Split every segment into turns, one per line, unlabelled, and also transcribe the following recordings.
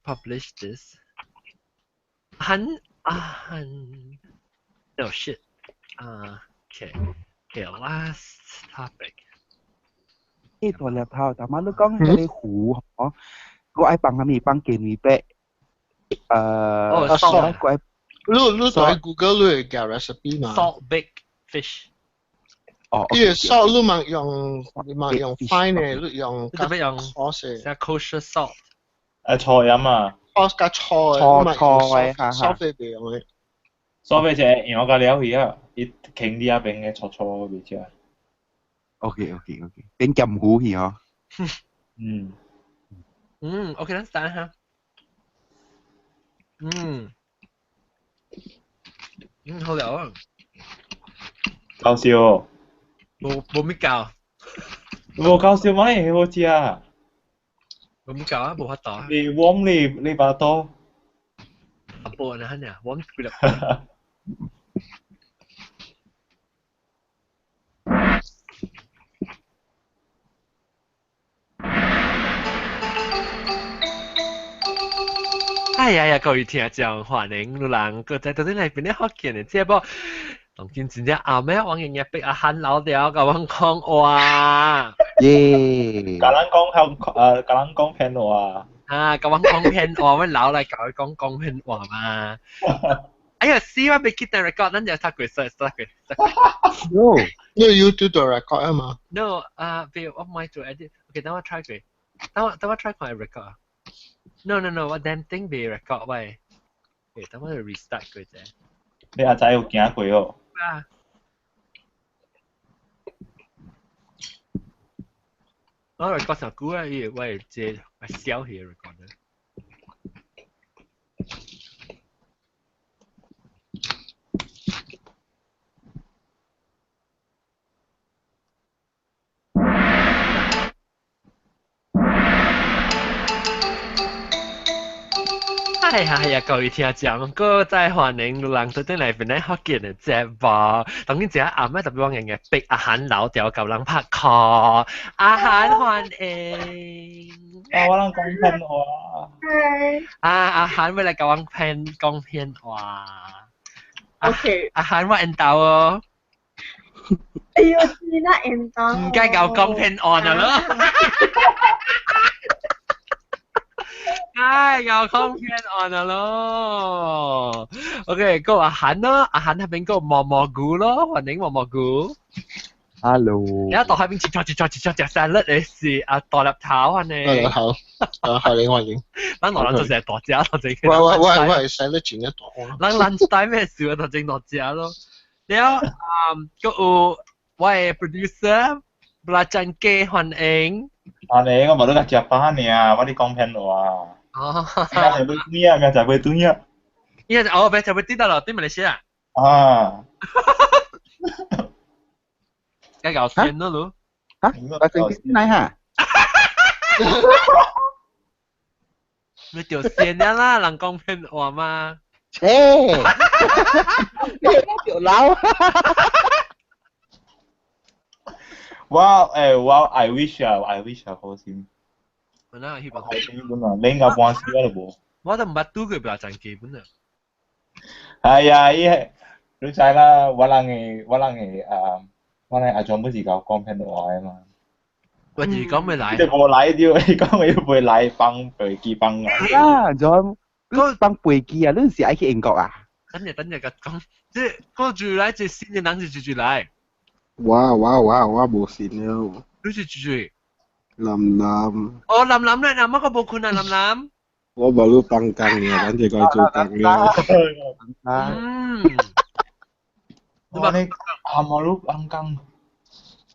publish this. 很啊很 Oh shit. Okay. Okay, last topic.
呢大粒頭，但係你講嗰啲糊嗬，我愛放啥物？放雞米白。
哦，salt。
我愛
你對 Google 你會夾 recipe 嘛
？Salt baked fish。
哦，
伊個 salt 你嘛用，你嘛用 fine 的，你用
特別用
coarse
的，kosher salt。
誒醋飲啊！
coarse 加醋的，
醋醋的，哈哈。
salt 袂用的。
所以就用個了去啊，伊傾啲啊邊嘅醋醋袂食。
OK，變鹹糊去嗬。
嗯。
嗯，OK，咱等下。嗯。嗯，好了啊。
搞笑。
無無咩教。
無搞笑咩？好食。
無咩教啊，無法度啊。
你往你你把刀。
阿波呢？呢，我幾粒。哎呀呀！各位聽眾，歡迎路人閣再倒轉來變咧福建的節目。當今真正後尾王英業逼阿漢老掉，共阮講話。
耶！
共咱講向誒，共咱講騙話。
啊，共阮講騙話，阮老來共伊講講騙話嘛。哎呀，死我袂記得 record，咱就讀過，讀過，讀過。
No，
你 YouTube 度 record 啊嘛
？No，啊，別我唔愛做 edit。OK，等我 try 過，等我等我 try 看 record。No no no，我 damn thing 未 record 喂。OK，等我 restart 過者。
你阿仔有行過哦？
啊。我 record 上久啊，伊會我這我小氣 record。哎呀呀！各位聽眾，閣再歡迎路人倒轉來變咧福建的節目。當今這暗暝特別往用的逼阿韓老掉共人拍 call，阿韓歡迎。
啊，我人講騙話。
啊，阿韓欲來共阮騙講騙話。
OK。
阿韓我緣投哦。
哎喲，真啊緣投。
毋該共講騙案啊咯。唉，又講騙案啊咯。OK，閣阿韓咯，阿韓那邊閣毛毛菇咯，歡迎毛毛菇。
Hello。
然後到那邊切切切切切食沙律的是阿大粒頭啊呢。
大粒頭，啊，歡迎歡迎。
咱兩人做成大隻，頭前。
我我我我係沙律整一大。
咱咱帶咩事啊？頭前大隻咯。了，嗯，閣有我的 producer 布拉珍雞歡迎。
啊你我無你共食飯爾，我咧講騙話。
哦。
明仔載欲轉啊，明仔載欲轉啊。
明仔哦，明仔載欲轉到咯，佇馬來西亞。
啊。
該搞錢咯，咯。
嚇？我正經來哈。
你就先啦，人講騙話嘛。
切！你就老。
我誒我 I wish 啊，I wish 啊，好心。
本來去
好心本啊，免甲搬死我都無。
我都毋捌拄過布拉珍雞本啊。
哎呀，伊你知啦，我人的我人的啊，我人阿全部是共講騙話的嘛。
我就是講欲來。
伊就無來著，伊講伊袂來放飛機放啊。
啊，就放飛機啊！你是愛去英國啊？
等下等下，共講，這個住來這新的人是住住來。
我我我我無信了。
你是住住？
林林。
哦，林林咧，林乜個無困啊，林林。
我無你放工爾，咱這個做工了。
嗯。
我你阿無你放工。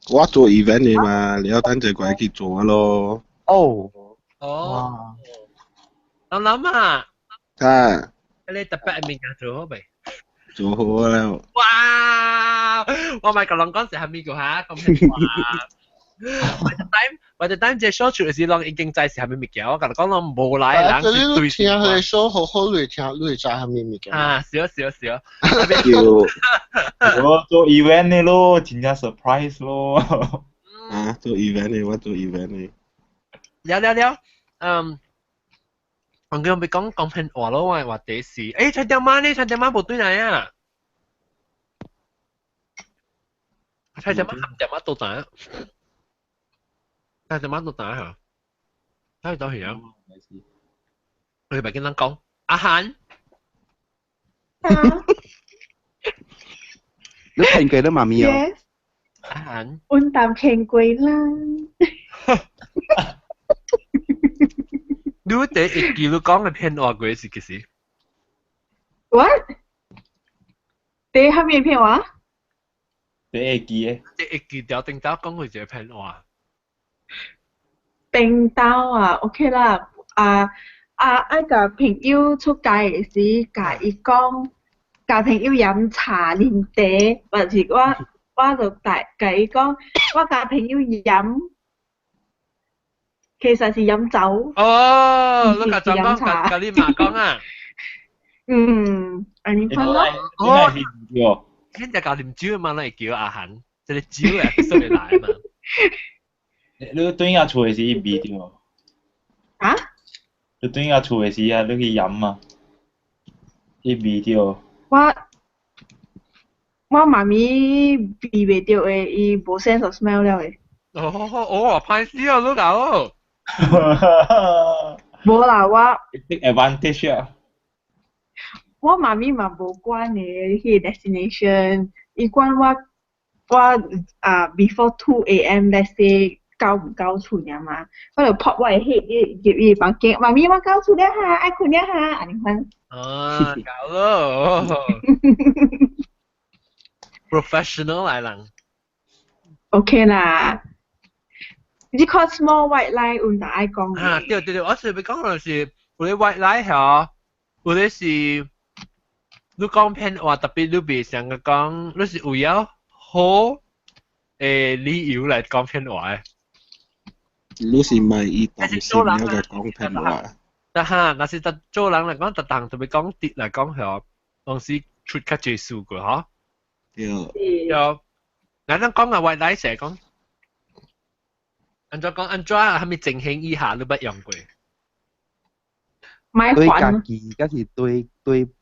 我做 event 的嘛，了等陣過去做咯。
哦。
哦。林林啊。
啊。
你特別物件做好未？
做好了。
哇！我咪共人講是蝦米個嚇，講騙話。我就等這 show 出時，攏已經知是蝦米物件。我共你講攏無來人是對。
聽彼個 show 好好，你聽，你會知蝦米物件。
啊，是是是。
我做 event 的咯，真正 surprise 咯。
啊，做 event 的，我做 event 的。
了了了，嗯。我叫佢講講騙話咯，我話第時，陳點媽呢？陳點媽無對來啊！陳點媽含點媽都打，陳點媽都打嚇，睇到係啊！我哋咪跟人講，阿韓，
你聽過啦，媽咪哦。
阿韓，
阮淡聽過啦。
你第一記你講嘅騙話過是幾時
？What？第一咩騙話？
第一記嘅。
第一記條頂頭講過一個騙話。
頂頭啊，OK 啦，啊啊！愛共朋友出街的時，共伊講，共朋友飲茶啉茶，或是我就帶共伊講，我共朋友飲。其實是飲酒。
哦，你共怎講？共你媽講啊？
嗯，按呢款咯。
哦，
現在共啉酒嘛，咱會叫阿韓，這個酒會出來嘛。
你對下厝的時味對無？
啊？
你對下厝的時啊，你去飲啊，伊味對。
我媽咪味袂著的，伊無 sense of smell 了的。
哦哦，歹勢啊，你搞。
無啦，我
take advantage 啊！
我媽咪嘛無管的，彼個 destination，伊管我啊 before 2 a.m. let's say 到毋到厝爾嘛，我就 pop 我的 head 入伊房間，媽咪我到厝了哈，愛睏了哈，按呢款。
啊，搞咯，professional 來人。
OK 啦。你看 small white lie 有哪愛講？
啊，對對對，我是欲講就是有咧 white lie 嚇，有咧是你講騙話，特別你袂想個講，你是為了好理由來講騙話的。
你是咪伊擔心了個講騙話？
但哈，若是特做人來講，特當特別講直來講嚇，當時出較濟事過嗬。
對。
對。咱咱講啊 white lie 成講。按怎講？按怎啊？啥物情形以下你捌用過？
對家己，抑是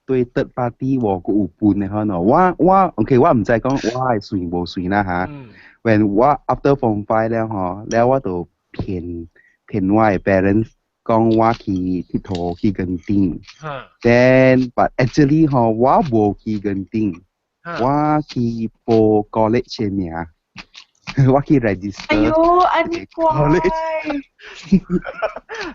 對 third party 無閣有分的可能。我 OK，我毋知講我會算無算啦哈。When 我 after form five 了吼，了我就騙我的 parents 講我去𨑨迌去墾丁。Then but actually 吼，我無去墾丁，我去報 college 的名。我去 register。
哎喲，按呢乖。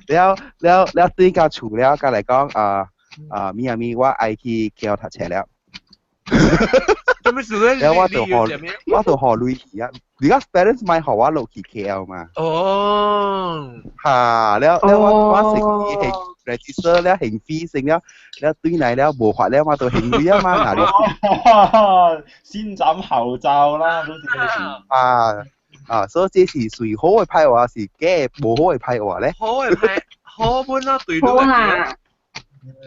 了了了，對到厝了，佮來講啊啊，咪啊咪，我愛去 KL 讀冊了。
做咩事咧？
了我就予鐳去啊，because parents 莫予我落去 KL 嘛。
哦。
哈，了了我成係 register 了，還費成了，了對來了無法了嘛，就還鐳啊嘛，嗱你。
先斬後奏啦，都是
啊啊，所以這是屬於好的歹話，是假無好的歹話咧。
好的歹，好本啊，對
好啦。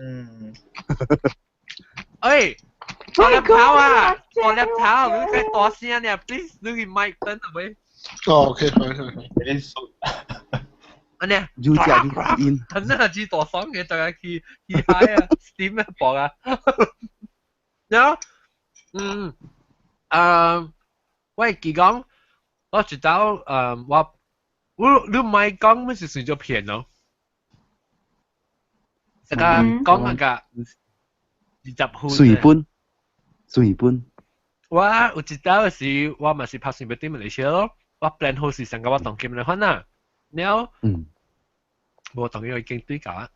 嗯。
哎，大粒頭啊，大粒頭，你開大聲點，please，你去麥燈係咪？
哦，OK，sorry，sorry。
你熟。
安尼，
有食啲煙。
真係知大爽嘅，大家去嗨啊，steam 一搏啊。然後，我會記講，我知道，我你唔係講乜是算做騙咯？這個講那個20分。
水本，水本。
我有一道是，我嘛是拍算欲佇馬來西亞咯，我 plan 好是上個我當金來款啦，然後，無當然已經對到啊。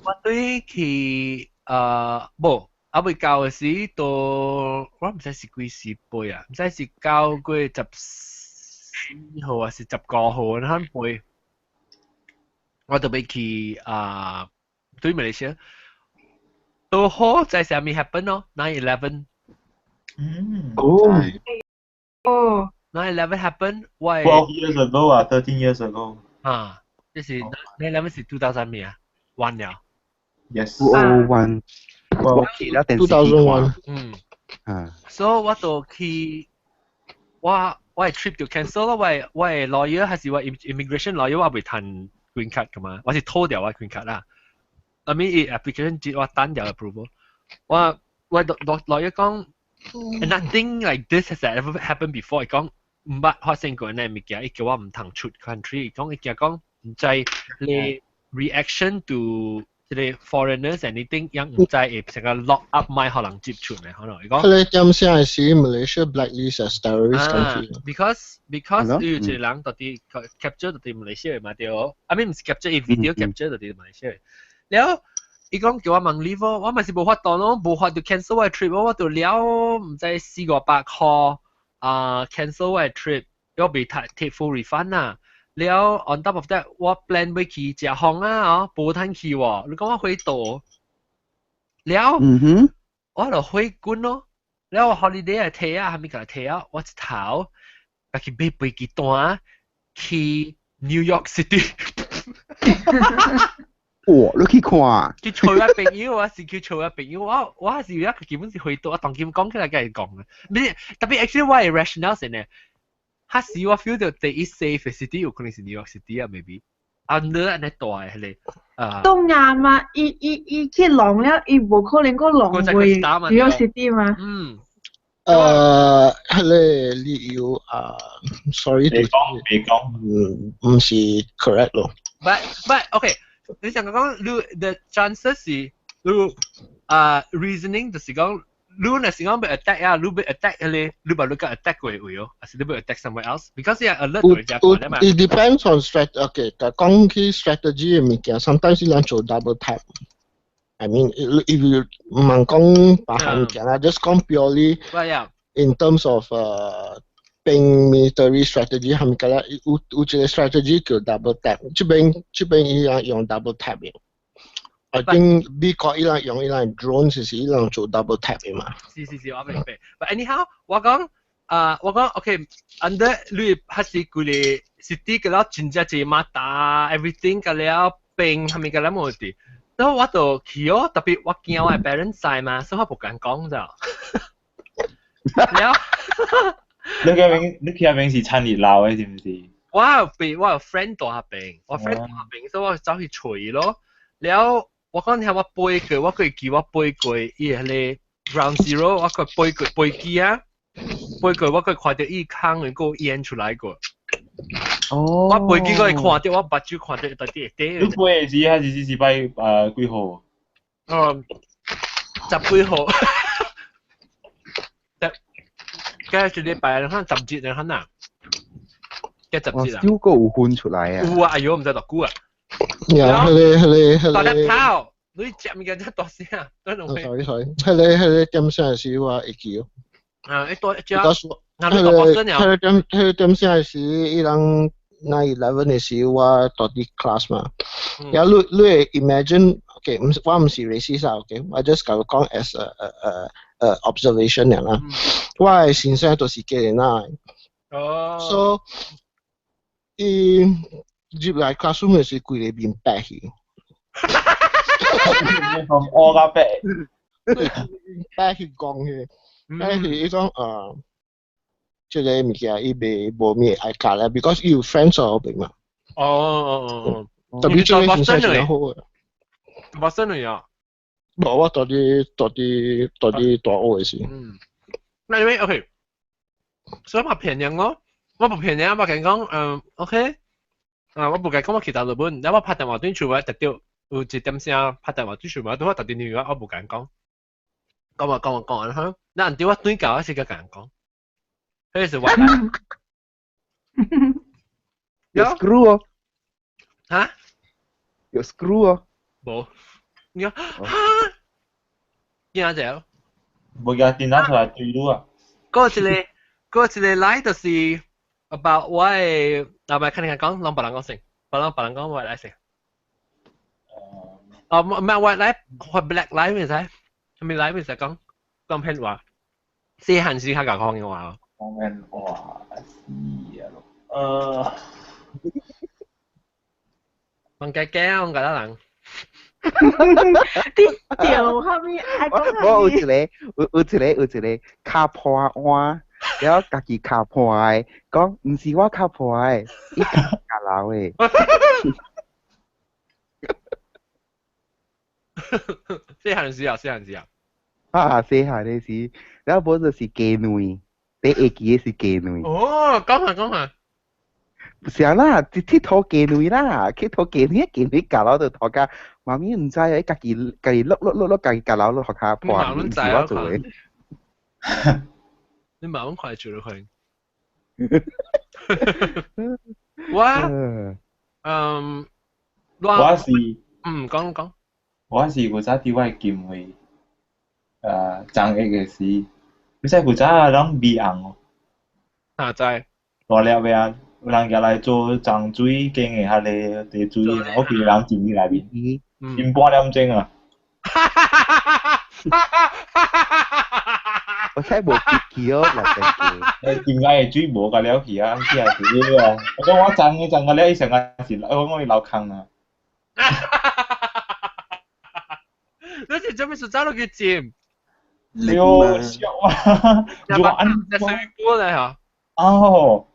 我對去無，猶未到的時，都我毋知是幾時飛啊，毋知是9月14號還是15號，那飛，我就欲去啊，對馬來西亞，都好在啥物 happen 咯，9/11。
哦。
哦。
9/11 happen，我
12 years ago 啊，13 years ago。
啊，這是 9/11 是 2000 咩啊？完了。
Yes。
2001。我去了電視
2001。
啊。
所以我就去，我的 trip 就 cancel 咯，我的 lawyer 還是我 immigration lawyer 我未談 green card 噶嘛，我是偷掉我 green card 啦。I mean 伊 application 接我等掉 approval，我落落一講，nothing like this has ever happened before。伊講毋捌發生過呢物件，伊叫我毋通出 country，伊講伊驚講毋知你 reaction to 這個 foreigners anything 樣毋知會成個 lock up 莫予人接觸呢，可能伊講。
佢哋點先係是 Malaysia blacklist as terrorist country。
Because 有一個人到底 capture 到底馬來西亞嘛對，I mean 毋是 capture 伊 video capture 到底馬來西亞。了，伊講叫我問 leave，我嘛是無法度咯，無法就 cancel 我 trip，我就了毋知四五百箍啊 cancel 我 trip，我未 take full refund 啊。了 on top of that，我 plan 欲去食風啊，哦，無通去喎。你講我回倒，了，我就回滾咯。了我 holiday 係提啊，還沒共提啊，我一頭家己買飛機單去 New York City。
哇！你去看？
去揣我朋友，我是去揣我朋友，我是一個基本是回到，我當今講起來，共伊講嘅，毋是特別 actually 我嘅 rationale 是呢，彼時我 feel 到第一 safe city 有可能是 New York City 啊，maybe。under 按呢大彼個啊。
東亞嘛，伊伊伊去浪了，伊無可能閣浪過 New York City 嘛。
嗯。
彼個理由啊，sorry，
你講你講，
毋是 correct 咯。
But okay，你想講你 the chances 是你啊 reasoning 就是講你若是講欲 attack 啊，你欲 attack 彼個，你把你個 attack 過位哦，還是你欲 attack somewhere else？Because 你 alert 對只個嘛。
It depends on strat. Okay，講起 strategy 嘅物件，sometimes 你做 double tap。I mean, if you 毋通講別項物件啦，just 講 purely in terms of 兵 military strategy 係咪啦？有一個 strategy 叫 double tap，這邊伊人用 double tap 嘅。I think 美國伊人用伊人 drone 是伊人做 double tap 嘅嘛。
是是是，我明白。But anyhow，我講啊，我講 OK，under 你還是規个 city 個了真正濟馬達 everything 個了兵係咪個了冇問題。然後我就去哦，特別我驚我 parents 知嘛，所以我不敢講就。了。
你去彼邊是趁熱鬧嘅，是毋是？
我有被我有 friend 住彼邊，我 friend 住彼邊，所以我走去揣咯。了，我講聽我飛過，我會記我飛過伊彼个 ground zero，我閣飛過飛機啊，飛過我閣看著伊空的閣煙出來過。
哦。
我飛機閣會看著，我目睭看著到底會
你飛的時還是是擺幾號？
嗯，十幾號。十，今日一禮拜，你看10日，你看哪？幾十日啊？
燒個有薰出來啊！
有啊，哎呦，毋知偌久啊。
呀，彼个彼个彼個。
大粒頭，你食物件遮大聲，
sorry sorry，彼个彼个點聲時我會記哦。
啊，一多一隻。
彼个彼個點聲時，伊人 9/11 的時，我蹛佇 class 嘛。呀，你會 imagine，OK，毋我毋是 racist 啊，OK，我 just 共你講 as a observation 爾啦。我的先生都是假人啊。
哦。
So，伊入來 classroom 的時，規个面白去。
從烏到白。
白去講去，白去伊講這个物件伊袂無咩愛教咧，because 伊有 friends 喺彼邊嘛。
哦哦哦。
特別這个先生真好嘅。
陌生嚟啊？
無，我蹛佇大學的時。
嗯。那因為 OK，所以嘛騙人咯，我無騙人，我共講，嗯，OK，啊，我無共講我去大日本，然後我拍電話轉厝，我特著有一點聲拍電話轉厝，我拄好特電話，我無共講，講話講話講完哈，那毋對我轉到我是共人講，彼個是我。
有 screw 哦。
嚇？
有 screw 哦。
無，你講哈？驚者？
無驚電腦出來對你啊？
閣一個來就是 about 我的，啊，唔係，看你講，攏別人講先，別人講我來先。哦，唔係我來，我 black life 會使，啥物 life 會使講講騙話，細漢時較共講嘅話。
講騙話，死啊咯！
問計驚，我覺得人。
啲掉後面愛講
我有一個有一個跤破碗，然後家己跤破的，講毋是我跤破的，伊跤流的。
細漢時啊，細漢時啊。
啊，細漢的時，了無就是雞卵，第會記的是雞卵。
哦，講下講下。
是啊啦，佚佗雞卵啦，去佗雞卵，雞卵夾落就塗甲媽咪毋知啊，家己家己碌碌碌碌，家己夾落落塗骹破，毋是我做的。
你慢慢快做落去。我嗯，
我是
嗯講講。
我是古早佇我的金位，張一的時，你知古早攏米紅哦。
啊，知。
大粒的啊，有人舉來做欉水間的彼个茶水，我見人浸佇內面，浸半點鐘啊。
我真無記起哦，來真
記。浸來的水無甲了去啊，去啊是啊。我講我欉欉甲了，伊上個是，我講伊流空啊。
你是做咩事走落去浸？
喲，笑啊！
如果按在水波咧嚇。
哦，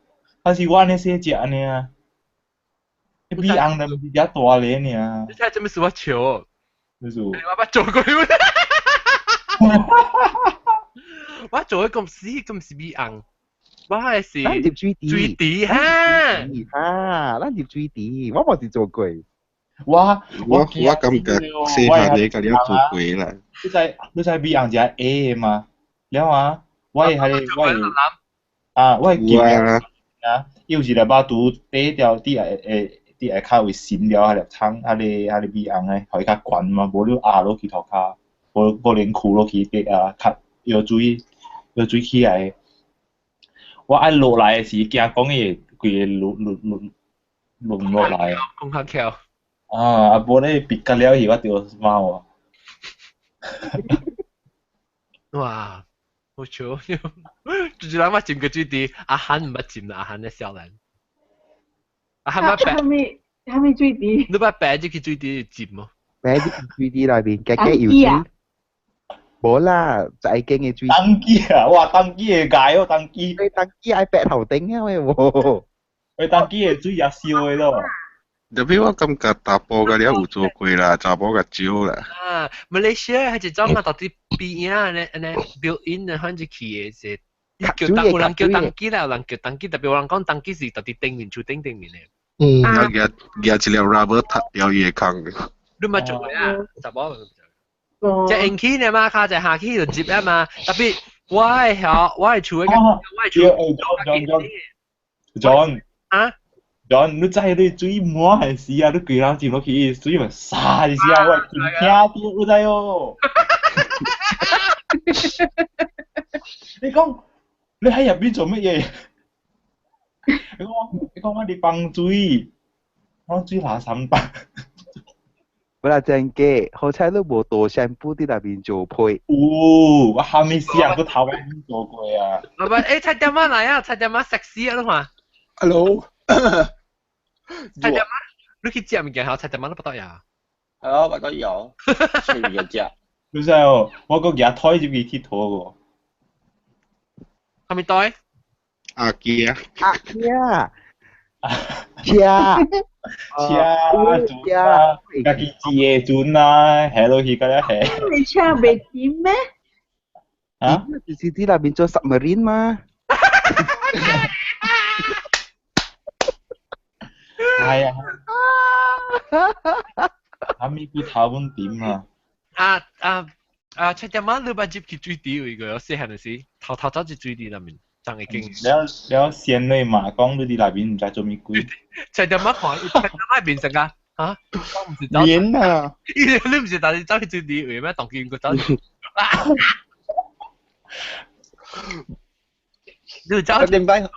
還是我按呢細隻按呢啊？比紅的毋是遮大个爾。
你睇做咩事我笑？
咩事？
我捌做過。我做的公司咁是米紅，我係是
咱入水池，
水池哈，
哈，咱入水池，我嘛是做過。
我
我感覺細漢的甲你做過啦。
你知米紅是愛的嘛？了啊，我會彼個我會啊，我會記啊，伊有一粒肉拄底條底下會底下較會滲了，彼粒葱，彼個米紅的，予伊較懸嘛，無你壓落去塗跤，無無連跍落去底啊，較藥水藥水起來。我愛落來的時，驚講伊會規個落落落落落來。
講較巧。
啊！啊無咧別甲了去，我著貓啊！
哇！好笑，就是人捌浸過水池，阿漢毋捌浸啦，阿漢咧少年。阿漢捌
蝦米蝦米水池？
你捌白入去水池浸無？
白入去水池內面，加加游水。無啦，就愛間的水。
當機啊！哇，當機會解哦，當機。
你當機愛白頭頂啊喂無？
喂，當機的水也燒的咯。
特別我感覺查埔甲了有做過啦，查埔較少啦。
啊，馬來西亞係一種啊，到底邊啊，按呢按呢 built in 的，反正去的是，叫當有人叫當機啦，有人叫當機，特別有人講當機是到底頂面厝頂頂面的。
嗯。
啊，舉舉一粒 rubber 踢掉伊的空。
你捌做過啊？查某。只用起呢嘛，跤只下起就接啊嘛。特別我的曉，我的厝的，我的厝。
John。
啊？
John，你知你水滿的時啊，你規人浸落去，水咪灑一時啊，我聽到，你知哦。你講你喺入邊做乜嘢？你講我哋放水，放水垃圾吧。
我來真假，好彩你無倒shampoo佇內面做配。
有，我蝦米死人都頭擺做過啊！
唔係，欸，菜點仔來啊，菜點仔 sexy 啊，你看。
Hello。
菜點仔，你去食物件吼，菜點仔你不得呀？
係啊，不得有，隨便食。
你知哦，我閣舉台入去佚佗無？
蝦米台？
阿基啊。
阿基啊。車。
車船啊，家己自的船啊，下落去甲了下。
你車袂甜咩？
啊？
就是佇內面做 submarine 嘛。
哎呀！阿咪骨頭阮點啊！
啊啊啊！七點仔你捌入去水池位過，細漢時頭頭走入水池內面。真會經。
了了，仙女嘛講你佇內面毋知做物鬼。
七點仔看，七點仔變成啊嚇？我毋是走。
免啊！
你毋是但是走去水池位咩？當見佢走。你走。
點解？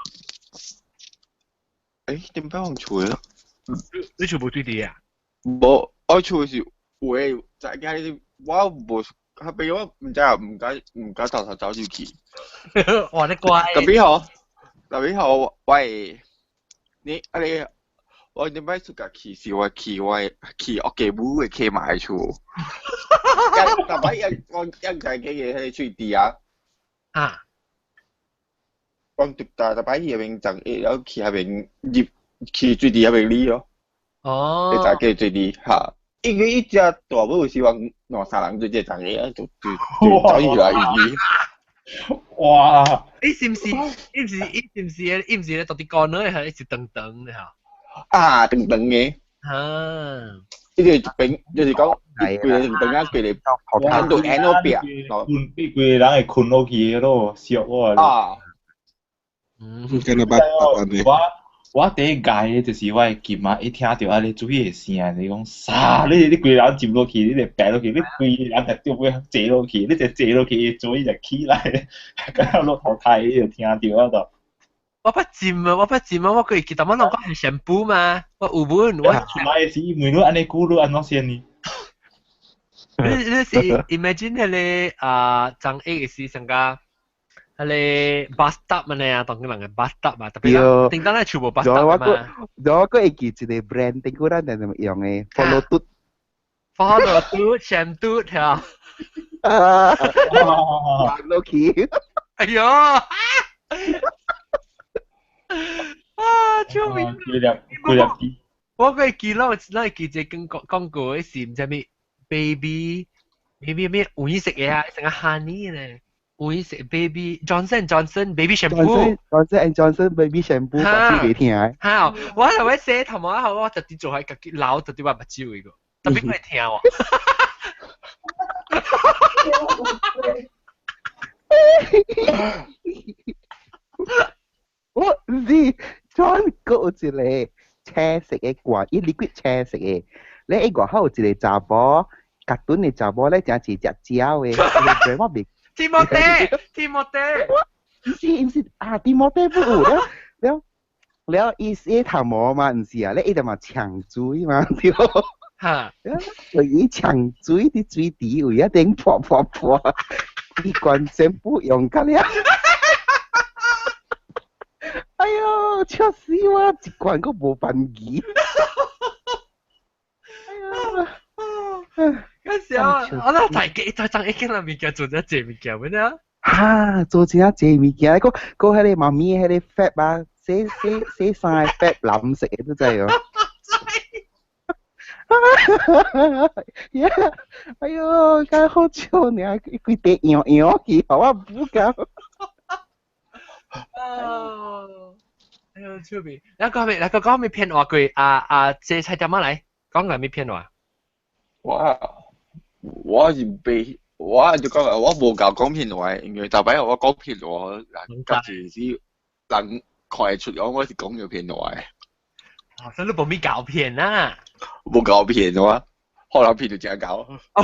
誒，點解我厝啊？
你厝無水池啊？
無，我厝是有的，就係我無。較比我毋知啊，毋敢頭頭走入去。
哇！你乖。
特別好，特別好，喂，你啊你，我頂擺出家去是我去我去屋家母的契媽的厝。特擺一我一在幾個彼個水池啊。
啊。
我特特擺去彼邊站，了去彼邊入去水池彼邊裡咯。
哦。
你在個水池哈。因為伊隻大母是話兩三人做這層嘅，就走起來伊。
哇！
伊是毋是？伊毋是？伊是毋是？伊毋是咧？到底講呢？係一直長長嘅嚇。
啊，長長嘅。
啊！
呢個一邊就是講，規個長長啊，規個看到眼嗰邊。
困，比規個人會困落去咯，燒我。
啊！
嗯，跟你捌答案呢？
我第一屆的就是我的琴啊，一聽到啊，你水的聲，你講啥？你規個人浸落去，你就白落去，你規個人就掉尾坐落去，你就坐落去，水就起來，敢若落頭胎，你就聽到啊就。
我捌浸啊，我捌浸啊，我過記得我攏講係shampoo 嘛，我有本我。
出來時問你按呢久，你按怎先呢？
你是 imagine 彼个啊，張一的時上個。彼个 bathtub 嘛呢，當個人嘅 bathtub 嘛，特別頂當咧全部 bathtub 嘛。
我閣會記一個 brand，頂古咱人用的 Follow 嘟
，Follow 嘟 shampoo 係啊。
啊！落去。
哎喲！啊！救命！
幾粒幾粒
我閣會記咯，咱會記一個廣告，是毋知咩 baby baby 咩黃色的啊，成個 honey 咧。黃色 baby Johnson Johnson baby shampoo
Johnson and Johnson baby shampoo 我是未聽的。
哈！我係會洗頭毛，我特地做係家己流，特地我目睭一個，特別會聽喎。
我毋是 John 閣有一個青色的罐，伊 liquid 青色的，咧伊外口有一個查某，夾頓的查某咧，誠是食蕉的，我未。
提莫德，提莫德，
毋是啊，提莫德不有了了了，伊洗頭毛嘛，毋是啊，咧伊就嘛搶水嘛，對。
哈，
就伊搶水佇水池位啊頂潑潑潑，伊罐全部用甲了。哎喲，笑死我！一罐閣無番薯。哎呀！
嗰時我都大記再爭一間物件做咗濟物件，咩啊？
哈，做真濟物件，閣閣彼个媽咪彼个髮啊，洗洗洗衫的髮藍色的，你知無？哎喲，敢好笑爾，規地搖搖去，予我補到。
哎喲，笑死！那個咪，那個講咪騙話過，啊啊，這菜點仔來？講個咪騙話？
我是被我就講我無夠講騙話，因為逐擺我講騙話，人家己是人看會出講我是講咗騙話。
哦，所以你無咪搞騙啊？
無搞騙我，可能騙就真搞。
哎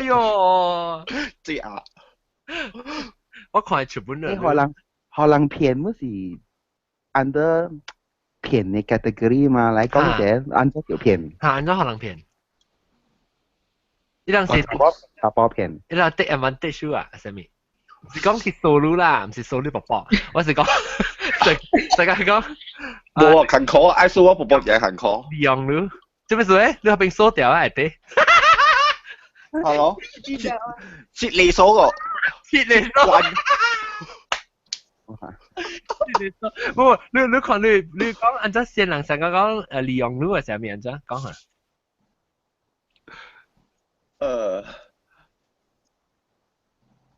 喲，
這啊！
我看會出本啦。
可能騙不是 under 騙的 category 嘛？來講者按怎叫騙？
嚇，按怎可能騙？你人是
查甫騙？
你人 take advantage 啊？啥物？是講去收你啦，毋是收你婆婆。我是講，大家講。
無啊，艱苦，愛收我婆婆也艱苦。
利用你，做咩事咧？你嗰邊鎖掉啊？下底。
係咯。切利鎖個。
切利鎖。無，你看你講按怎先人上個講利用你啊？啥物按怎講下？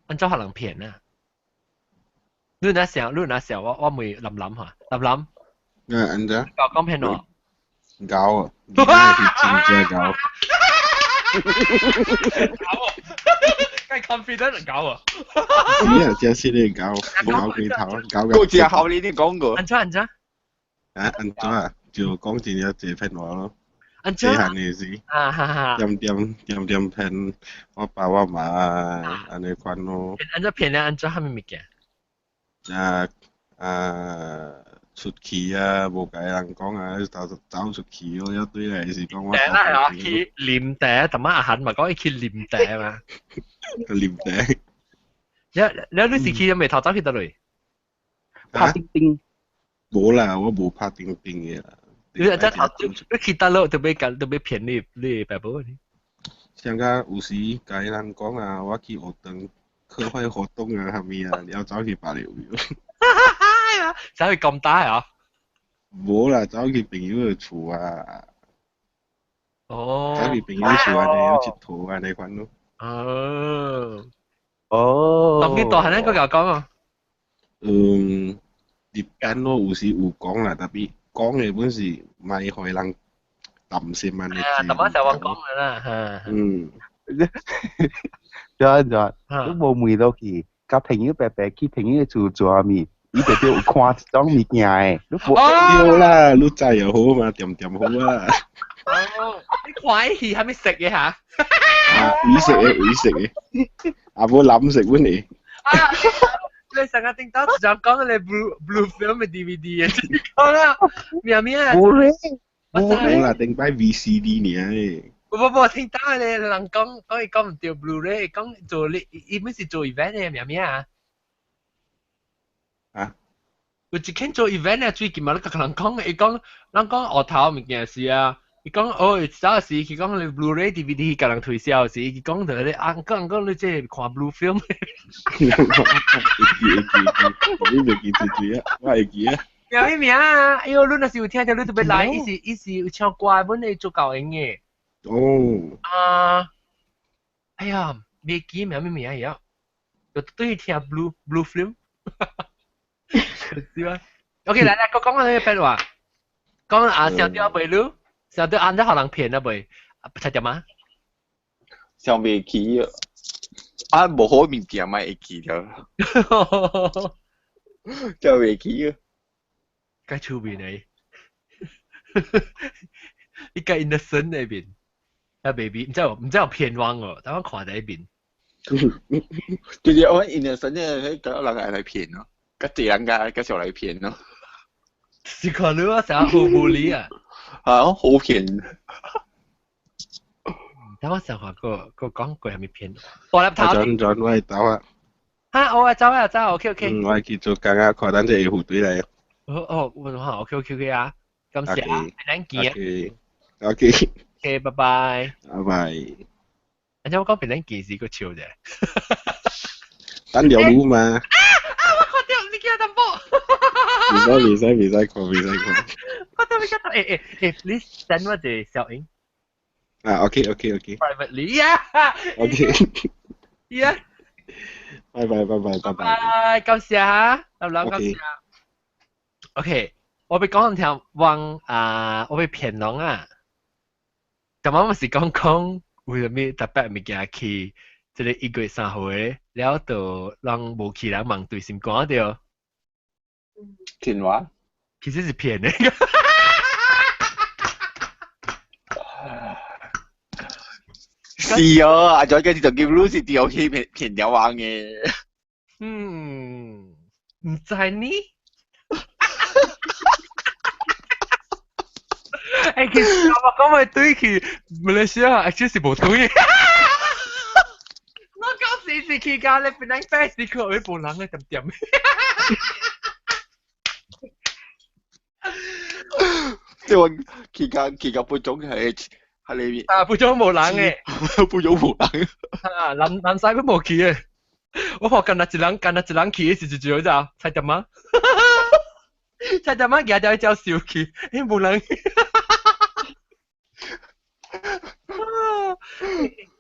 按怎可能騙啊？你若想，你若想，我會諗諗下，諗諗。
按怎？
講講騙我。
搞啊！真正搞。
搞啊！梗係 confident 搞啊！
是啊，真是你搞，搞幾頭，搞
個。個好呢啲講過。
按怎按怎？
啊，按怎啊？就講真正濟騙我咯。
按怎？
細漢的時，
啊哈哈。
點點點點騙我爸我媽啊，按呢款咯。
按怎騙咧？按怎蝦米物件？
啊啊！出去啊，無共人講啊，走走出去咯，一堆嚟是講我。
茶啦，係去啉茶，淡仔阿韓嘛講伊去啉茶嘛。
啉茶。
你是去未頭走去佗落？
拍叮叮。
無啦，我無拍叮叮的啦。
你這頭你去佗落，特別共特別騙你爸母。
像個有時共人講啊，我去學堂課外活動啊，啥物啊，你要走去別个位。
走去咁大啊？
無啦，走去朋友的厝啊。
哦。
走去朋友厝按呢，𨑨迌按呢款咯。
哦。
哦。
當佢大漢咧，閣共講啊。
嗯，depend 咯，有時有講啦，tapi 講嘅本是莫予人擔心按呢。
啊，淡仔就講講啦，嚇。
嗯。
對對，你無問落去，佮朋友白白去朋友厝做啥物，伊特別有看這種物件的，你無
對啦，你知就好嘛，恬恬好啦。
哦，你看戲係咪食嘅嚇？
啊，魚食嘅，魚食嘅，啊無林食本嚟。
啊！你上個頂頭就講你 blue film 嘅 DVD 嘅，講啦，咩咩啊？
無咧，
無啦，頂擺 VCD 爾嘅。
不不不，聽到咧，人講講伊講毋對 Blu-ray，講做你伊本是做 event 嘅，咩咩啊？
啊？
有一間做 event 啊，最近嘛，你甲人講，伊講，人講學頭物件是啊，伊講哦，早時佢講你 Blu-ray DVD 共人推銷時，伊講著你啊，講講你這看 blue film。
會記會記會記，你袂記住住啊，我會記啊。
叫咩名啊？哎喲，你若是有聽著，你特別來，伊是伊是有唱歌，本來做夠用嘅。
哦。
啊！哎呀，袂記名咩名呀？就對聽 blue film。是嗎？OK，來來，講講下你個變話，講啊，上吊袂嚕，上吊按怎予人騙啊袂？猜點啊？
想袂起啊，無好物件嘛會記著，就袂起啊。
該出面的，你該 innocent 那邊，啊 baby，毋知有毋知有騙網哦，但我看在彼邊。
就是我 innocent 嘅，彼個人會來騙咯，較濟人家較少來騙咯。
是看你我成日好無理啊！
啊，好騙。
等我想下個個講過係咪騙？大粒頭。
轉轉我走啊！
哈，我走啊走，OK OK。
嗯，我去做工啊，看等陣會副隊來。
哦哦，我好，OK OK OK 啊，感謝啊，咱見。
OK OK。
OK，拜拜。
拜拜。
而且我講別人見是個笑啫。
等條路嘛。
啊啊！我看著你叫淡薄。
唔使唔使唔使看唔使看。
我著你叫欸欸欸，你 send 我一個小影。
啊，OK OK OK。
Privately，yeah。
OK。
Yeah。
拜拜拜拜拜拜。
拜，感謝哈，老老感謝。OK，我欲講聽往啊，我欲騙人啊。咁我是講講為啥物特別物件去，這個1月3號的，了就人無去人望對心肝對。
騙我？
其實是騙的。
是哦，阿仔嗰時就叫 Lucy 掉去騙騙掉玩嘅。
嗯，毋知呢。欸，其實我講咪對去馬來西亞，actually 是無對。我講時時去到咧，本來飛時去，會無人咧，點點。
即係我去到去到蒲種係喺裏面。
啊，蒲種無人嘅。
蒲種無人。
啊，南南西都無去嘅。我看干焦一人，干焦一人去的時就就咋？菜店仔。菜店仔舉著一隻手去，欸無人。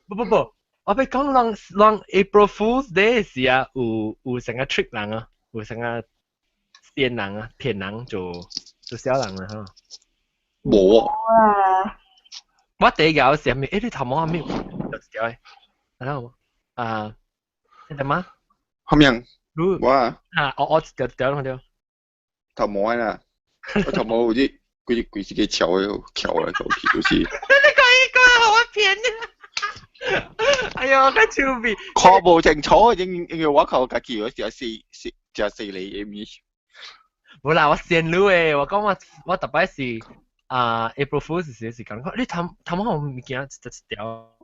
不不不，我欲講人人 April Fool's Day 時啊，有有成個 trick 人啊，有成個騙人啊，騙人做做小人啊，吼。
無啊。
我第一個是啥物？欸，你頭毛啥物？就一條的，然後啊，你點啊？
啥物？我啊。
啊，我我一條一條攏對。
頭毛啦，我頭毛有啲規規是個翹的，翹來翹去就是。
你講伊講予我騙你。哎呀，較趣味。
看無清楚，因因為我靠家己，我食細細食細膩的物。
無啦，我先你的，我講我我逐擺是啊 April Fool 時是講，你頭頭毛物件一條一條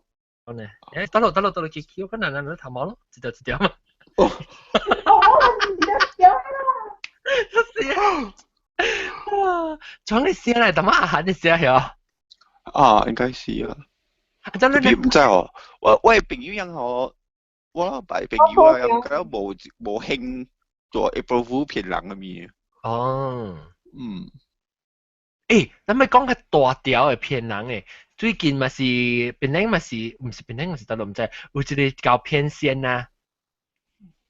呢？欸，倒落倒落倒落去去，我講哪哪哪頭毛咯，一條一條嘛。
哦，一條一條啦。
是啊。哇！裝你寫來，淡薄阿涵你寫曉？
啊，應該是啊。你毋知哦，我我的朋友樣吼，我老爸朋友啊，又感覺無無興做 April Fool 騙人的物。
哦。
嗯。
欸，咱欲講較大條的騙人的，最近嘛是檳城嘛是，毋是檳城嘛是佗落毋知，有一个搞騙線啊，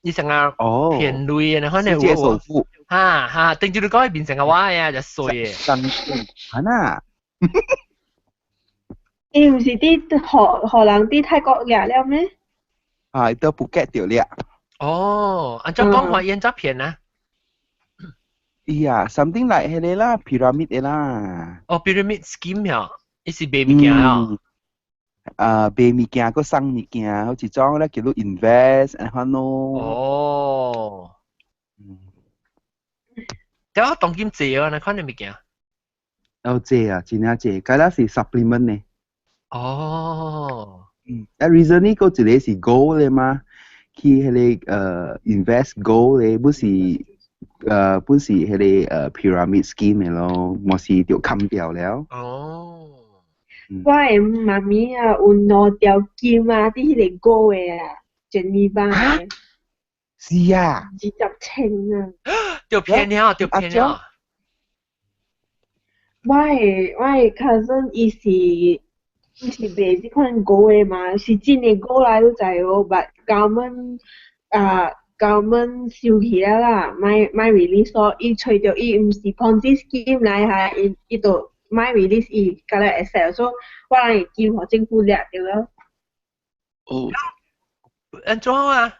伊成啊騙鐳的，可能
世界首富，
哈哈，頂住你講伊變成個我呀，就衰的。
真係啊！
伊毋是佇荷荷蘭佇泰國掠了咩？
啊，伊到布吉著掠。
哦，按怎講話伊按怎騙啊？
伊啊，something like 彼个啦，pyramid 的啦。
哦，pyramid scheme 呀，伊是賣物件啊。
啊，賣物件，閣送物件，好似種咧叫做 invest，按款咯。
哦。但我當今濟啊，那款的物件。
有濟啊，真正濟，該啦是 supplement 呢。
哦。
嗯，啊，recently 閣一個是 gold 的嘛，去彼个invest gold 的，不是本是彼个pyramid scheme 的咯，嘛是著砍掉了。
哦。
我的媽咪啊，有兩條金啊，佇彼个 gold 的啊，Geneva 的。
是啊。
20千啊。
著騙了，著騙了。
我的 cousin 伊是賣這款 gold 的嘛，是真的 gold 來你知無？but government 啊 government 收起了啦，莫莫 release 咯。伊揣著伊毋是 Ponzi scheme 來哈，伊伊就莫 release 伊共來 accept，所以我人的金予政府掠著了。
哦。
按怎啊？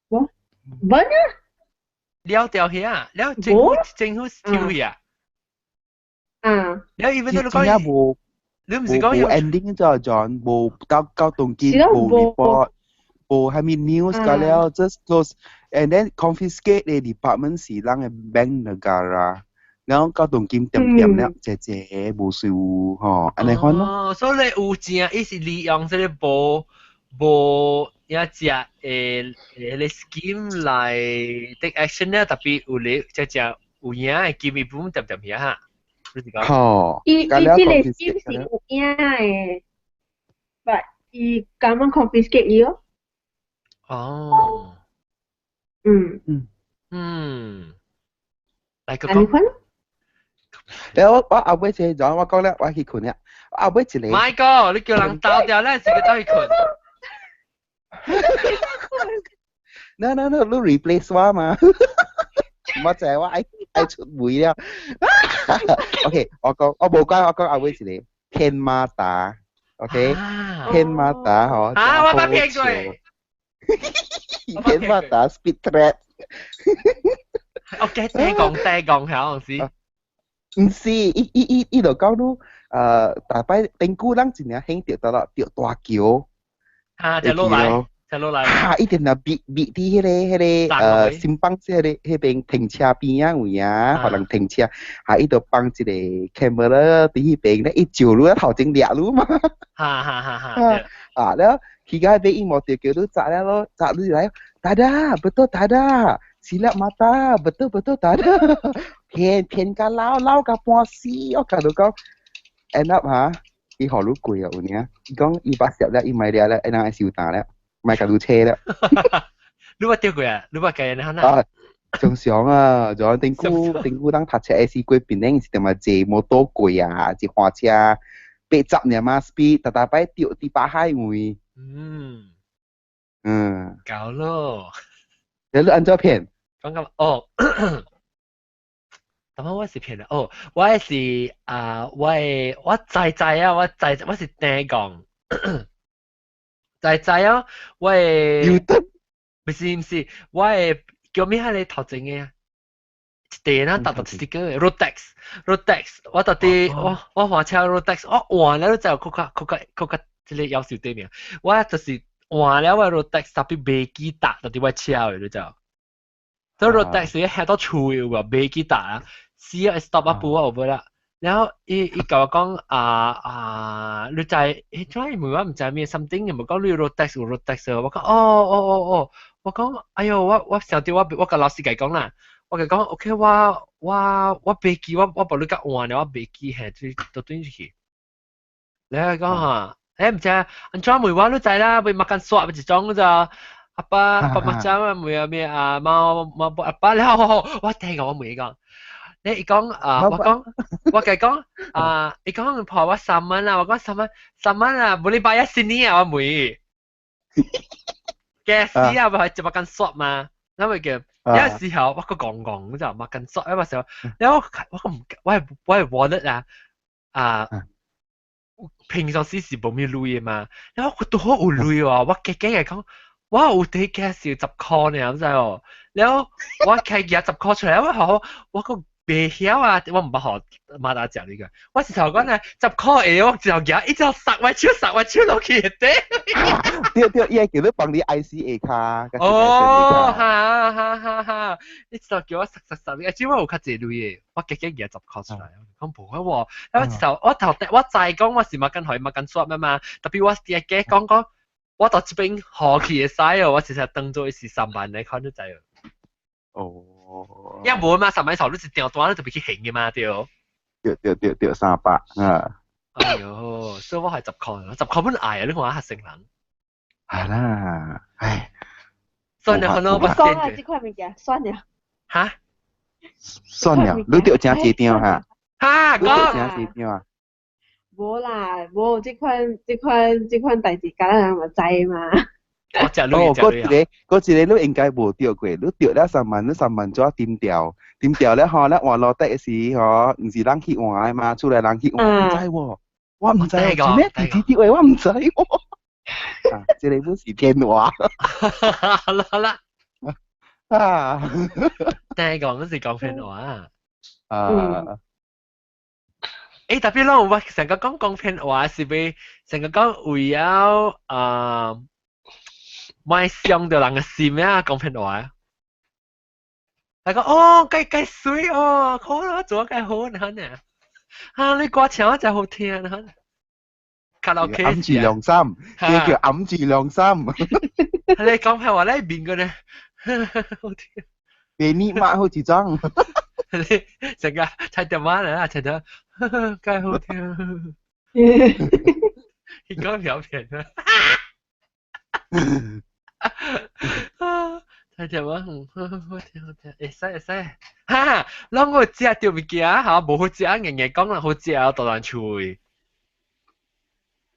無，無啊。
了掉去啊！了政府收去啊！
啊。
了伊本都
講真無，
你毋是講
無 ending 咗，John，無到到當今無 report，無蝦米 news 個了，just close，and then confiscate 的 department 是咱的 Bank Negara，然後到當今點點了，謝謝無事吼，按呢款咯。
哦，所以有正，伊是利用這个無無一隻彼个 scheme 來 take action 咧，特別有咧隻隻有影的金伊本點點遐哈。
吼，
伊伊這個 scheme 是有影的，but 伊咁樣 confiscate 伊咯。
哦。來個
講。
了我後尾一個，我講了，我去睏了。我後尾一個。
咪哥，你叫人鬥掉咧，自己走去睏。
No no no，你 replace 我嘛？我就係我愛愛出門了。OK，我講我無講，我講後尾一個天馬達，OK，天馬達嗬。
啊，我捌騙過。
天馬達 speed trap。
OK，聽講聽講係是。
毋是，伊伊伊伊就講你，大擺頂久人真正興著到啦，著大橋。
啊，就落來，就落來。
哈，一定啊，避避佇彼个新北市彼个彼邊停車邊仔位啊，予人停車，哈，伊就放一個 camera 佇彼邊咧，伊照你頭前掠你嘛。
哈哈哈哈。
啊，了去到彼邊伊無著叫你砸了咯，砸你來，tak ada, betul tak ada. Silap mata, betul betul tak ada. 騙騙甲老老甲半死，我共你講，end up 哈，伊予你過啊有影，伊講伊捌攝了，伊莫掠了，伊人愛收單了，莫共你揣了。
你捌著過啊？你捌計人
啊？正常啊，就頂久頂久當讀冊的時過檳城是點啊坐摩托過啊，坐花車80爾嘛 speed，逐逐擺著佇巴海位。
搞咯。
你你按怎騙？
講講哦。當我是騙啦，哦，我是啊，我我知知啊，我知我是聽講，知知啊，我
的，
不是不是，我的叫咩係你頭前嘅啊？一地啊，搭搭 sticker road tax road tax，我到底我我換車 road tax，我換了就較較較較較這個夭壽對面，我就是換了我 road tax，特別袂記得到底我車的你知？所以 road tax 是喺到厝有無袂記得啊？死啊 stop 啊，補我有無啦？然後伊伊共我講啊啊，你知彼陣問我毋知咩 something，又無講你 road tax 有 road tax，我講哦哦哦哦，我講哎喲，我我想著我我共老師共講啦，我共講 OK，我我我袂記，我我無你共換了，我袂記嘿，就就轉去。你講哈，毋知按怎問我你知啦，欲 makan suap 一種咋？Apa apa macam 咩咩啊mau mau apa 了，我聽我問伊講。你伊講啊，我講我共講啊，伊講破我三蚊啊，我講三蚊三蚊啊，boleh bayar sini 啊，我問。嘅時啊，咪係就 makan suap 嘛，因為嘅有時候我個講講就 makan suap，因為時候，因為我唔我係 wallet 啊啊。平常時是無咩鐳的嘛，然後我拄好有鐳喎，我加加嘅講，我有啲 cash 10箍呢，毋知哦。然後我開舉10箍出來，我好我個袂曉啊，我毋捌予馬達食呢個，我是頭講呢，十箍會我就舉，伊就塞我手塞我手落去的。
對對，伊會叫你幫你 IC 卡。
哦，哈哈哈哈！你就叫我塞塞塞，你只我有較濟鐳的，我加加舉十箍出來，講無啊喎。我頭我頭我知講我是 makan 予 makan suap 嘛，特別我加加講講，我到這邊何去會使哦，我其實當做是3萬來看就知哦。
哦。
因為無嘛，3萬頭你一訂單你就別去還的嘛，對。
對對對對，300啊。
哎喲，所以我係十箍，十箍本愛啊！你看學生人。
係啦，唉。
算了，可能
我講啊，這塊物件算了。
哈？
算了，你著誠濟張哈？
哈，
你著誠濟張啊？
無啦，無這款代誌，敢人嘛知嘛。
我食
哦，嗰一個你應該無著過，你著了三萬，你三萬怎點掉？點掉了吼，咧換落底時吼，毋是人去換的嘛，厝內人去換，毋知喎，我毋知喎，咩弟弟弟話我毋知喎。啊，這個本是騙話。
好啦好啦。
啊，
聽講是講騙話。
啊。
誒，特別咯，我成個講講騙話是咪成個講為了啊？莫傷著人的心啊，講騙話。他講哦，該該水哦，好啦，做該好呢呢。啊，你歌唱真好聽呢。卡拉 OK
揞住良心，呢叫揞住良心。
你講騙話咧面個呢，好聽。
俾你媽好似裝。
你成個猜電話啦，猜到，該好聽。你講表騙啊！猜電話，好聽好聽，會使會使。哈，攏有食著物件嚇，無好食，硬硬講啦，好食啊，大難喙。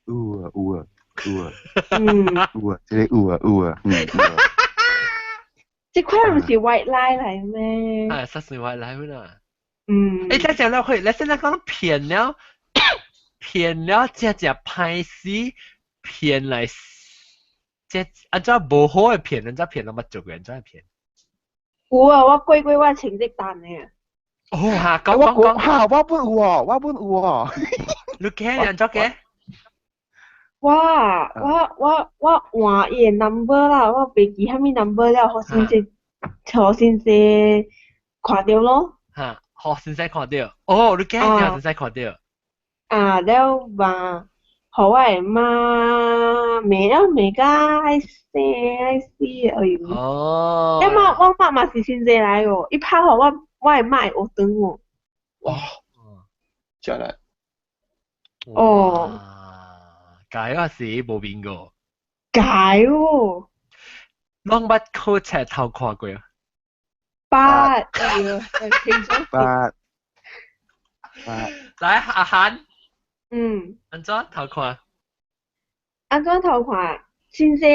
有啊有啊有啊，有啊，這個有啊有啊，嗯有啊。
這塊毋是 white lie 來咩？
啊，實是 white lie 啦。
嗯。
欸，等陣啦，去，你先來講騙了，騙了，正正歹勢，騙來，這按怎無好的騙，按怎騙攏捌做過，按怎騙？
有啊，我過過我成績單的。
哦，哈，講講講，
哈，我本有哦，我本有哦。
你驚按怎驚？
我我我換伊的 number 啦，我袂記啥物 number 了，予先生，予先生看著咯。
哈，予先生看著，哦，你驚予先生看著。
啊，了嘛，予我的媽罵了罵甲愛生愛死，哎喲。
哦。
了嘛，我媽嘛是先生來哦，伊拍予我我的媽會學長哦。
哇！真係。
哦。
解我是無變過。
解哦。
攏捌考冊偷看過啊？
捌，哎喲，平常。
捌。捌。
來，阿韓。
嗯。
按怎偷看？
按怎偷看？先生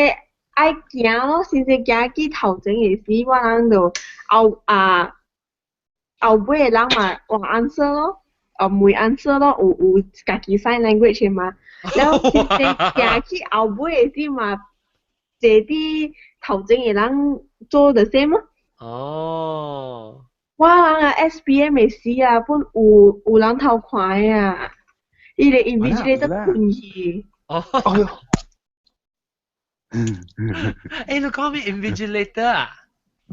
愛行咯，先生行去頭前的時，我人就後啊後尾的人嘛換 answer 咯，哦問 answer 咯，有有家己 sign language 的嘛。然後先生行去後尾的時嘛，坐佇頭前的人做 the same 咯。
哦。
我人啊 SPM 的時啊，本有有人偷看的啊，伊個 invigilator 困去。
哦。欸，你講咩 invigilator 啊？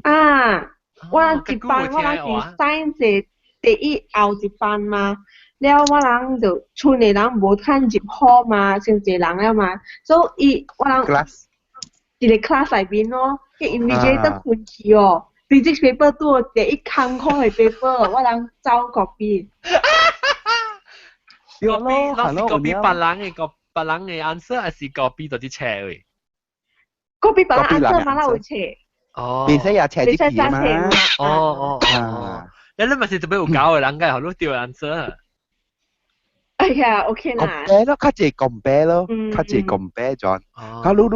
啊，我一班我人是 science 第一後一班嘛，了我人就村的人無通入 hall 嘛，傷濟人了嘛，所以我人一個 class 內面咯，彼 invigilator 困去哦，physics paper 拄第一空空的 paper，我人走 copy。
對咯，係咯，copy 別人的個別人的 answer，還是 copy 到啲冊位
？copy 別人 answer 嘛，哪有冊？
哦，
袂使也冊入去嘛。
哦哦哦。你咪是特別有搞嘅人嘅，好多對 answer。
哎呀，OK 啦。
compare 咯，較濟 compare 咯，較濟 compare 咗。較你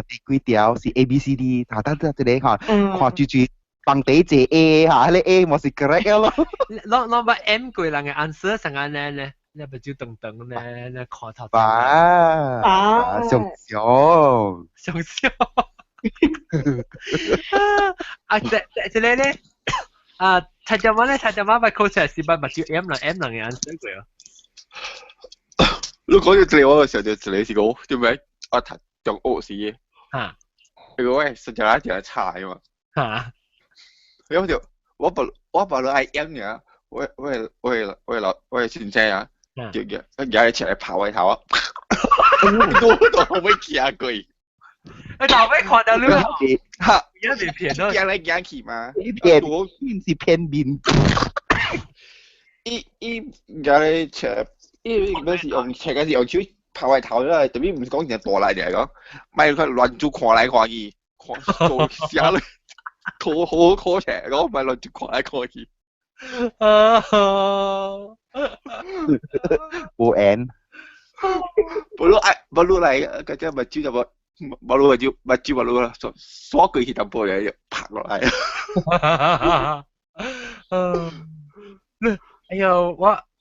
第幾條是 A B C D，下等等一個看，看住住放第一隻 A 嚇，彼個 A 無是 correct 咯。
攏攏捌 M 過人嘅 answer 成個呢呢，你目睭長長呢，你看頭。
啊，上上
上上。啊，這這個咧，啊，蔡家媽咧，蔡家媽捌考出來是捌目睭 M 人 M 人嘅 answer 過哦。
你講到這個，我想到一個是講點解我讀中學時嘅，因為我實在一條差嘅嘛。我就我不我不愛演嘅，我我我我老我先生啊，叫叫一日起來跑我頭啊，我都後尾驚過。
你頭尾看到你，
哈，
而家被騙咯，
驚來驚去嘛，
騙，唔是騙面。
伊伊而家出，伊嗰是用尺，是用手拍我頭啦，特別唔是講成大力嚟講，咪佢亂做看來看去，看做啥咧，好好好邪，講咪亂做看來看去。
啊，
無緣。
不如愛，不如來，嗰隻目睭就無，無路就目睭無路啦，刷刷過去淡薄嚟就拍落來。
嗯，哎喲，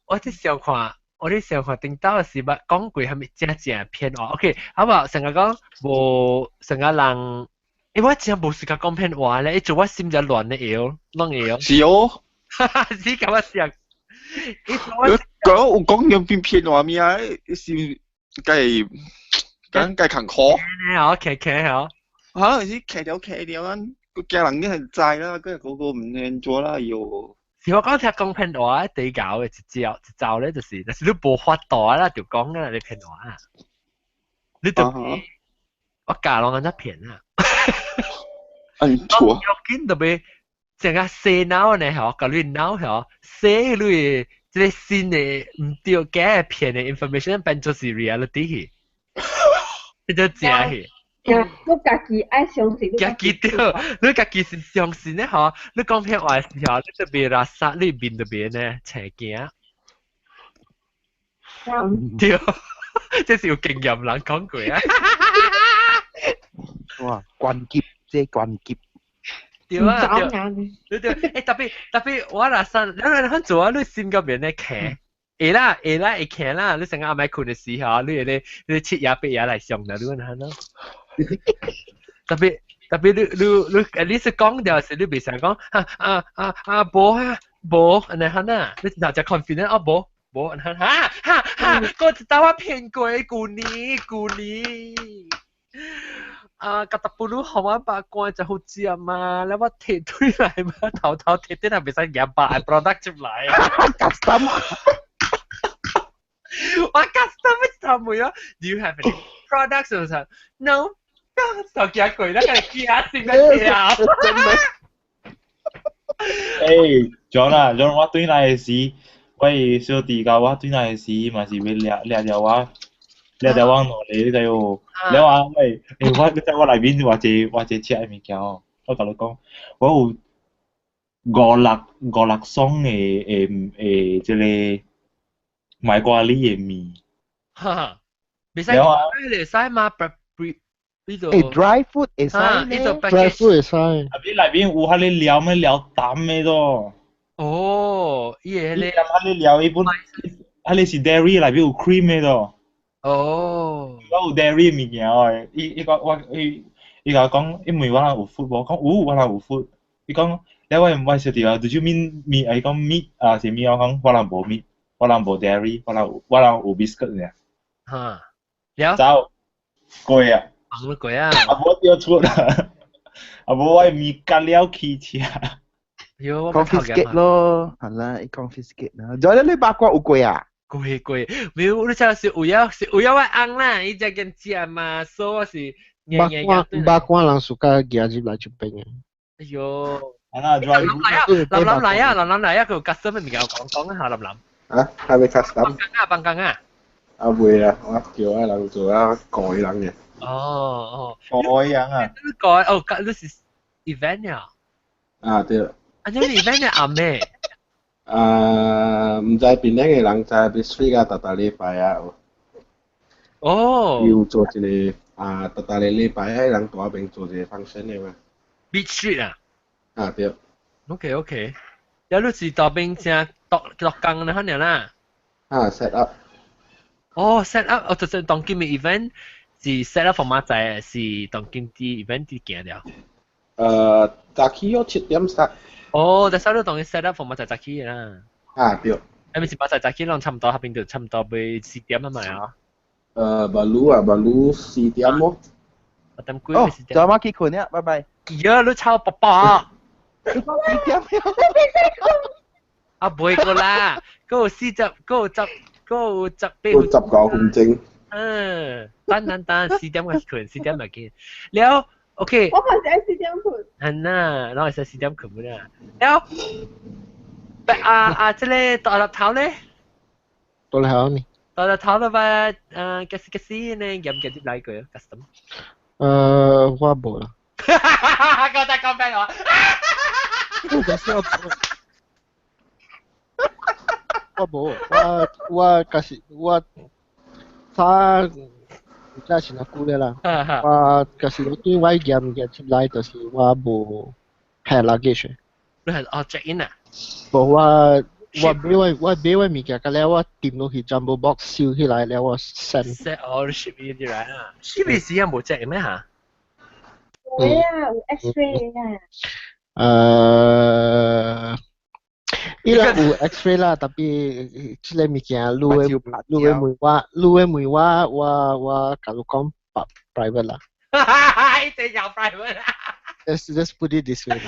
我啲小看，我啲小看頂到是捌講過係咪正正騙話？OK，好無？成日講無成日人，欸，我真無時間講騙話咧，做我心就亂咧搖，亂搖。
是哦，
是咁我想。
你講有講兩邊騙話咩啊？是計講計坎坷。
哦，騎騎哦。
嚇！是騎條騎條啊，個驚人已經係知啦，嗰個個唔認咗啦，又。
是我講聽講騙話，第搞嘅一招一招咧，就是，但是你無法度啦，就講啊，你騙話，你就我教人按怎騙啊？
按錯。
要緊特別成個洗腦呢，嗬，共你腦嗬，洗你這個新的毋對假的騙的 information 變做是 reality 去，變做正去。
你家己愛相信。
家己對，你家己是相信的嗬，你講騙話的時候，你特別垃圾，你面特別呢邪驚。對，這是有經驗人講過啊。
哇，關鍵，這關鍵。
對啊，對，對對，欸，特別特別，我若說，你你做啊，你心嗰邊咧騎，會啦會啦會騎啦，你成日暗暝睏的時候，你會咧你七夜八夜來上啦，你按怎咯？特別特別你你你，你是講掉是你袂使講，啊啊啊啊無啊無，按呢按怎？你若誠 confident 啊無無按呢哈哈哈，我一道我騙過舊年舊年。啊，甲淡薄你予我八關就好食嘛，了我提對來嘛，偷偷提啲係袂使夾白 product 入來啊。
Custom
我 custom 就冇啊。Do you have any products？我話 No，就驚過啦，佢驚死啦，驚。
誒，John 啊，John，我對來的時，我的小弟佮我對來的時，嘛是欲掠掠著我。掠著我兩个，你知無？了啊，喂，欸，我你知我內面偌濟偌濟隻的物件哦。我共你講，我有五六五六種的的的這个賣瓜里的麵。
哈，袂使，會使嗎？呢度。
欸，dry food 會使
呢
？dry food 會使。
啊，你內面有彼个料咩料淡的咯？
哦，伊個彼
个。彼个料伊本，彼个是 dairy 內面有 cream 的咯。
哦，
我有 dairy 物件哦，伊伊講我伊伊共我講，伊問我人有 food 無？講有，我人有 food。伊講，了我我小弟啊，Do you mean meat？伊講 meat 啊是物？我講我人無 meat，我人無 dairy，我人有 biscuit 爾。
哈，了。
走，過啊。
放咗過啊。
啊無掉出啦，啊無我物割了去食。
喲
，confiscate 咯，係啦，confiscate 啦。仲有你八卦有過啊？
過過，沒有，你知是有影是有影我翁啦，伊才見食嘛，所以我是
八卦八卦人 suka 行入來這邊嘅。
哎喲，
啊，
林林來啊，林林來啊，林林來啊，佢有 custom 嘅物件講講一下，林林。
啊，係咪 custom？
放工啊，放工啊。
啊袂啊，我叫啊人做啊改人嘅。
哦
哦，改人啊。
你改哦，你是 event 呀？
啊對。
啊，你 event 嘅暗咩？
啊，毋知邊兩個人知 Beach Street 啊，逐逐禮拜啊。
哦。
要做一個啊，逐逐個禮拜喺人大邊做一個 function 的嘛。
Beach Street 啊？
啊對。
OK，有你是大邊正落落工啦，可能啦。
啊，set up。
哦，set up，哦，就是當今嘅 event 是 set up for 馬仔，是當今啲 event 啲行了。
早起哦，7點三。
哦，但係你當佢 set up for 馬仔早起啦。
啊對。
係咪是馬仔早起，攏差唔多，下邊就差唔多要4點啊嘛啊。
baru 啊，baru 4點咯。
我等幾
哦，就我去困啦，拜拜。
呀，你抄爸爸。
你講幾點？
啊，袂過啦，嗰有四十，嗰有十，嗰有18。
19分鐘。
嗯，等等等，四點我去困，四點咪見。了，OK。
我嘛是愛四點困。
係呐，然後是四點困啦。了，啊啊，這個大粒頭咧？
大粒頭呢？
大粒頭啦吧？幾時幾時呢？嚴幾啲來過？custom。
我無啦。
我再講俾我。
我無，我我假是我早早是若久了啦。我假是我對我驗物件出來，就是我無 hand luggage。
你係哦 check in 啊？
無，我買我物件，甲了我抌落去 jumbo box 收起來了，我 send。
set 哦 ship 入來啊？ship 時間無 check 咩嚇？
有啊，有 X-ray 啊。
伊啦有 X-ray 啦，tapi 這個物件，你會問我，你會問我，我共你講 private 啦。
一定有 private 啦。
Let's put it this way 啦。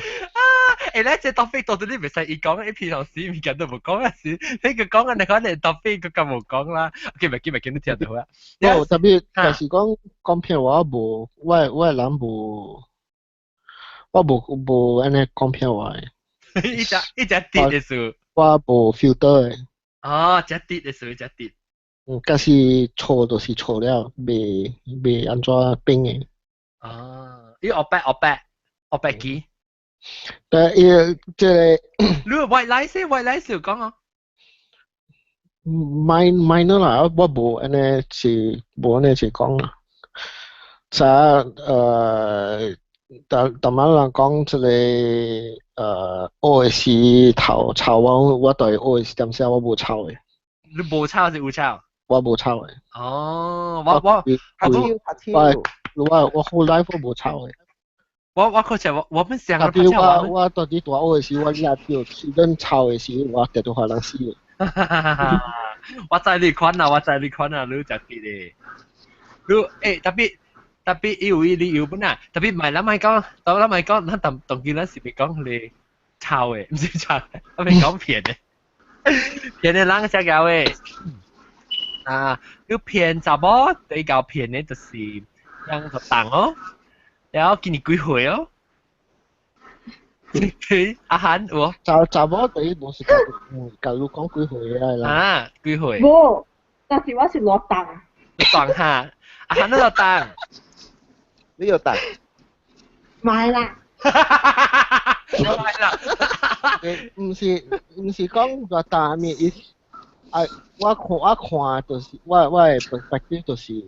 咧，這 topic 到底你袂使伊講，伊平常時物件都無講啊，是，你個講啊，你可能 topic 佢咁無講啦。OK，袂記袂記，你聽到啊？
哦，特別就是講講騙話，無，我人無，我無按呢講騙話的。
一隻一隻跌的數。
我無 filter 的。
哦，隻跌的數，隻跌。
嗯，假是錯就是錯了，袂按怎變的。
哦，伊學白學白學白記。
但伊這個。
你 white lie 先，white lie 是講啊。
minor 啦，我無按呢是無按呢是講啦。啥逐逐擺人講這個學的時頭抄我，我對學的時點寫我無抄的。
你無抄是有抄？
我無抄的。
哦，我我
我我 whole life 我無抄的。
我可是我們上個
特別我到底大學的時，我掠到student 抄的時，我直直予人死的。
我知你款啊，我知你款啊，你食啲咧。你特別特別伊有伊理由本啊，特別唔係咱咪講，當咱咪講，咱當當今咱是咪講你抄的，毋是抄，我咪講騙的，騙的人才搞的。啊，你騙查某比較騙的就是人就當哦，然後今年幾歲哦？阿韓有？
查某第一無是甲你講幾歲的啦。
啊，幾歲？
無，但是我是落當。
當下，阿韓你落當。
你有當？
買啦。
買啦。
毋是講落當面，伊啊，我看就是我的 perspective 就是，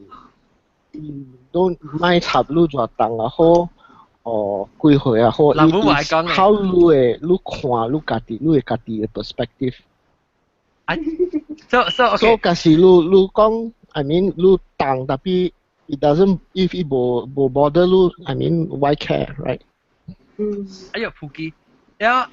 都莫插你偌重也好，哦，幾歲也好，
人母話講
靠你的，你看你家己，你的家己的 perspective。
啊，so okay。
所以假使你講，I mean 你重，tapi it doesn't if 伊無 bother 你，I mean why care, right？
嗯。
哎呦，普基，了，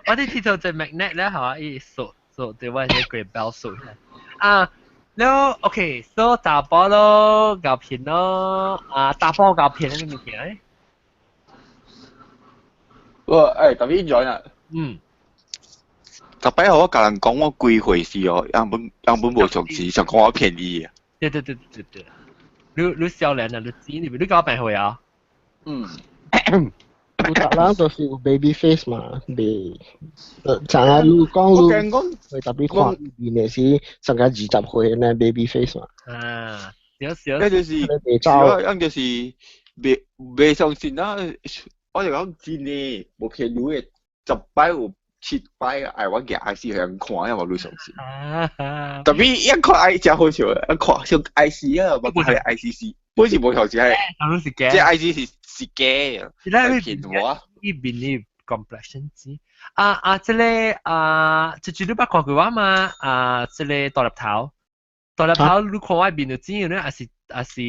我啲鐵頭隻 magnet 咧，係伊鎖鎖對我隻鬼標鎖起來。啊，了 OK，so 查甫咯，𠢕騙咯，啊，查甫𠢕騙呢個物件咧？
我特別 enjoy 啊。
嗯。
特別我共人講我幾歲時哦，樣本無相似，想講我便宜啊。
對對對對對，你少年啊，你知你搞病歲啊？
嗯。
有逐人都是有 baby face 嘛，袂，像啊，你講你會特別看面的是上個20歲那 baby face 嘛。
啊，少少。
那就是，主要樣就是袂相信啊，我就講真嘅，無騙你嘅，10擺有7擺愛我舉 IC 予人看，因為你相信。特別一看 I 真好笑，一看像 IC 啊，無係 IC 是，本是無頭是係，
是假，
這 IC 是假嘅，騙我。
伊面呢 complexion 子，啊啊，這個啊，這這你捌看過我嘛？啊，這個大粒頭，大粒頭你看我面就知咧，還是還是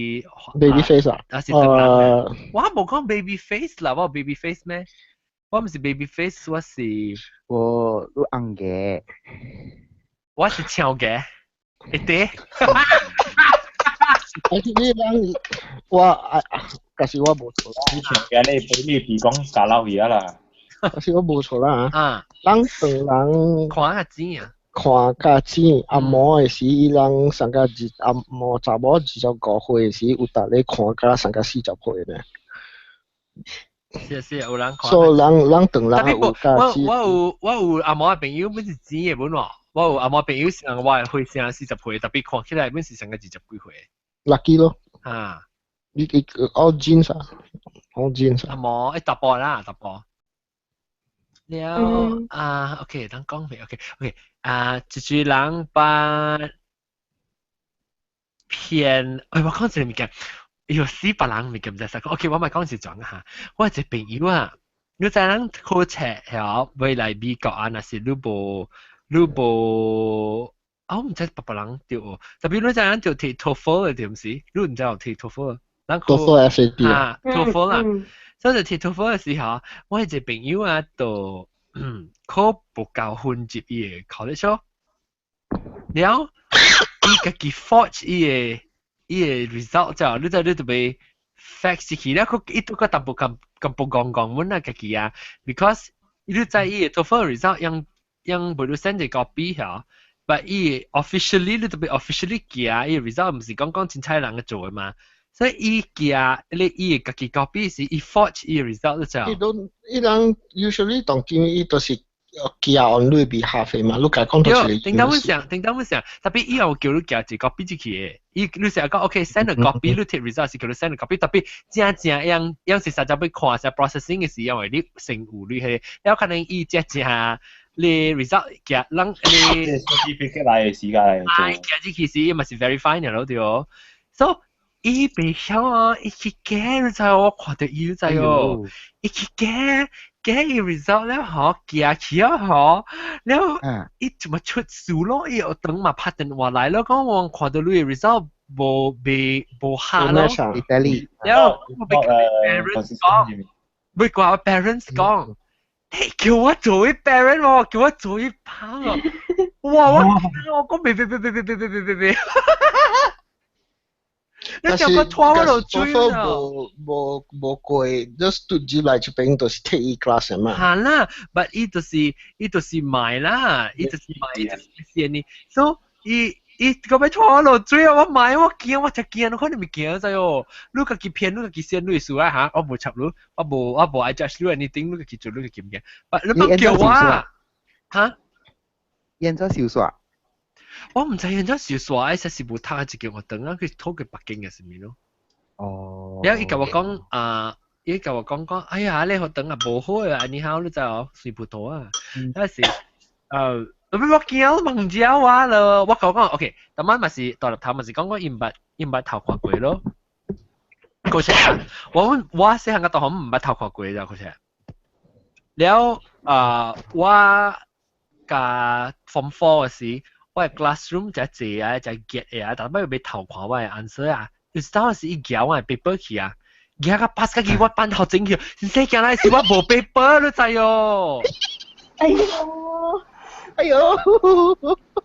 baby face 啊？
還是我無講 baby face 啦，我 baby face 咩？我毋是 baby face，我是
我你紅嘅，
我是長嘅，一啲。
我你人我啊，可是我無錯啦。
你長嘅你你鼻講假老魚啦。
可是我無錯啦。
啊。
人當人
看較淺啊。
看較淺，阿毛的時，伊人上個二阿毛查某25歲時，有逐咧看甲上個40歲呢。
是是，有人看。
所以人人當人有較
我我有我有阿毛的朋友，本是淺的本喎。我有阿毛朋友是我的歲聲40歲，特別看起來本是上個20幾歲。
Lucky 咯。
啊。
你你 all genes 啊，all genes
阿毛一查埔啦，查埔。了啊，OK，咱講未？OK OK，啊，一群人把騙，哎，我講一個物件，哎喲，死別人物件毋知啥講。OK，我咪講一種哈，我有一個朋友啊，你知人考冊曉未來美國啊，若是你無你無，啊，我毋知別別人著，特別你知人著提 TOEFL 的對毋是？你毋知有提 TOEFL？咱考
TOEFL SAT
啊，TOEFL 啦。所以提 TOEFL 的時候，我一個朋友啊，就考無夠分入伊個 college 咯。了，伊家己 forge 伊個 result 之後，你知你就被 fax 去了，佢伊都個淡薄咁咁薄講講阮啊家己啊，because 你知伊個 TOEFL result 用用無你 send 一個 copy 嚇，but 伊 officially 你就被 officially 寄伊 result 毋是講講凊彩人做的嘛。所以伊寄你伊家己 copy 是伊 forge 伊 result 就。
伊都伊人 usually 當今伊都是寄 on 你 behalf 嘛，你家講都是。
頂當阮想，頂當阮想，特別伊有叫你寄一個 copy 入去的，伊你成日講 OK send a copy，你提 result 是叫你 send a copy，特別正正樣樣是實在欲看下 processing 的時，因為你先有你彼個，了可能伊正正你 result 寄人你
certificate 來的時間來做。
啊，寄入去時伊嘛是 verify 爾咯對哦，所以伊袂曉啊，伊去假你知我看著伊你知哦，伊去假假伊 result 了吼，寄去了吼，了伊怎麼出事咯？伊學堂嘛拍電話來咯，講我看到你的 result 無未無合咯，
意大利，
了我欲 parents 講，欲共我 parents 講，你叫我做伊 parent 喎，叫我做伊跑啊！哇！我我講別別別別別別別別別！你叫我拖我落水
啊！無無無過，just 讀入來這邊就是 take 伊 class 嘛。
係啦，but 伊就是買啦，伊就是買，伊就是先呢。所以伊伊個欲拖我落水啊！我買我驚，我真驚，你看你物件知哦。你家己騙，你家己先，你輸啊嚇！我無插你，我無愛 judge 你，anything，你家己做，你家己物件。but 你莫叫我嚇？
現在小說。
我毋知現在小說，伊實是無讀一間學堂啊，佢討過北京嘅是咪咯？
哦。
然後伊共我講啊，伊共我講講，哎呀，你學堂啊無好啊，你好你知哦，水葡萄啊，那是我驚問者我咯，我講講，OK，逐擺嘛是大粒頭嘛是講講伊毋捌頭看過咯。嗰次我我細漢個大學毋捌頭看過咋，嗰次。了啊，我共 form four 嘅時，我嘅 classroom 就坐啊，就 get 嘅啊，但係欲偷看我嘅 answer 啊，有時當時伊舉我嘅 paper 去啊，舉個 pass 個去我班頭前去，先生驚來是我無 paper 你知哦。
哎呦，
哎呦，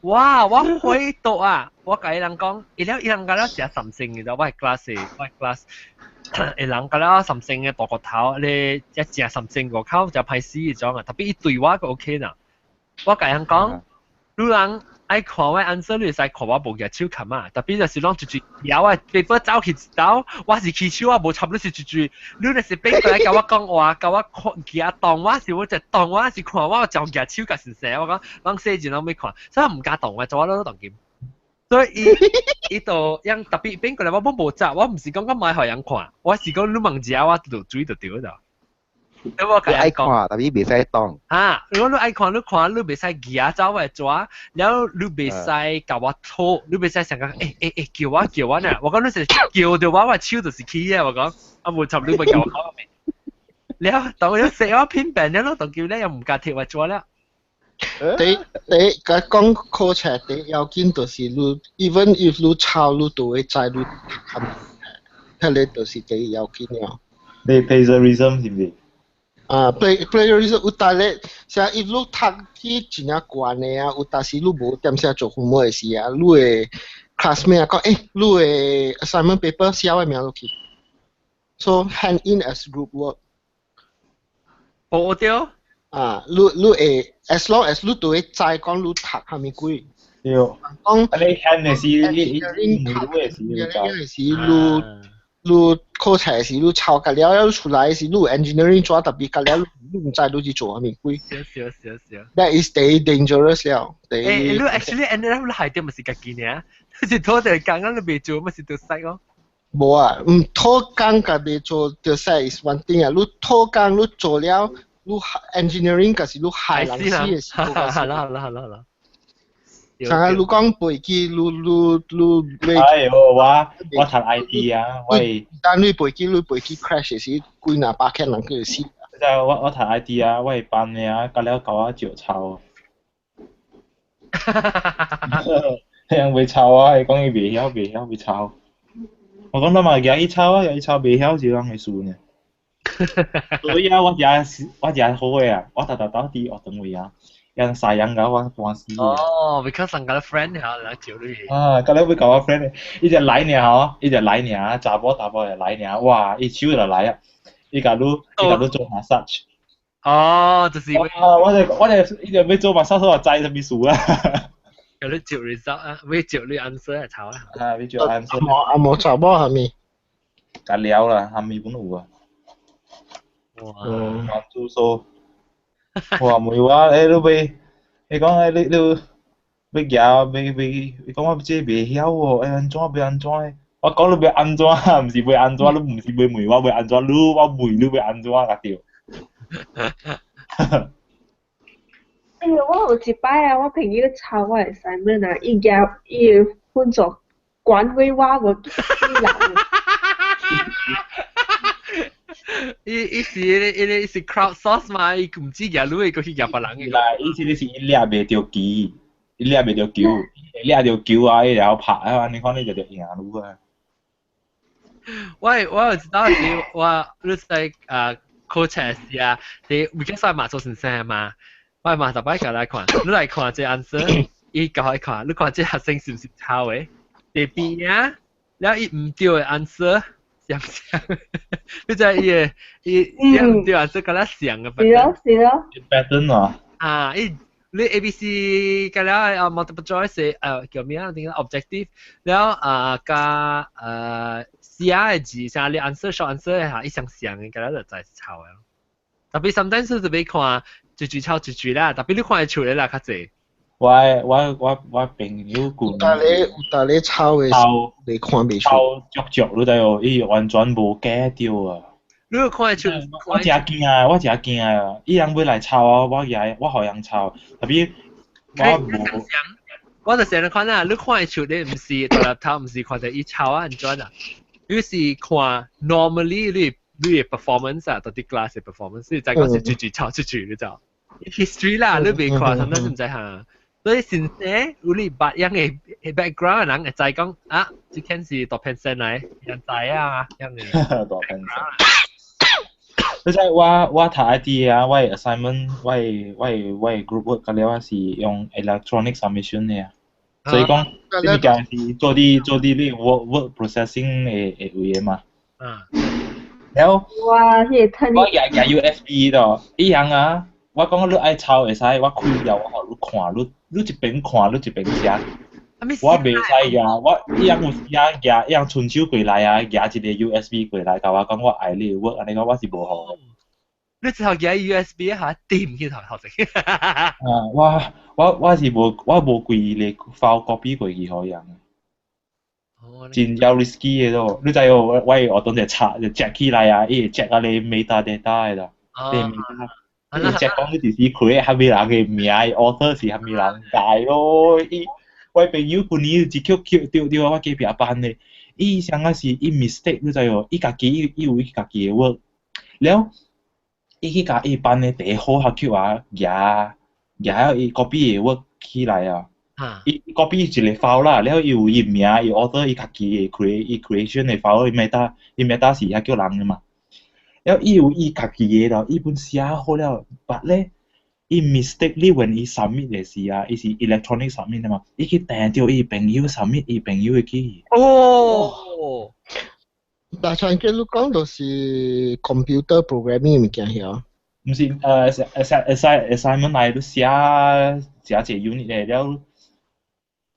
哇！我回到啊，我共伊人講，伊了伊人共了食三星嘅，我係 class 我係 class，伊人共了三星嘅大骨頭，你一食三星外口就歹死迄種啊，特別伊對我個 OK 啦。我共人講，你人愛看我 answer，你會使看我無舉手冚啊。特別就是攏直直搖啊，paper 走去走，我是起手，我無插你是直直。你若是變過來共我講話，共我看舉當我是我就當我是看我就舉手共先生，我講攏細陣攏欲看，所以我毋敢動我，做我攏當金。所以伊伊就樣特別變過來，我本無責，我毋是講講買予人看，我是講你問一下我就注意就對了。你我
你愛看，但係袂使當。
啊！如果你愛看，你看，你袂使舉走我的紙，然後你袂使共我討，你袂使想講，欸欸欸，叫我叫我呢？我講你是叫著我，我手就是起啊！我講，啊無插你咪叫我講未？了，當我寫我偏病了咯，當叫咧又毋敢貼我紙了。
第第甲講考冊第要緊就是你，even if 你抄你都會知你讀較物，彼个就是第一要緊了。
你 plagiarism 是毋是？
啊，plagiarism 有當咧，像 if 你讀去真正懸的啊，有當時你無點寫做 homework 的時啊，你的 classmate 講，欸，你的 assignment paper 寫我名落去，so hand in as group work。
哦對。
啊，你你會 as long as 你都會知講你讀啥物鬼。
對。
講
啊，你 hand 的是你你你的是
你的是你你考冊時你抄甲了了出來時，你有 engineering 紙特別甲了，你毋知你是做啥物鬼。
少少少少。
That is 第一 dangerous 了。第
一。欸，你 actually end up 你害點咪是家己爾，你是拖著工啊，你袂做咪是著使哦。
無啊，毋拖工甲袂做著使 is one thing 啊，你拖工你做了，你 engineering 就是你害人死的時候。
好啦好啦好啦好啦。
像你講背機，你你你
哎喲，我讀 IT 啊，我
但你背機你背機 crash 時，幾若百千人去死。
就我讀 IT 啊，我班的啊，到了共我照抄。人袂抄啊，伊講伊袂曉袂曉袂抄。我講你嘛舉去抄啊，舉去抄袂曉是人的事呢。所以啊，我食我食好的啊，我逐逐到佇學堂位啊。人西人共我搬死。
哦，because 人家 friend 嚇，來招你。
啊，到了欲共我 friend，伊就來爾吼，伊就來爾，查某查某就來爾，哇，伊手就來啊，伊共你伊共你做 massage。
哦，就是。
啊，我就我就伊就欲做 massage，我知啥物事啊。
共你照 result 啊，欲照你 answer 來抄啊。
啊，欲照 answer。
阿毛查某係咪？
甲了啦，蝦米本有啊。
哇。
做數。哇！問我，欸，你欲，你講欸，你你欲舉，欲欲，你講我這袂曉喎，欸，按怎欲按怎？我講你欲按怎，毋是欲按怎，你毋是欲問我欲按怎，你我問你欲按怎甲對。
哎呦，我有一擺啊，我朋友抄我 assignment 啊，伊舉伊的分數懸過我無幾人。
伊伊是伊伊是 crowd source 嘛，伊毋止舉你，閣去舉別人
嘅。啦，伊是你是伊掠袂著球，伊掠袂著球，掠著球啊，伊然後拍啊，你看你就著贏你啊。
我我有一道時我你在啊考冊時啊，你 because 我嘛做先生嘛，我嘛逐擺共來看，你來看這 answer，伊共我看，你看這學生是毋是抄的？第邊啊，了伊毋對的 answer。像像，你知伊個伊伊對啊，這敢若像個
是咯是咯。
pattern 啊。
啊，伊你 A、B、C 個了啊 multiple choice 叫咩啊？點 objective 了啊加C 啊的字，像你 answer short answer 嚇，伊相像的，個了就知是抄的。特別 sometimes 就欲看一句抄一句啦，特別你看會出來啦較濟。
我我我我朋友舊
有當咧有當咧抄的，你看袂出。
抄足足你知無？伊完全無假著啊！
你有看會出？
我誠驚啊！我誠驚啊！伊人欲來抄啊，我舉我予人抄，特別我無。
我就成日看啊，你看會出你毋是獨立頭，毋是看著伊抄啊按怎啊？你是看 normally 你你的 performance 啊，到佇 class 的 performance，你知講是句句抄句句，你知？history 啦，你袂看，他們是毋知嚇。所以先生有你捌樣的 background 的人會知講啊，這件是大騙生來，人知啊，樣的。
大騙生。你知我我讀 IT 啊，我的 assignment，我的我的我的 group work 甲了我是用 electronic submission 的啊。所以講，這物件是做佇做佇你 word word processing 的的位的嘛。然後
哇，彼個
我舉舉 USB 的，伊樣啊，我講你愛抄會使，我開了我予你看，你你一邊看你一邊寫。我袂使舉，我伊樣有時啊舉，伊樣伸手過來啊，舉一個 USB 過來，共我講我愛你 work，按呢講我是無予。
你最後舉 USB 下掂去頭頭前。
啊，我我我是無我無規個 file copy 過去予人。真有 risky 的咯，你知無？我我學堂就查就 check 起來啊，伊會 check 啊你 metadata 的啦。你明你只講你就是 create 蝦米人嘅名，author 是蝦米人解咯。伊我朋友舊年一叫叫對對我隔壁班的，伊上個是伊 mistake 你知無？伊家己伊有伊家己的 work，了伊去共伊班的第一好學級啊，舉舉伊 copy 的 work 起來啊。伊 copy 一個 file 啦，了伊有伊名，伊 author 伊家己的 create 伊 creation 的 file，伊 meta 伊 meta 是遐叫人的嘛。了伊有伊家己的咯，伊本寫好了，but 咧，伊 mistakenly when 伊 submit 的時啊，伊是 electronic submit 的嘛，伊去訂著伊朋友 submit 伊朋友的去。
哦，
但像叫你講就是 computer programming 物件曉。
毋是assign assignment 來你寫寫一個 unit 的了，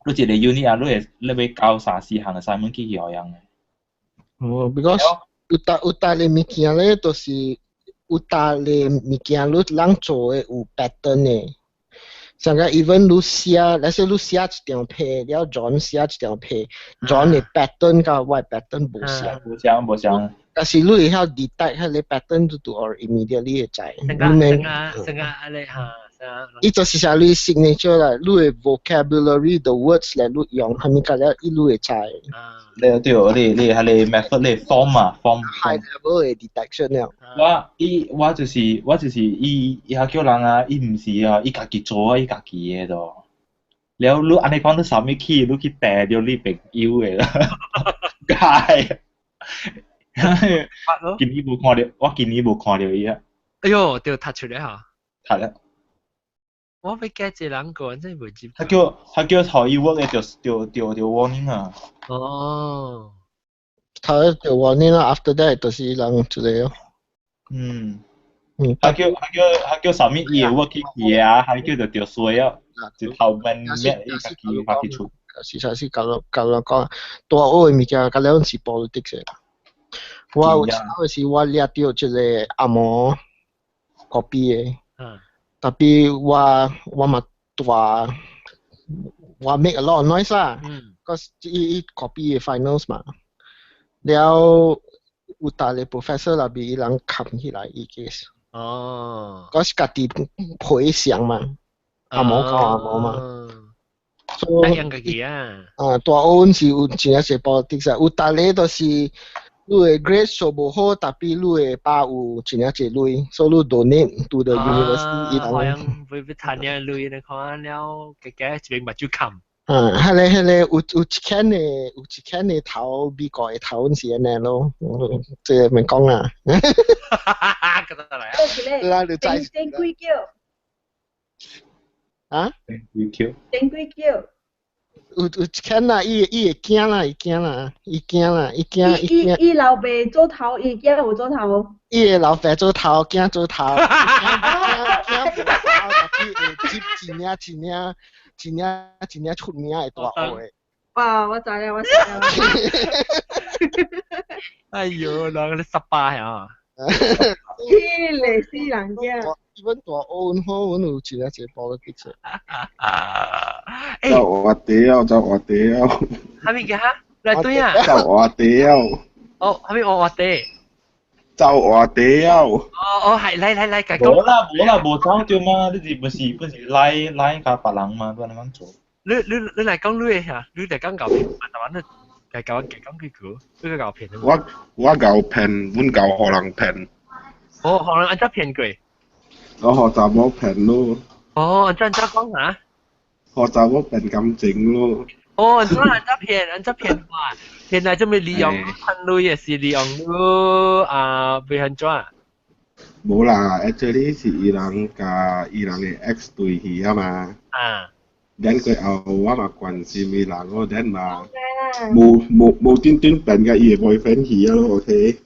你一個 unit 啊，你會你欲交三四項 assignment 去予人的。
哦，because 有搭有搭的物件咧，就是有搭的物件，你人做的有 pattern 的。像個 even 你寫，let's say 你寫一張皮，了 John 寫一張皮，John 的 pattern 佮我的 pattern 無相。
無相無相。
但是你會曉 detect 彼個 pattern 就 or immediately 會知。
成個成個成個按呢嚇，成個。
伊就是寫你 signature 啦，你的 vocabulary the words 咧，你用啥物個了，伊你會知。
你對，你你彼個 method 你 form 啊 form。
High level 的 detection 了。
我伊我就是我就是伊伊遐叫人啊，伊毋是啊，伊家己做啊，伊家己的咯。了你按呢講你 submit 去，你去訂著你朋友的啦。解。今年無看著，我今年無看著伊啊。
哎喲，對，讀出來嚇。
讀了。
我欲 get 一人個，真袂接。
他叫予伊 work 的就就就就 warning 啊。
哦。
他就 warning 啦，after that 就是人一個咯。
他叫 submit 伊的 work 去去啊，他叫就著衰啊，就頭問咩伊家己發去出。
實在是教教人講，大學的物件，甲了是 politics 的。我有嗰時我掠著一個紅毛 copy 的，tapi 我嘛大，我 make a lot of noise 啦，cause 伊伊 copy 的 finals 嘛，了有逐個 professor 內邊伊人冚起來伊 case。嗰是家己賠償嘛，紅毛共紅毛嘛。
所以家己啊。
啊，大學是有真正是 politics 啊，有逐個都是你的 grade 數無好，tapi 你的爸有真正濟鐳，所以你 donate to the university。
好像會會趁啲鐳，你看了，加加一邊目睭冚。
啊，彼個有一間的有一間的頭美國的頭是按呢咯，這個免講啦。
覺得來
啊。
啦，你知。
正幾叫？
啊？
幾叫？
正幾叫？
有有一間啦，伊伊會驚啦，伊驚啦，伊驚啦，伊驚伊驚。
伊老爸做頭，伊囝有做頭。
伊的老爸做頭，囝做頭，囝囝無頭，tapi 會接一領一領一領一領出名的大學的。
哇！我知啦，我知啦。
哎呦，兩個18啊！
黐嚟死人嘅。
阮大學阮好，阮有一個一個 politics。
走活掉，走活掉。
蝦米嘅哈？來對啊。
走活掉。
哦，蝦米活地？
走活掉。
哦哦，係，來來來，講。
無啦無啦，無走對嗎？你是不是不是來來共別人嘛？亂咁做。
你你你來講你的嚇，你來講𠢕騙，台灣你來教我講幾句，你個𠢕騙。
我𠢕騙，阮𠢕予人騙。
哦，予人按怎騙過？
我予查某騙咯。
哦，按怎按怎講啊？
予查某騙感情咯。
哦，按怎按怎騙？按怎騙話？騙來做咩利用趁鐳也是利用你啊？欲按怎？
無啦，actually 是伊人共伊人的 ex 對戲啊嘛。Then 過後我嘛關心伊人，我 then 嘛無無無端端變共伊的 boyfriend 去啊咯，OK。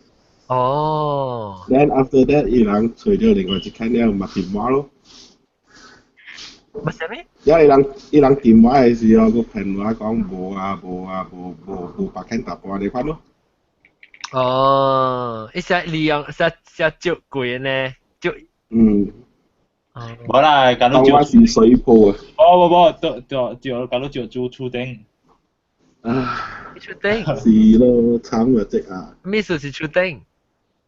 哦。
Then after that，伊人揣著另外一間了，嘛電話咯。
嘛啥物？
因為伊人電話的時候，閣騙我講無啊無啊無無無白牽淡薄仔款咯。
哦，伊說利用說說借過呢，借。
無啦，共你
當我是水泡啊！
無無無，對對對，共你借厝厝頂。
啊！
厝頂。
是咯，慘啊！這啊。
咩事是厝頂？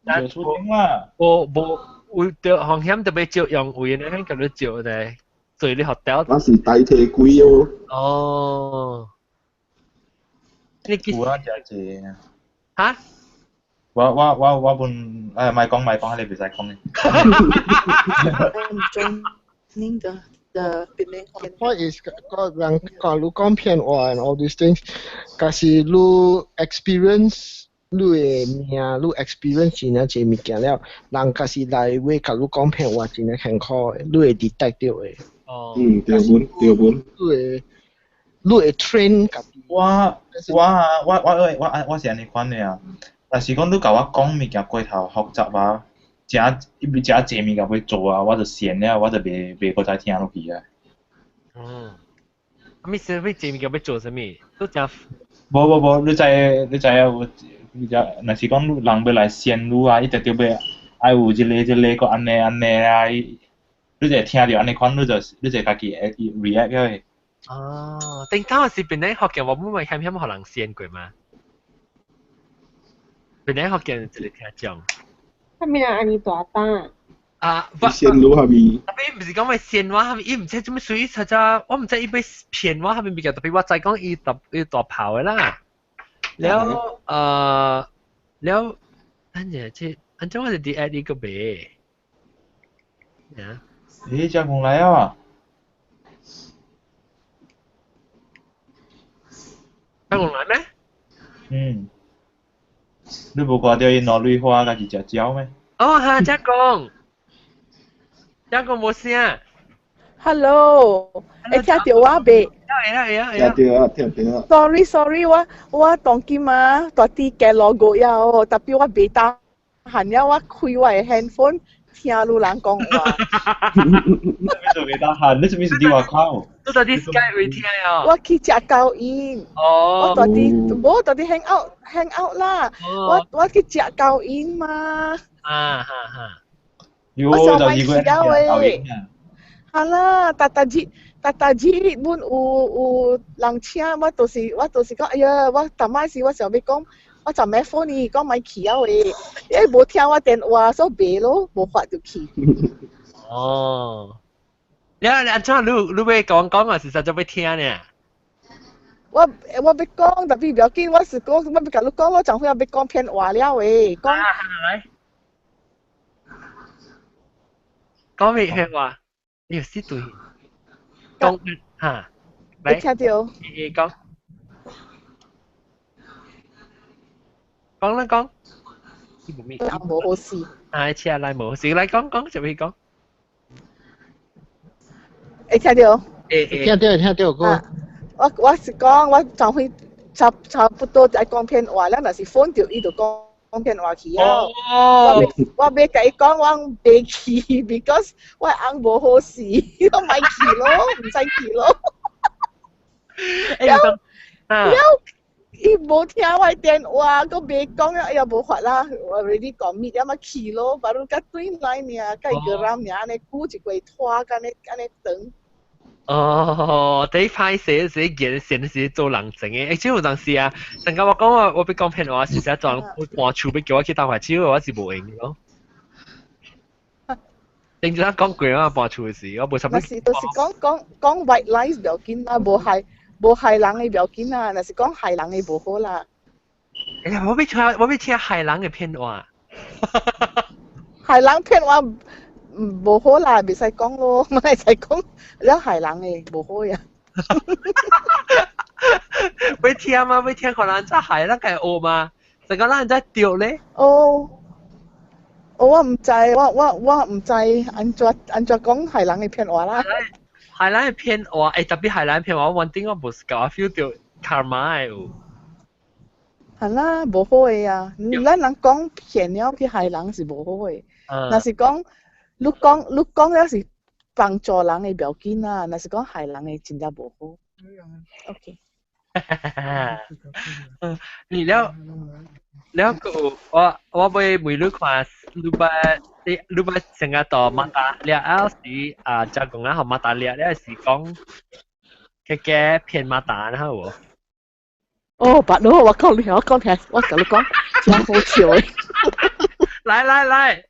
借厝頂啦。
無無有著風險特別照用位呢，咁你照咧，做你學掉。
我是代替鬼哦。
哦。你
有啊，真濟。
嚇？
我本誒咪講咪講，你袂使講嘅。
中的的變
Point is 個人講你講騙話 and all these things，假是你 experience 你的命，你 experience 真正濟物件了，人假是來話共你講騙話真正艱苦的，你會 detect 到的。
哦。
嗯，對本對本。
你會 train 家己。
我是按呢款的啊。若是講你共我講物件過頭複雜啊，誠伊誠濟物件欲做啊，我就閒了，我就袂閣再聽落去啊。
嗯。咩事？咩濟物件欲做啥物？都誠。
無無無，你知你知影有，若是講人欲來仙女啊，伊定著欲愛有這个這个，閣按呢按呢啊，你就會聽著按呢款，你就家己會 react 個。
哦，頂頭是邊個福建話，冇咪險險予人仙過嗎？邊個福建一個聽講？
啥物人按呢大膽？
啊，
仙女係咪？
特別毋是講欲仙我，係咪？伊毋知做咩水，實在我毋知伊欲騙我，係咪物件？特別我知講伊大伊大炮的啦。了了，等陣這按怎我是佇 add 伊個袂？呀？
咦，遮講來啊？
遮講來咩？
嗯。你無看著伊攞蕊花家己食蕉咩？
哦哈，遮講，遮講無聲。
Hello，會聽著我袂？
會啊會啊會啊。
聽著啊，聽著啊。
Sorry sorry，我當今啊，蹛佇街路過了哦，tapi 我袂得閒了，我開我的 handphone 聽女人講話。
你做袂得閒？你啥物是佇外口？
你蹛佇 Skype 會聽哦。
我去食高音。
哦。
我蹛佇無蹛佇 hang out hang out 啦。我去食高音嘛。
啊哈哈。
喲，
我
就
上
是個
擺去
高音啊。
好啦，逐逐日逐逐日，阮有人請我，就是講，哎呀，我逐擺時我想欲講，我昨暝 phone 伊講莫去了的，伊無聽我電話，所以袂咯，無法就去。
哦。你你按怎你欲講講啊？是實在欲聽呢？
我欲講，tapi 不要緊，我是講我欲共你講，我昨昏欲講騙話了的，講。
來。講咩騙話？你有死對。講嚇。
你聽著。
你講。講啦講。
無好事。
啊，車來無好事，來講講，就欲講。
會聽著？
聽著聽著講。
我是講，我昨昏差不多愛講騙話了，若是 phone 著伊就講騙話去啊。我欲共伊講，我袂去，because 我翁無好勢，我莫去咯，毋使去咯。了了，伊無聽我電話，閣袂講了，哎呀無法啦，我 already commit 了嘛去咯，baru 才轉來爾，共伊個人爾按呢久一過拖，按呢按呢長。
哦，第一歹勢是眼神是做人情的，欸，這有當時啊，陣間我講我欲講騙話，是實在搬厝欲叫我去鬥下手，我是無閒咯。頂陣講過啊，搬厝的時，我無啥物。
若是就是講講講 white lies 不要緊啦，無害無害人的不要緊啦，若是講害人的無好啦。
哎呀，我欲聽害人的騙話。
害人騙話。無好啦，袂使講咯，莫使講了害人的，無好呀。
欲聽嗎？欲聽看人怎害咱家學嗎？成個咱怎著咧？
哦，我毋知，我毋知按怎按怎講害人的騙話啦。
害人的騙話，欸，特別害人騙話，我穩定我無是共我 feel 著 karma 的有。
係啦，無好的啊！咱人講騙了去害人是無好的，若是講。你講了是幫助人的不要緊啦，若是講害人的真正無好。OK。
你了了個我欲問你看，你捌成日到馬達了時啊，就講啊，馬達了了是講個個騙馬達啦，無？
哦，捌咯，我講你，我講聽，我共你講，真好笑的。
來來來。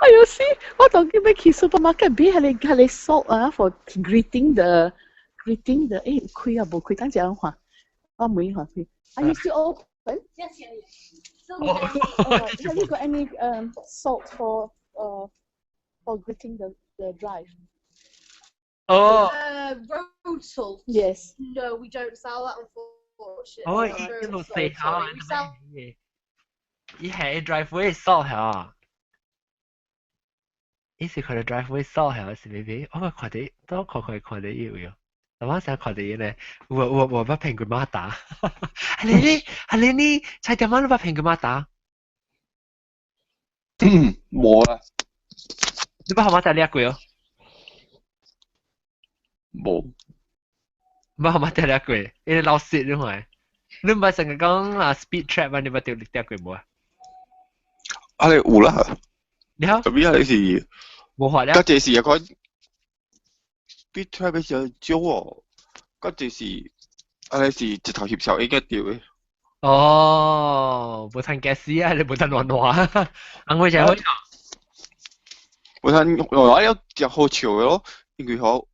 我有時我當佢欲去 supermarket 買彼個 salt 啊，for greeting the 開啊無開，等陣看，我問看開。Are you still open?
Yes.
Oh, have you got any salt for greeting the drive?
Oh.
Road salt.
Yes.
No, we don't sell that, unfortunately.
哦，伊路四下，伊係 driveway salt 嚇。伊是佢哋 driveway salt 嚇，是咪咪？我看到，都看看看到有有。我成看到咧，我捌騙過馬達。係你呢？係你呢？菜店仔你捌騙過馬達？
無啦。
你捌予馬達掠過哦？
無。
捌予馬達掠過，伊老實你看。你毋捌成日講啊 speed trap 啊？你捌著掠過無啊？
啊，你有啦。
你好。
特別係是
無法了。
嗰這是一個 speed trap 是少哦，嗰這是啊，你是一頭翕相應該對的。
哦，無趁駕駛啊，你無趁亂亂，紅會就好。
無趁我有真好笑的咯，因為吼，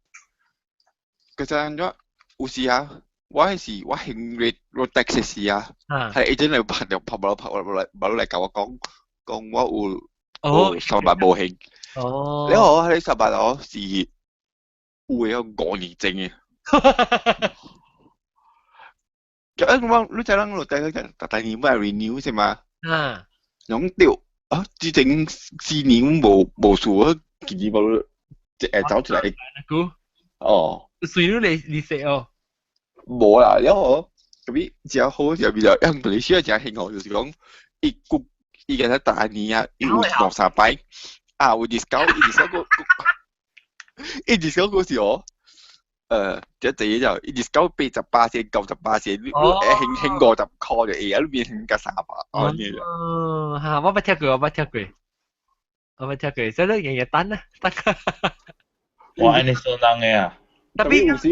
嗰陣咗有時啊，我係是我行 road tax 時啊，係 agent 嚟拍就拍冇拍冇嚟冇嚟教我講講我有3萬無行。
哦。
你我喺3萬我是有5年前嘅。就我你知人落大個逐年要 renew 是嘛？
啊。
攏對啊，之前4年無事，我今年無即會走出來。
估。
哦。
隨你嚟嚟食哦。
無啦，了後特別真好，就比較用馬來西亞真興哦，就是講伊顧伊個逐年啊，伊有兩三擺啊，有 discount，伊 discount 個，伊 discount 個是哦。即係就伊 discount 88仙、98仙，你興興50箍就會啊，你變興甲300。
哦，嚇！我捌聽過，我捌聽過，我捌聽過，所以你日日等啊，等。
我按呢相當的啊。
特別有時，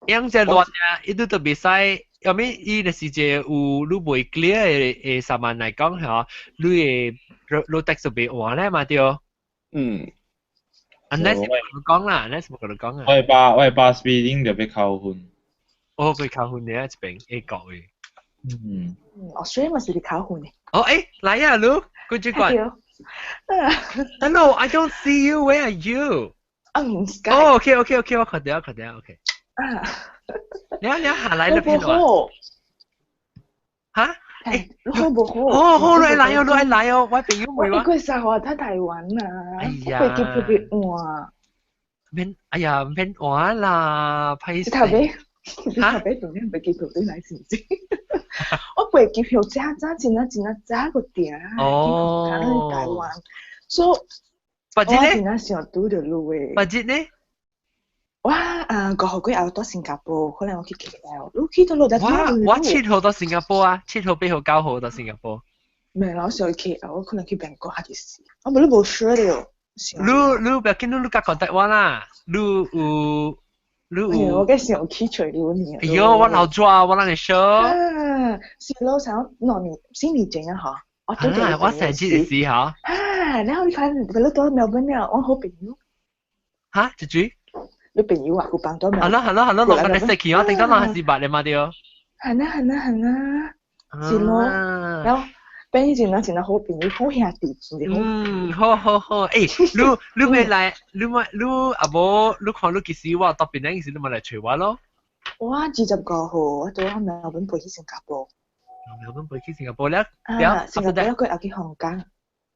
樣只亂啊，伊都特別使，後面伊若是一個有你袂 clear 的3萬來講嚇，你的 road tax 就袂換咧嘛對。
嗯。
Unless 冇講啦，unless 冇同你講啊。
我會把 speeding 就被扣分。
哦，佢扣分嘅一邊 A 國嘅。
嗯。
Australia 嘛是扣分嘅。
哦，誒，來啊，盧，郭主管。Hello, I don't see you. Where are you?
I'm in Skype.
哦，OK, OK, OK，我看到，看到，OK。
啊。
你下來了邊度？嚇？
誒，好無好？
哦，好，你來哦，你來哦，我朋友問
我。我過三號喺台灣啊，我過機票變換。
免，哎呀，免換啦，歹勢。
你頭尾，你頭尾當然飛機票對來是毋是？我飛機票早早真啊真啊早個訂
哦，
去台灣，所以
我
真啊想拄著你的。
別日呢？
我啊5號過後到新加坡，可能我去 KL，你去到落就
我7號到新加坡啊，7號、8號、9號到新加坡。
未啦，我想去 KL，我可能去曼谷還是，我無你無 sure 了。
你你不要緊，你佮 contact 我啦，你有你有。
我計想去揣你呢。
哎喲，我老抓，我啷個說？
啊，是咯，上2年、4年前啊，嗬。我
啊，我上次是嗬。
啊，然後你看，你到墨爾本了，我好朋友。
嚇，這句？
你朋友啊，有幫到
係咯係咯係咯，落個你食去，我頂多人係八你嘛對。
係啦係啦係啦，是咯，然後變以前那真係好朋友，好兄弟，
嗯，好好好，誒，你你未來，你咪你阿無，你看你幾時我到邊陣時你咪來揣我咯。
我25號，我到墨爾本飛去新加坡。
墨爾本飛去新加坡了，了，
新加坡過後去香港。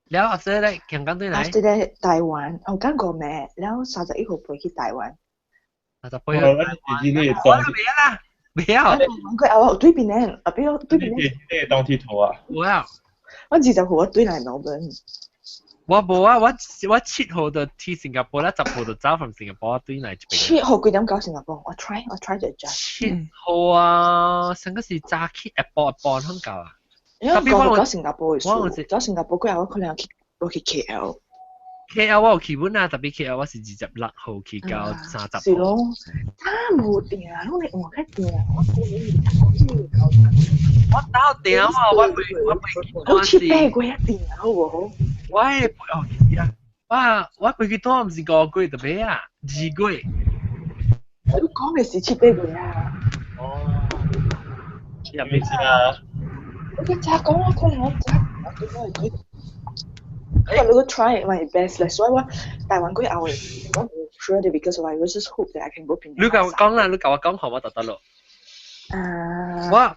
了後先咧，香港對來。
後先咧，台灣，香港五暝，了31號飛去台灣。
就飛去台灣。我都未啦，未啊。
佢後對邊咧，後邊對邊咧。
你當鐵頭啊？
我啊。
我20號我對來墨爾本。
我無啊，我7號就去新加坡啦，10號就走從新加坡對來這邊。
7號幾點到新加坡？我 try 就 adjust。
7號啊，上個是早起下晡下晡通到啊。
因為我到新加坡嘅時，到新加坡過後我可能去我去 KL。
KL 我有去本啊，特別 KL 我是26號去到30號。
是咯，他無定，攏會換較定，我估你
我到定啊，我未我未。
我7、8個月定好無好？
我哦，其實啊，我飛機單毋是5個月就買啊，2個月。
你講嘅是7、8個月啊。
哦。入面
先啊。
我個咋講我可能我咋我對我係我如果 try my best 咧，所以我台灣過後我 sure 的 because I was just hope that I can go 檳
城。你甲我講啦，你甲我講好我就得咯。
啊。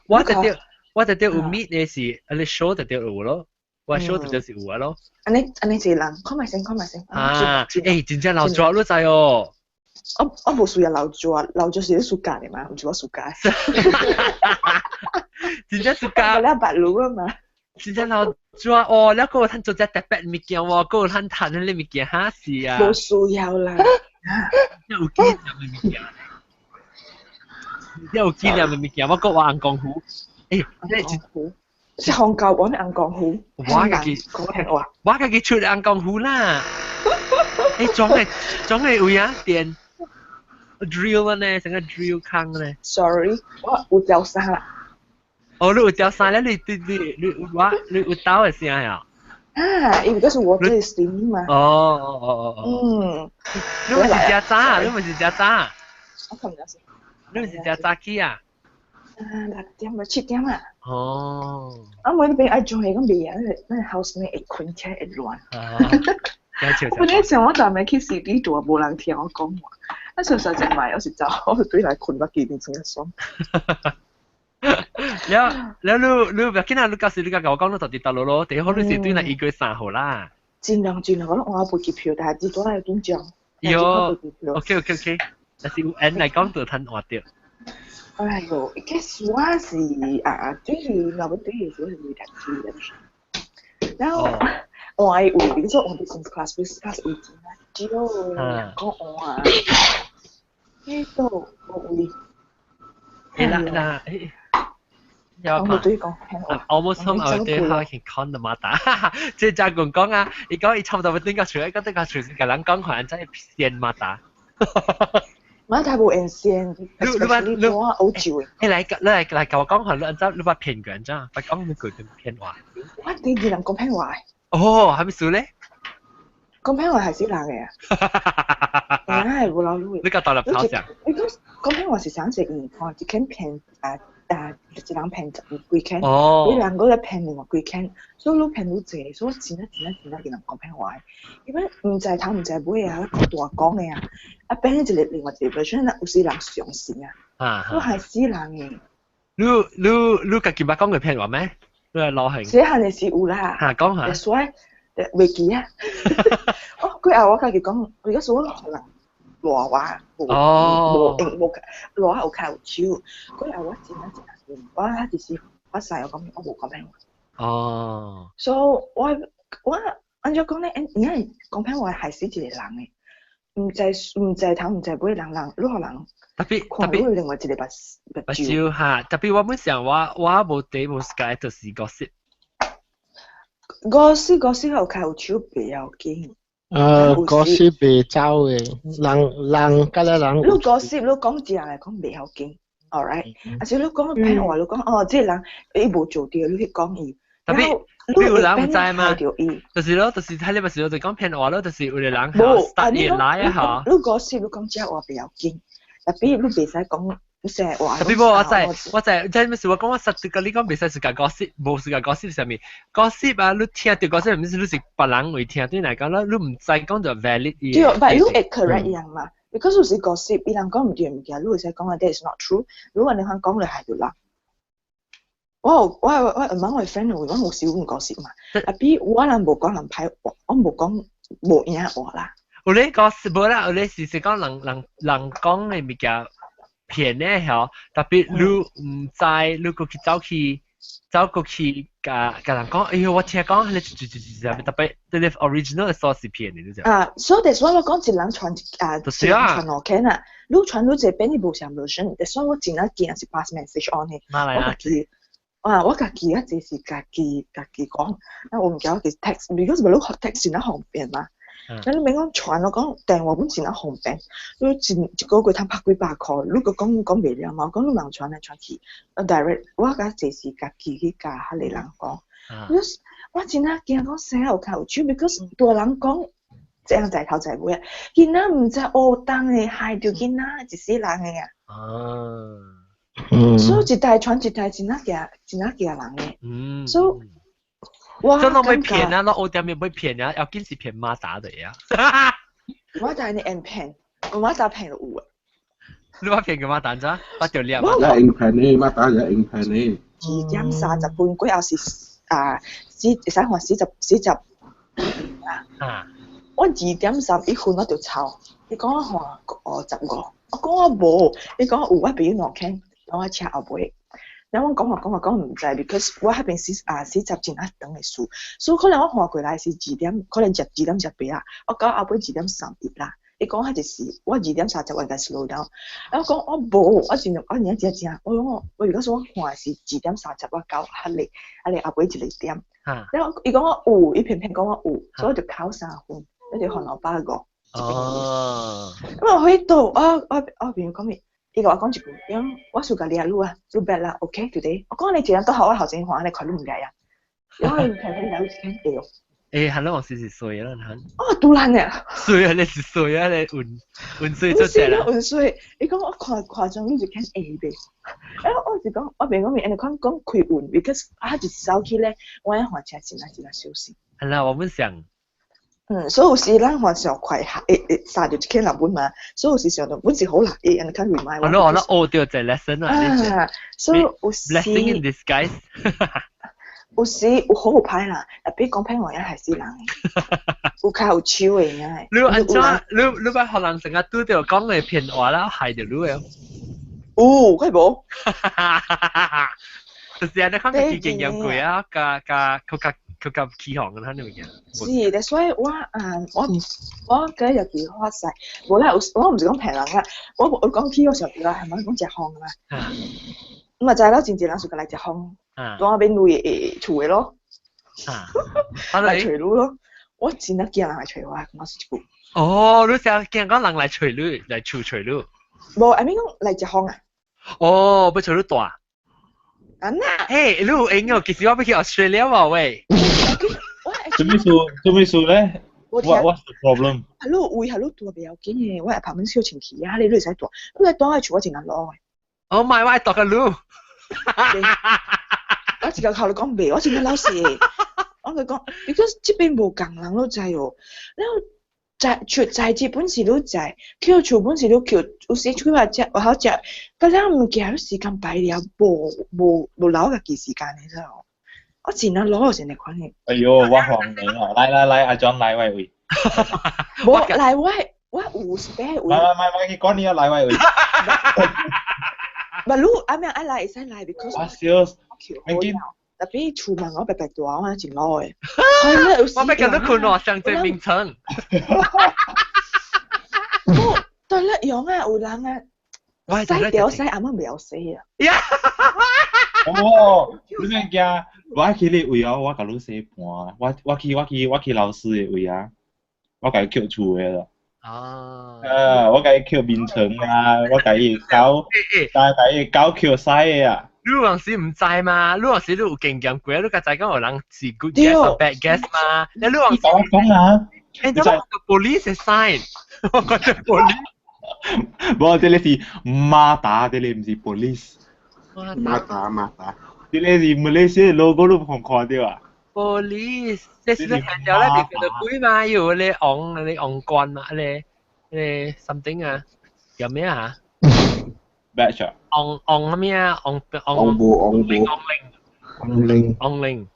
我特別有 meet 的是，你 show 特別有咯，我 show 特別是有啊咯。
按呢按呢一個人，看覓先，看覓先。
啊，真正老抓你知哦。
我無需要老抓，老抓是你暑假的嘛，毋是我暑假。
真正暑假。
我了白鷺啊嘛。
真正老抓哦，了閣有通做隻特別物件喎，閣有通趁彼个物件哈是啊。
無需要啦。
有紀念的物件。有紀念的物件，我閣話紅光湖。
是紅教我咩紅光湖？
我家己我家己出紅光湖啦。裝的位啊電 drill 呢，成個 drill 坑呢。
Sorry，我有掉衫啦。
哦，你有掉衫咧？你我你有兜的聲呀？
啊，因為嗰是 water is steaming 嘛。
哦哦哦哦。你毋是食早，你毋是食早。
我琴日先。
你毋是食早起啊？
啊，6點啊，7點啊。
哦。
啊，每邊愛做嘢咁袂啊，那 housemate 會困起來會亂。
啊。
我本來想我昨暝去 CD 度，無人聽我講話。啊，上上一擺我是走，我是對來困我記得成個爽。
了了，你你不要緊啊！你到時你共我講，你就佇佗落咯。第一好你是對那1月3號啦。
盡量盡量，我我飛機票，但係只多來緊張。
喲，OK OK OK，但是有緣來講就趁換著。
哎喲，其實我是啊，對老闆對是我是沒感覺的。然後我係為比如說我 business class，business class 位真少，講換，呢度冇位。
啦啦，
有我對講
Almost home 我對how I can count the 馬達，即係加講講啊，伊講伊差不多頂個厝，伊講頂個厝是共人講看，真係先馬達。
馬達無緣線，
你你
我歐洲的。
來來來，共我講下，你按怎你捌騙過按怎？捌講你過騙話？
我第二人講騙話。
哦，啥物事咧？
講騙話係死人嘅啊！唉，無老路。
你共大粒頭上。
你講講騙話是啥子？嗯，看一間騙啊啊，一人騙十幾間，你人閣來騙另外幾間，所以愈騙愈濟，所以我真啊真啊真啊見人講騙話，因為毋知頭毋知尾啊，講大講的啊，啊變一個另外一個 version，有時人相信啊，我係死人的。
你家己捌講過騙話咩？你係老興。
細漢的時有啦。
嚇，講下。
所以袂記啊。哦，過後我家己講，如果是我可能賴話，無無用無賴有跤有手，過後我真啊真啊，我就是我細我講我無講騙話。
哦。
所以我我按怎講咧？因為講騙話害死一個人的，毋知毋知頭毋知尾人人，你予人
特別特別
另外一個目
目睭哈，特別我本想我我無地無時間就是 gossip。
gossip gossip 有跤有手袂要緊。
gossip 袂走的，人人甲咱人。
你 gossip 你講一人來講袂要緊，all right。啊是你講騙話，你講哦，這個人伊無做對，你去講伊。
特別你有人毋知嗎？就是咯，就是睇你咪是就講騙話咯，就是有個人
無
啊，你來啊嚇。
你 gossip 你講這話袂要緊，特別你袂使講。成日話。
特別無我知，我知，即係咩事？我講我實際甲你講，袂使自家 gossip，無自家 gossip 啥物？gossip 啊，你聽著 gossip，毋是你是別人會聽，對來講，你你毋知講就 valid。
對，but 你會 correct 伊人嘛？because 有時 gossip，伊人講毋對物件，你會使講啊，that is not true。如果你肯講，你係就啦。我我我我問我 friend，我有時會 gossip 嘛？啊，比我人無講人歹話，我無講無影話啦。
有咧 gossip 無啦，有咧是講人人人講的物件。騙咧嗬，特別你毋知，你過去走去走過去，共共人講，哎喲，我聽講，你就就就就特別，這個 original 的 source 是騙的，你知？
啊，所以 that's why 我講一人傳啊，一人傳落去啊，你傳你這邊你無啥 version，that's why 我真係驚是 pass message on 的，我家己啊，我家己啊，這是家己家己講，那我毋記得是 text，because 無你 text 真方便嘛。咱你免講傳我講電話本真啊方便，你一一個月通拍幾百箍，如果講講袂了嘛，我講你茫傳來傳去，我 direct 我甲這是家己去共彼个人講，我真啊驚講生有較有手，because 大人講這樣在頭在尾啊，囡仔毋知烏當的害著囡仔一世人的啊。所以一代傳一代，真啊驚，真啊驚人的。所以我
真係會騙啊！攞烏點會騙啊！要緊是騙馬達的呀。
馬達你按騙，我馬達騙就有啊。
你話騙個馬達咋？我就掠。
一用騙呢，馬達一用騙呢。
2點30分過後是啊，四會使看40啊。我2點31分我就抄，伊講我看55，我講我無，伊講有我朋友兩間，我車後尾。然後我講話講話講毋知，because 我彼邊40真啊長的數，所以可能我看過來是二點，可能十2點18啊，我到後尾2點31啦。伊講彼就是我2點30應該 slow down，然後講我無，我真我真正正，我講我我如果說我看是2點30，我到彼個後尾一個點。然後伊講我有，伊偏偏講我有，所以我就扣3分，我就還650。咁我去到我朋友講咩？伊共我講一句，伊講我輸共掠你啊，你 bad 啦，OK today。我講你一人都好我頭先看，你看你毋掠啊。然後伊偏偏掠你一間會哦。
欸，係咯，我是是衰啦，嚇。
哦，突然嘅。
衰啊！你是衰啊！你運運衰出嚟啦。
運衰，伊講我看看中你一間會袂？哎，我是講我朋友講面，因講講開運，because 啊一走去咧，我愛換車真啊真啊小心。
係啦，我們想。
嗯，所以有時咱換上快，會會殺著一間人本嘛，所以有時想到本是好啦，伊按呢款 remind
我。我我學著一個 lesson 啊，
啊，所以有時
blessing in disguise。
有時有好有歹啦，特別講歹話也害死人，有跤有手的影。
你按怎？你你捌予人成日拄著講的騙話啦，害著你的。
有，快無？
就是按呢款家己經驗過啊，共共較較較較起哄咁樣物件。
是，所以我啊，我我今日去發誓，無啦，我毋是講騙人啊，我講起我上對啊，係咪講食風啊？咁啊，知啦，真濟人就來食風，當我變女厝的咯，來揣你咯，我真係驚人來揣我，我是一句。
哦，你成日驚講人來揣你，來厝揣你。
無，I mean 講來食風啊。
哦，欲揣你蹛。
啊那。
嘿，你有閒哦，其實我欲去 Australia 喎喂。
做咩事？做咩事咧？What's the problem？
係咯，位係咯，蹛袂要緊的，我apartment 小清氣啊，你會使蹛，你來蹛喺厝我真難攞的。
哦，唔係，我愛蹛共你。
我一個口你講袂，我真係老實。我共講，because 這邊無仝人，你知哦。了在厝在這本是你知，抾厝本是你抾，有時出去外食，外口食，佮了物件時間排了，無無無留家己時間的，知無？我真係攞成日款的。
哎喲，我歡迎哦！來來來，阿 John 來我位。
無來我我有 spare 位。
來來來，去講你啊，來我位。
唔，你阿咩愛來會使來，because
我笑，
免緊。特別厝問我白白蹛，我真老的。
我欲共你睏喎，上濟眠床。
對啦，用啊，有人啊，洗掉洗，阿媽袂曉洗啊。
哦，你免驚，我去你位哦，我共你洗盤。我我去我去我去老師的位啊，我共伊抾厝的啦。
啊！
啊，我共伊抾眠床啊，我共伊搞，但共伊搞抾洗的啊。
你有陣時毋知嘛？你有時你有經驗過，你較知講有人是 good guest 或 bad guest 嘛？你有陣時
我講啊，
你知影 police sign，我覺得 police。
無，這個是馬達，這個毋是 police。
馬達馬達，
這個是馬來西亞 logo 你有看到啊
？police，這是你看到咧，就叫做鬼嘛？有咧昂咧昂冠嘛？咧咧 something 啊？叫咩啊？
badge 啊？
昂昂咩啊？昂昂
昂布昂布
昂
昂鈴
昂鈴。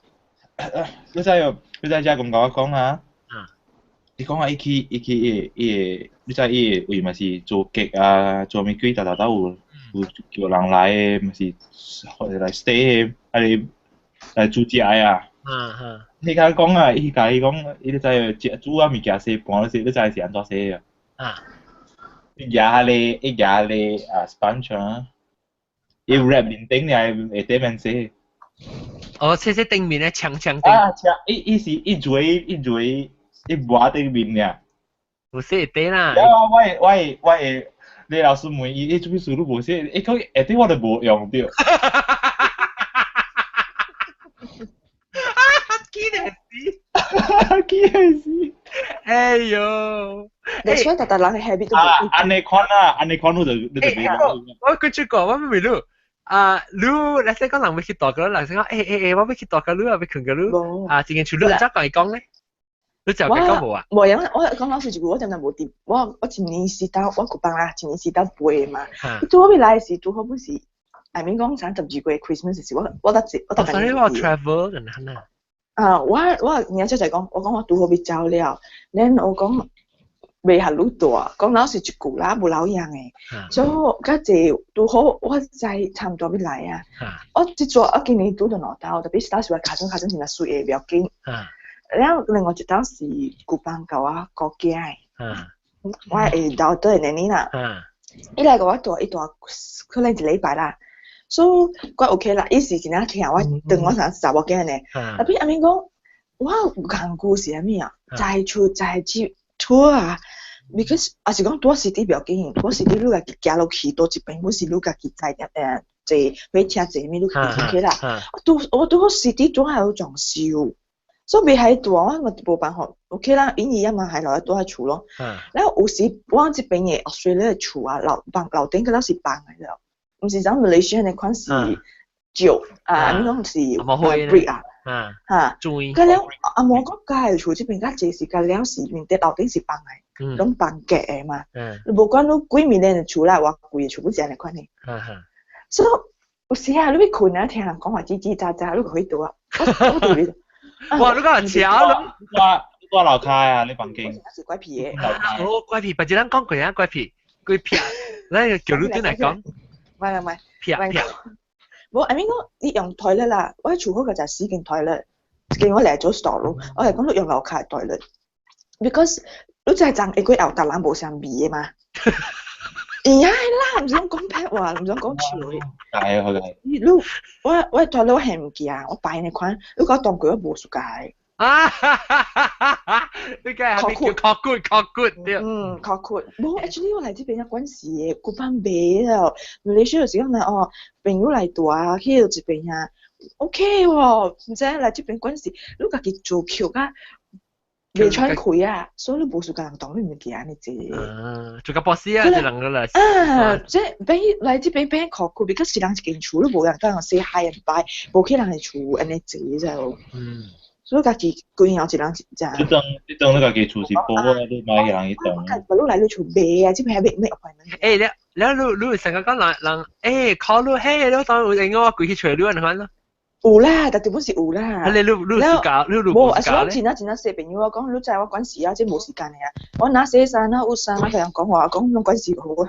你知哦？你知遮咁共我講啊？你講啊，伊去伊去伊伊，你知伊位嘛是做劇啊，做物鬼，逐逐都有有叫人來的，嘛是或者來 stay 的，啊你來煮食的啊。你共講啊，伊共伊講，伊你知食煮啊物件洗盤，你知你知是按怎洗啊？伊舉彼個伊舉彼個啊 sponge 啊，伊 wrap 面頂爾下底免洗。
哦，這這頂面的長長頂。
啊，長伊伊是一錘一錘一抹頂面爾。
無寫底啦。
我我我我你老師問伊，伊做咩事你無寫？伊講下底我都無用著。
記得死，
記得死。
哎呦！
你所以逐逐人嘅 habit 都
啊，按呢款啊，按呢款你就你就袂
我繼續講，我未你啊，你你先講人欲去蹛個，人先講，欸欸欸，我欲去蹛個你啊，欲睏個你啊，這間厝你怎講伊講咧？你就講無啊？
無用，我講老實一句，我真正無佇，我我一年時到我舊班啦，一年時到背嘛。拄好欲來時，拄好本是，I mean 講啥12月 Christmas 時，我我得我得。
所以我 travel 就難啦。
啊，我我而家就講，我講我拄好欲走了，then 我講袂遐愈大，講老實一句啦，無老樣的。所以較濟拄好，我知差毋多欲來啊。我這逝我今年拄著兩兜，特別是當時我尻川尻川真正媠的，袂要緊。了後另外一兜是舊班共我姑囝的，我會老倒的奶奶啦。伊來共我蹛，伊蹛可能一禮拜啦。所以我 OK 啦，伊是真正疼我，當我啥查某囝呢。特別阿明講，我有工具是啥物啊？載出載去拖啊，because 也是講蹛 city 袂要緊，蹛 city 你家己行落去，蹛一邊，本是你家己載坐火車坐啥物，你家己 OK 啦。我拄我拄好 city 拄好有裝修。所以袂喺蹛，我嘛無辦法，OK 啦，因伊啊嘛係留佇蹛佇厝咯。然後有時我這邊的 Australia 的厝啊，樓房樓頂個了是房的了，毋是像 Malaysia 那款是石啊，你講是 brick 啊，嚇。佮了紅毛國家的厝這邊較濟是佮了是面頂樓頂是房的，攏房隔的嘛。你無管你幾米的厝啦，偌貴的厝，本是按呢款的。所以有時啊，你欲睏啊，聽人講話吱吱喳喳，你就去蹛啊，我我特別。
哇！你講巧咯，
你蹛樓跤啊？你房間
是怪癖的。
哦，怪癖，別人講過啊，怪癖，怪癖，咱叫你轉來講。
唔係唔係，
癖癖。
無，I mean 講你用 toilet 啦，我喺厝好個就四間 toilet，一間我來做 store 咯，我係講你用樓跤 toilet，because 你知髒會過後，逐人無相味的嘛。會啦，毋想講屁話，毋想講笑的。
係啊，係。
你我我 toilet 我係物件，我擺那款，你講當過我無 suka。
啊哈哈哈哈！你個係咪叫確骨確骨對？
嗯，確骨。無，actually 我來這邊也關係的，古板賣了。馬來西亞是講哦，朋友來蹛啊，去到這邊啊，OK 喎，毋知來這邊關係，你家己做橋啊，袂喘氣啊，所以你無需共人當你物件按呢濟。
啊，做個 boss 啊，這人個啦。
啊，這變來這邊變確骨，because 一人一間厝，你無人共人 say hi and bye，無去人的厝按呢濟就。
嗯。
所以家己規樣一人一隻。
你當你當你家己厝是寶啊，你買人去當。
我你來你厝賣啊，這邊還欲欲 appointment。
欸，你你你你成日講人人，欸，call 你嘿，你當有閒我規去揣你按呢款咯。
有啦，但本是有啦。
啊，你你你暑假，你你
無，啊是我真啊真啊細朋友，我講你知我關事啊，這無時間的啊。我若洗衫啊，有衫啊，共人講話，講攏關事好
啊。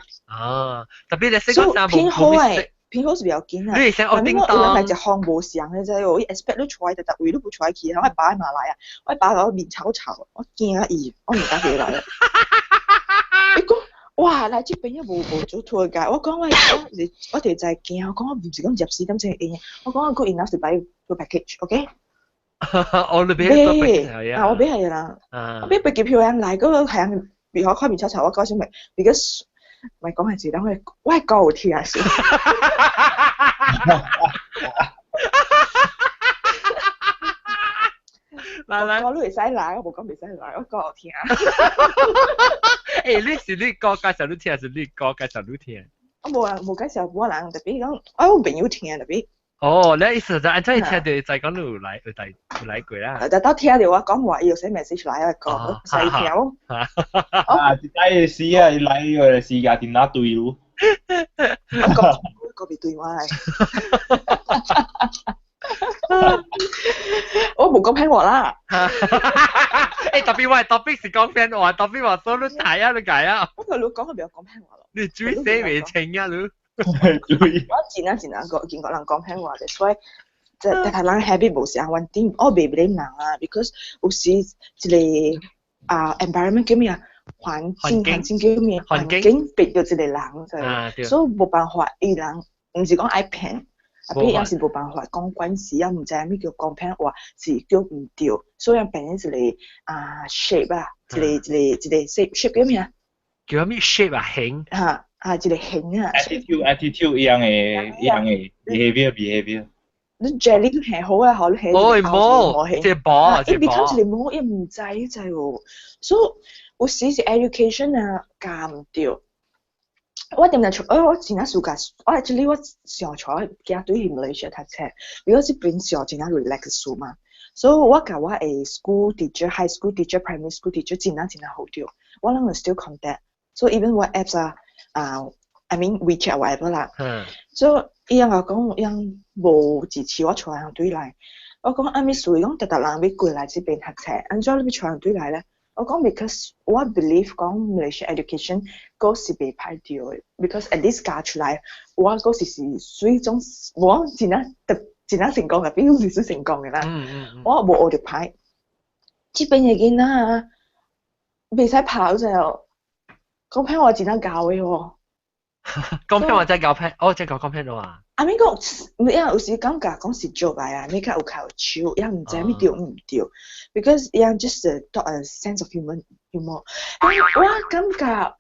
啊，特別你洗個衫
無偏好的，偏好是比較緊啊。
你會先學叮
當。有人來食風無相的，知無？伊 expect 你出來，逐逐位你不出來去，我爸嘛來啊，我爸我面臭臭，我驚伊，我毋敢過來。伊講哇，來這邊又無無做 tour guide，我講我我是我就在驚，我講我毋是講24點鐘會用，我講我 good enough 是 buy 做 package，OK？
我你買做 package
啊，我買係啦，我買飛機票人來，嗰個係面口看面臭臭，我講啥物？because 咪講係是等我我係高聽是。
來來，
我你會使來，我無講袂使來，我講有聽。
欸，你是你哥介紹你聽，還是你哥介紹你聽？
我無人無介紹我人，特別講我有朋友聽特別。
哦，你意思就按怎聽著就講你有來有來有來過啦。
就到聽著我講話，伊有寫 message 來，我講使聽哦。
啊，一擺死啊！伊來個時間點哪對咯？
我講個別對我係。我無講騙話啦。
欸，特別我 topic 是講騙話，特別話所你睇啊，你解啊。
不過你講個不要講騙話咯。
你注意寫袂清啊，你。
我真啊真啊個見過人講騙話的，所以即係大人 habit 無相穩定，我袂 blame 人啊，because 有時一個啊 environment 叫咩啊？環境環境叫咩？環境逼著一個人，所以無辦法，伊人毋是講愛騙，啊，比也是無辦法講關係啊，毋知啥物叫講騙話是叫毋對，所以變成一個啊 shape 啊，一個一個一個 shape 叫咩啊？
叫咩 shape 啊？形
嚇啊，一個形啊。
Attitude 一樣的 behavior。
你 jelly 係好啊，好你係
哦，冇，這波，
伊 become 一個模，伊毋知知喎，所以有時是 education 啊教毋對。我點解出？我真正暑假，我 actually 我上初驚對去馬來西亞讀冊，如果這邊上真正 relax 書嘛，所以我共我的 school teacher、high school teacher、primary school teacher 真正真正好著，我攏會 still contact，所以 even 我 apps 啊，啊，I mean WeChat whatever 啦，所以伊人講，伊人無支持我帶人對來，我講阿咪屬於講逐逐人欲過來這邊讀冊，按怎你欲帶人對來咧？我講 because 我 believe 講 Malaysia education 閣是袂歹著的，because at least 教出來，我閣是屬於種我真正特真正成功嘅，比如是成功嘅啦。我無學著歹，這邊的囡仔袂使跑就講歹話真正教的喎。
講騙話真教騙，哦，真教講騙話。
啊，咪講，因為有時感覺講是做來啊，咪較有較有手，也毋知咪對毋對，because 伊樣 just adopt a sense of human humor。我感覺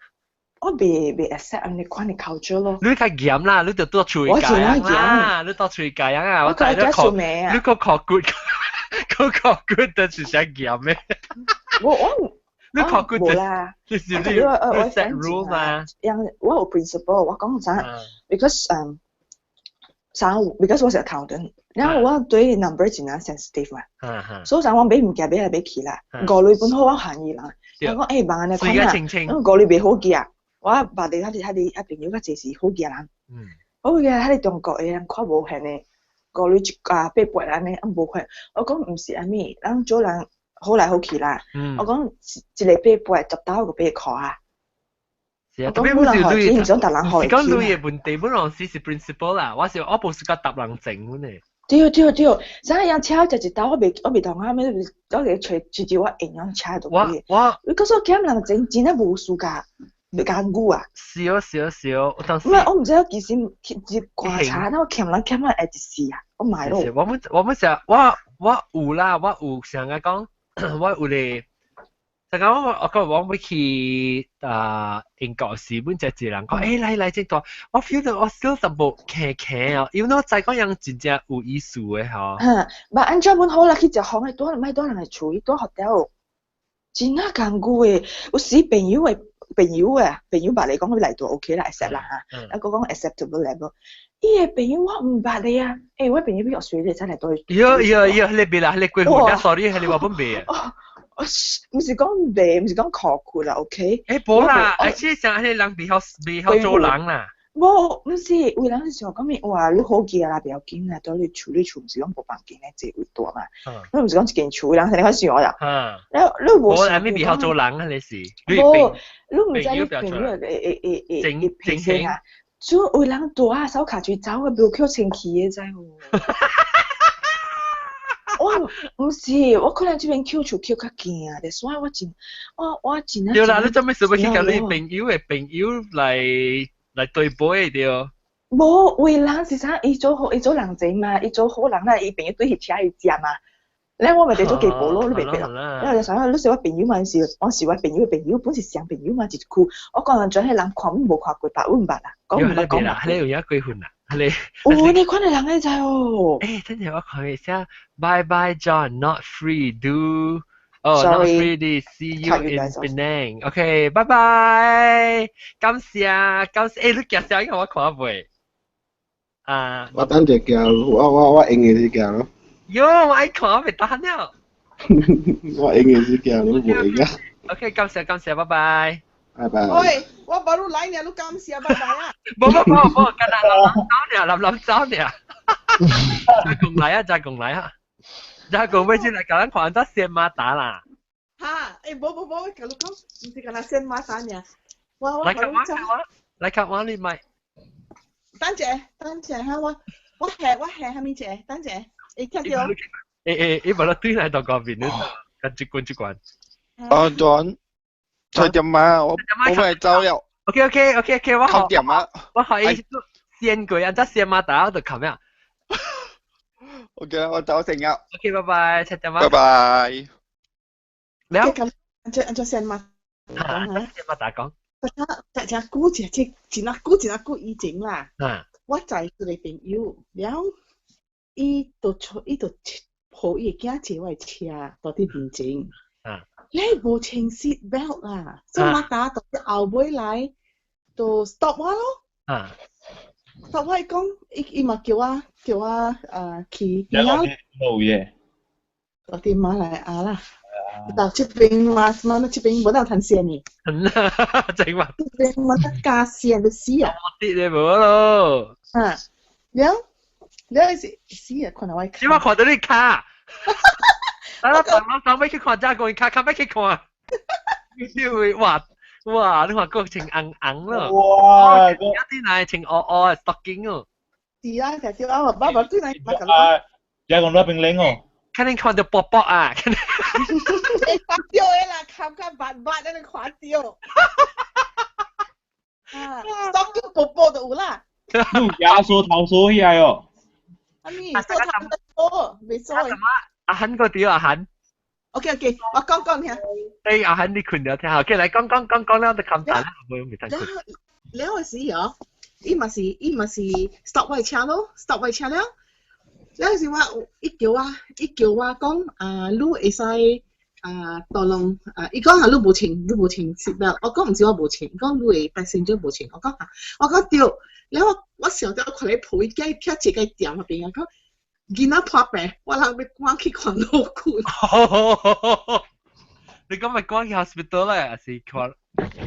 我袂 accept 按呢款的 culture 咯。
你較嚴啦，你就多喙教啦，你多喙教啊，我
知你考，
你個考骨，個考骨就是想嚴咩？
我
你考骨
無啦，
就是你 set rule 嘛。
樣我有 principle，我講啥？Because 啥？Because 我是 accountant，然後我對 number 真正 sensitive 嘛，所以啥我買物件買來買去啦，五鐳本好我限伊啦。我講欸，萬按呢款啊，五鐳袂好記啊。我捌你，他朋友較濟是好記人。好記他佇中國的人看無限的，五鐳一啊八八按呢，啊無看。我講毋是按呢，咱做人好來好去啦。我講一個八八十兜個八箍啊。
是啊，特別不是鐳，是講鐳的問題，本來是 principle 啦。我是我無是甲答人情阮的。
對對對，啥樣車食一兜，我袂同啊，咩？我個揣直接我營養車都
我我，
你講說欠人情真正無輸甲，袂艱苦啊。
是哦是哦是哦，我當時。
唔係，我毋知影其實一觀察，那我欠人欠人會一死啊，我買咯。
我們成我有啦，我有成日講，我有咧。就講我講我欲去啊英國時，阮一個人講，欸來來這段，我 feel 到我 still 淡薄輕輕哦，因為我知講人真正有意思的吼。
哈，嘛按怎本好啦，去食飯的，拄莫住人的厝，住 hotel，真正艱苦的。有時朋友的朋友啊，朋友捌你講佢來住 OK 啦，accept 啦嚇，啊閣講 acceptable level。伊的朋友我毋捌的啊，欸，我朋友比較水的才來對。
喲喲喲，你別啦，你過分啊，sorry，你話本袂啊。
毋是講袂，毋是講苛刻啦，OK？
欸，無啦，而且像彼個人袂曉做人啦。
無，毋是，有人是想講咩？哇，你好記啦，不要緊啦，蹛你厝你厝毋是講無房間咧，坐位大嘛。你毋是講一間厝，人啥你想我啦？你無。
我係咪袂曉做人啊？你是？
無，你毋知你朋友會脾氣啊？就有人蹛啊，手跤喙走啊，無扣清氣的知無？我毋是，我可能這邊扣厝扣較驚啊，所以我真
對啦，你做咩事欲去共你朋友的朋友來對杯對？
無，為人是啥？伊做好，伊做人濟嘛，伊做好人啦，伊朋友對伊請伊食嘛。咧我咪佇做雞婆咯，你袂記咯？你就想你是我朋友嘛？是我是我朋友的朋友，本是雙朋友嘛，一區。我講人轉彼人看無看過，白阮捌啦，講毋捌講
啦。你有影過分啦？你
哦，你看的人會知哦。
欸，等下我看一下。Bye bye John, not free do. Oh, not free. See you in Penang. OK, bye bye. 感謝感謝。欸，你行啥我看袂？啊。
我等陣行，我用的是行咯。
喲，我愛看袂當了。
我用的是行，你無用啊。
OK，感謝感謝，拜拜。
拜拜。
喂，我 baru 來呢，你感謝拜拜啊。
無無無無，干焦𡳞走爾，𡳞走爾。再講來啊，再講來啊。再講欲進來，共咱看這先馬達啦。
哈，欸，無無無，共你講，毋是干焦先馬達爾。我
來看我，來看我你買。
等者，等者哈，我係蝦米者？等者，會聽到？
欸欸，伊無得對來到嗰邊，你跟一關一關。
啊，轉，七點啊，我咪走了。
OK OK OK OK，我
九點啊。
我可以先過，按這先馬達就冚呀。
OK 啦，我走先啊。
OK，拜拜，七點啊。
拜拜。
了。
按怎按怎先嘛？
講嚇。先嘛打講。
大家久一這真啊久真啊久以前啦。我載一個朋友，了伊就出伊就抱伊的囝坐我的車佇佇面前。你無穿 seat belt 啦，所以馬達就後尾來就 stop 我咯。stop 我伊講，伊伊嘛叫我叫我去。
了路嘅。
佇佇馬來亞啦。到這邊嘛，嘛那這邊無當趁線呢。
正嘛。
這邊嘛得加線就死啊！
啲你無咯。
啊，了了是死啊！看到我。
點解看到你卡？啊！我我我欲去看遮個卡，卡欲去看。你會哇哇！你看個穿紅紅咯。
哇！
一啲嚟穿烏烏 stocking 哦。
是啊，就對啊，我爸爸對來嘛咁。
啊！遮講那邊冷哦。
肯定看到薄薄啊！
你看到的啦，看較白白，咱就看到。啊，stocking 薄薄就有啦。
你有壓縮頭縮起來哦。
阿咪，縮頭多，袂縮。
阿漢個屌阿漢。
OK OK，我講講聽。
誒，阿漢你困了聽下，OK，來講講講講了就冚蛋啦，唔會唔使困。
了個時哦，伊嘛是伊嘛是 stop 我車咯，stop 我車了。了時我伊叫我伊叫我講啊，你會使啊，當啷啊，伊講啊，你無穿你無穿 seat belt，我講毋是我無穿，講你的 passenger 無穿，我講啊，我講對，了我我想到看咧抱伊囝徛一個店那邊啊，講囡仔破病，我人欲趕去看老君。
你講咪趕去 hospital 咧，還是看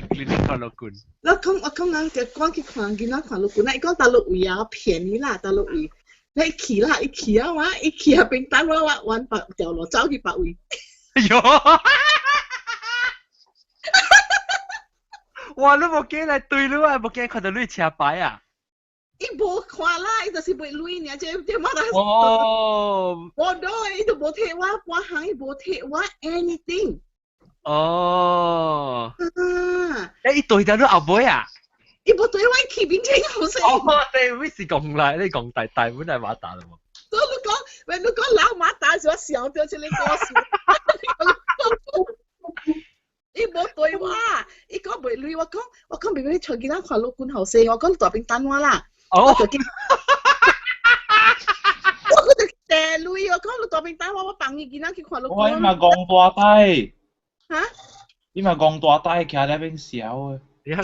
clinic 看老君？
我講我講人就趕去看囡仔看老君啦，伊講佗落位啊，便宜啦，佗落位。你去啦，伊去啊，我伊去啊邊等我，我往別條路走去別位。
哎喲！哇！你無驚來對你啊，無驚看到你車牌啊？
伊無看啦，伊就是袂鐳爾，這這馬達。
哦。
無多，伊都無提我，半項伊無提我 anything。
哦。
啊！
欸，伊對著你後尾啊？
伊無對我去面前好勢。
哦，對，你是講來，你講大大本來馬達啦無？
所以你講，喂，你講老馬達時，我想到這個故事。伊無對我，伊講袂鐳，我講我講袂欲帶囡仔看老君後生，我講大邊等我啦。
哦。
我就去，我就掟鐳，我講你大邊等我，我放伊囡仔去看老君。
我伊嘛戇大袋。
哈？
伊嘛戇大袋，徛咧邊笑的。
伊就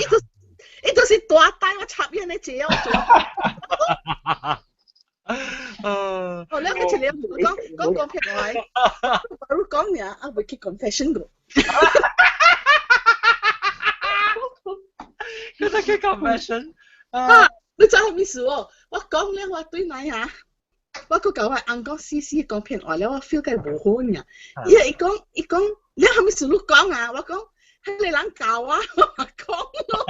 伊就是大袋，我插伊安尼坐，我做。哦，你個一個講講講騙我，我講爾，啊未去 confession 過。
佢得去 confession
啊！你知啥物事哦？我講了，我對來啊，我閣共我翁講死死講騙話了，我 feel 甲無好爾。伊伊講伊講，你啥物事你講啊？我講，彼個人教我，我講咯。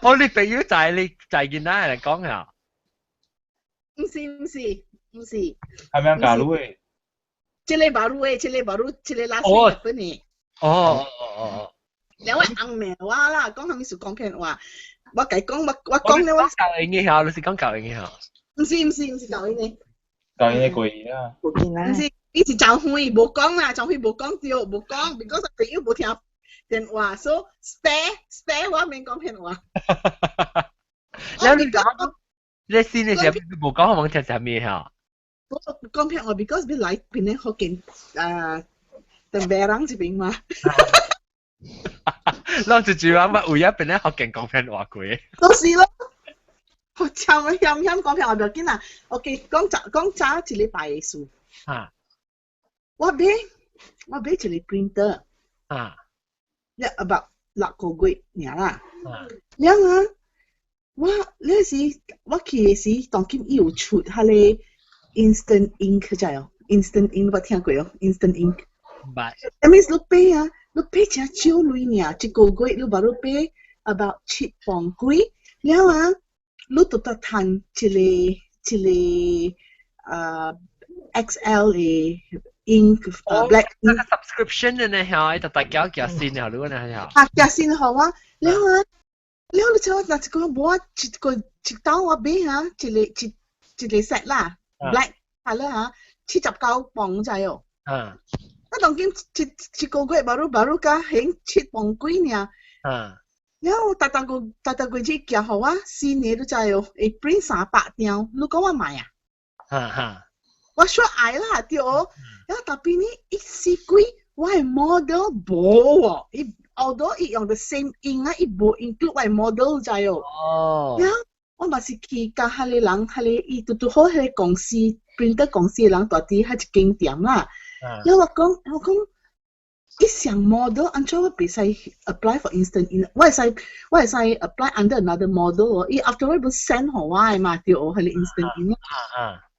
哦，你朋友在你在囡仔來講啊？
毋是毋是毋是。
係咪教你的？
這個馬路的，這個馬路，這個拉絲日本的。
哦哦哦哦。
了我翁罵我啦，講啥物事講騙話，我共伊講，我我講了我。
教英語嚇，你是講教英語嚇？
毋是毋是毋是教英語。
教英語過去啦。
毋是，伊是真遠，無講啦，真遠無講著，無講，because 朋友無聽電話，所以 spare spare 我免講騙話。
了你講，你先你時無講，我聽啥物嚇？
我講騙話，because 欲來檳城福建啊，淡白人這邊嘛。
咱就主要捌為咗檳城福建講騙話過。
就是咯，我超險險講騙話，無要緊啦。OK，講早講早一禮拜的事。我買我買一個 printer。了 about 六個月爾啦。了啊，我那時我去的時，當今伊有出彼個 instant ink 知哦？instant ink 你捌聽過哦？instant ink。
捌。
That means 你買啊，你買誠少鐳爾，一個月你捌你買 about 七磅幾，了啊，你就得趁一個一個啊 XL 的 ink 啊 black
那個 subscription 的呢嚇，伊就大家寄信啊，你呢嚇。
啊，寄信予我，了啊，了你知我若一個無一個一兜我買啊，一個一一個 set 啦，black 係啦嚇，79磅仔哦。啊，當今一個月 baru baru 加還7磅幾爾。然後逐逐個逐逐個月寄予我新的你知哦，會 print 300張，你講我買啊？
哈哈。
我說愛啦，對哦。然後 tapi 呢，伊死鬼，我的 model 無喎，伊 although 伊用 the same ink 啊，伊無 include 我的 model 知哦。然後我嘛是去佮彼个人，彼個伊拄拄好彼個公司 printer 公司的人蹛佇彼一間店啦。然後我講，伊上 model 按怎我袂使 apply for instant ink，我會使 apply under another model 哦。伊 after all 不 send 予我的嘛，對哦，彼個 instant ink。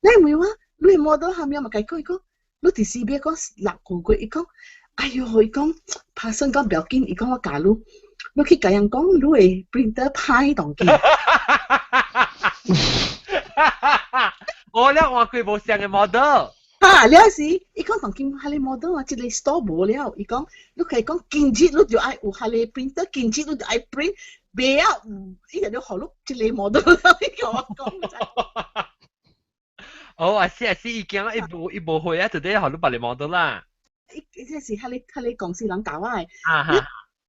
你問我，你 model 下面嘛共伊講，伊講，你佇 CB 講6個月，伊講，哎喲，伊講，拍算講不要緊，伊講我教你，你去共人講，你的 printer 歹當今。
我咧換佢無相嘅 model。
哈，了時，伊講當今彼個 model 啊，這個 store 無了，伊講，你可以講今日你就愛有彼個 printer，今日你就愛 print，袂曉，伊就予你這個 model，伊共我講。
哦，啊是啊是，伊驚伊無會啊，就得予你別個 model 啦。
伊這是彼個公司人教我的。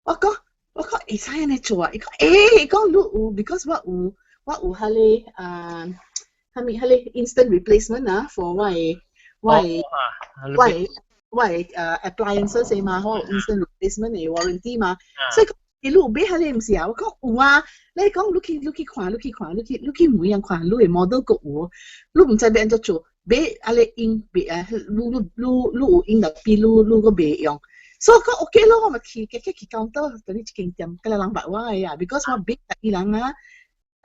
我講會使按呢做啊？伊講，欸，伊講你有，because 我有彼個啊，啥物彼個 instant replacement 啊，for 我的appliances 嘛，好 instant replacement 的 warranty 嘛，所以講你有買彼個毋是啊？我講有啊，你講你去看，你去看，你去問人看，你的 model 閣有，你毋知欲按怎做，買彼個 ink 袂啊，你有 ink tapi 你閣袂用。所以講 OK 咯，我咪去去 counter，佇呢一間店，佮人捌我的啊，because 我買伊人啊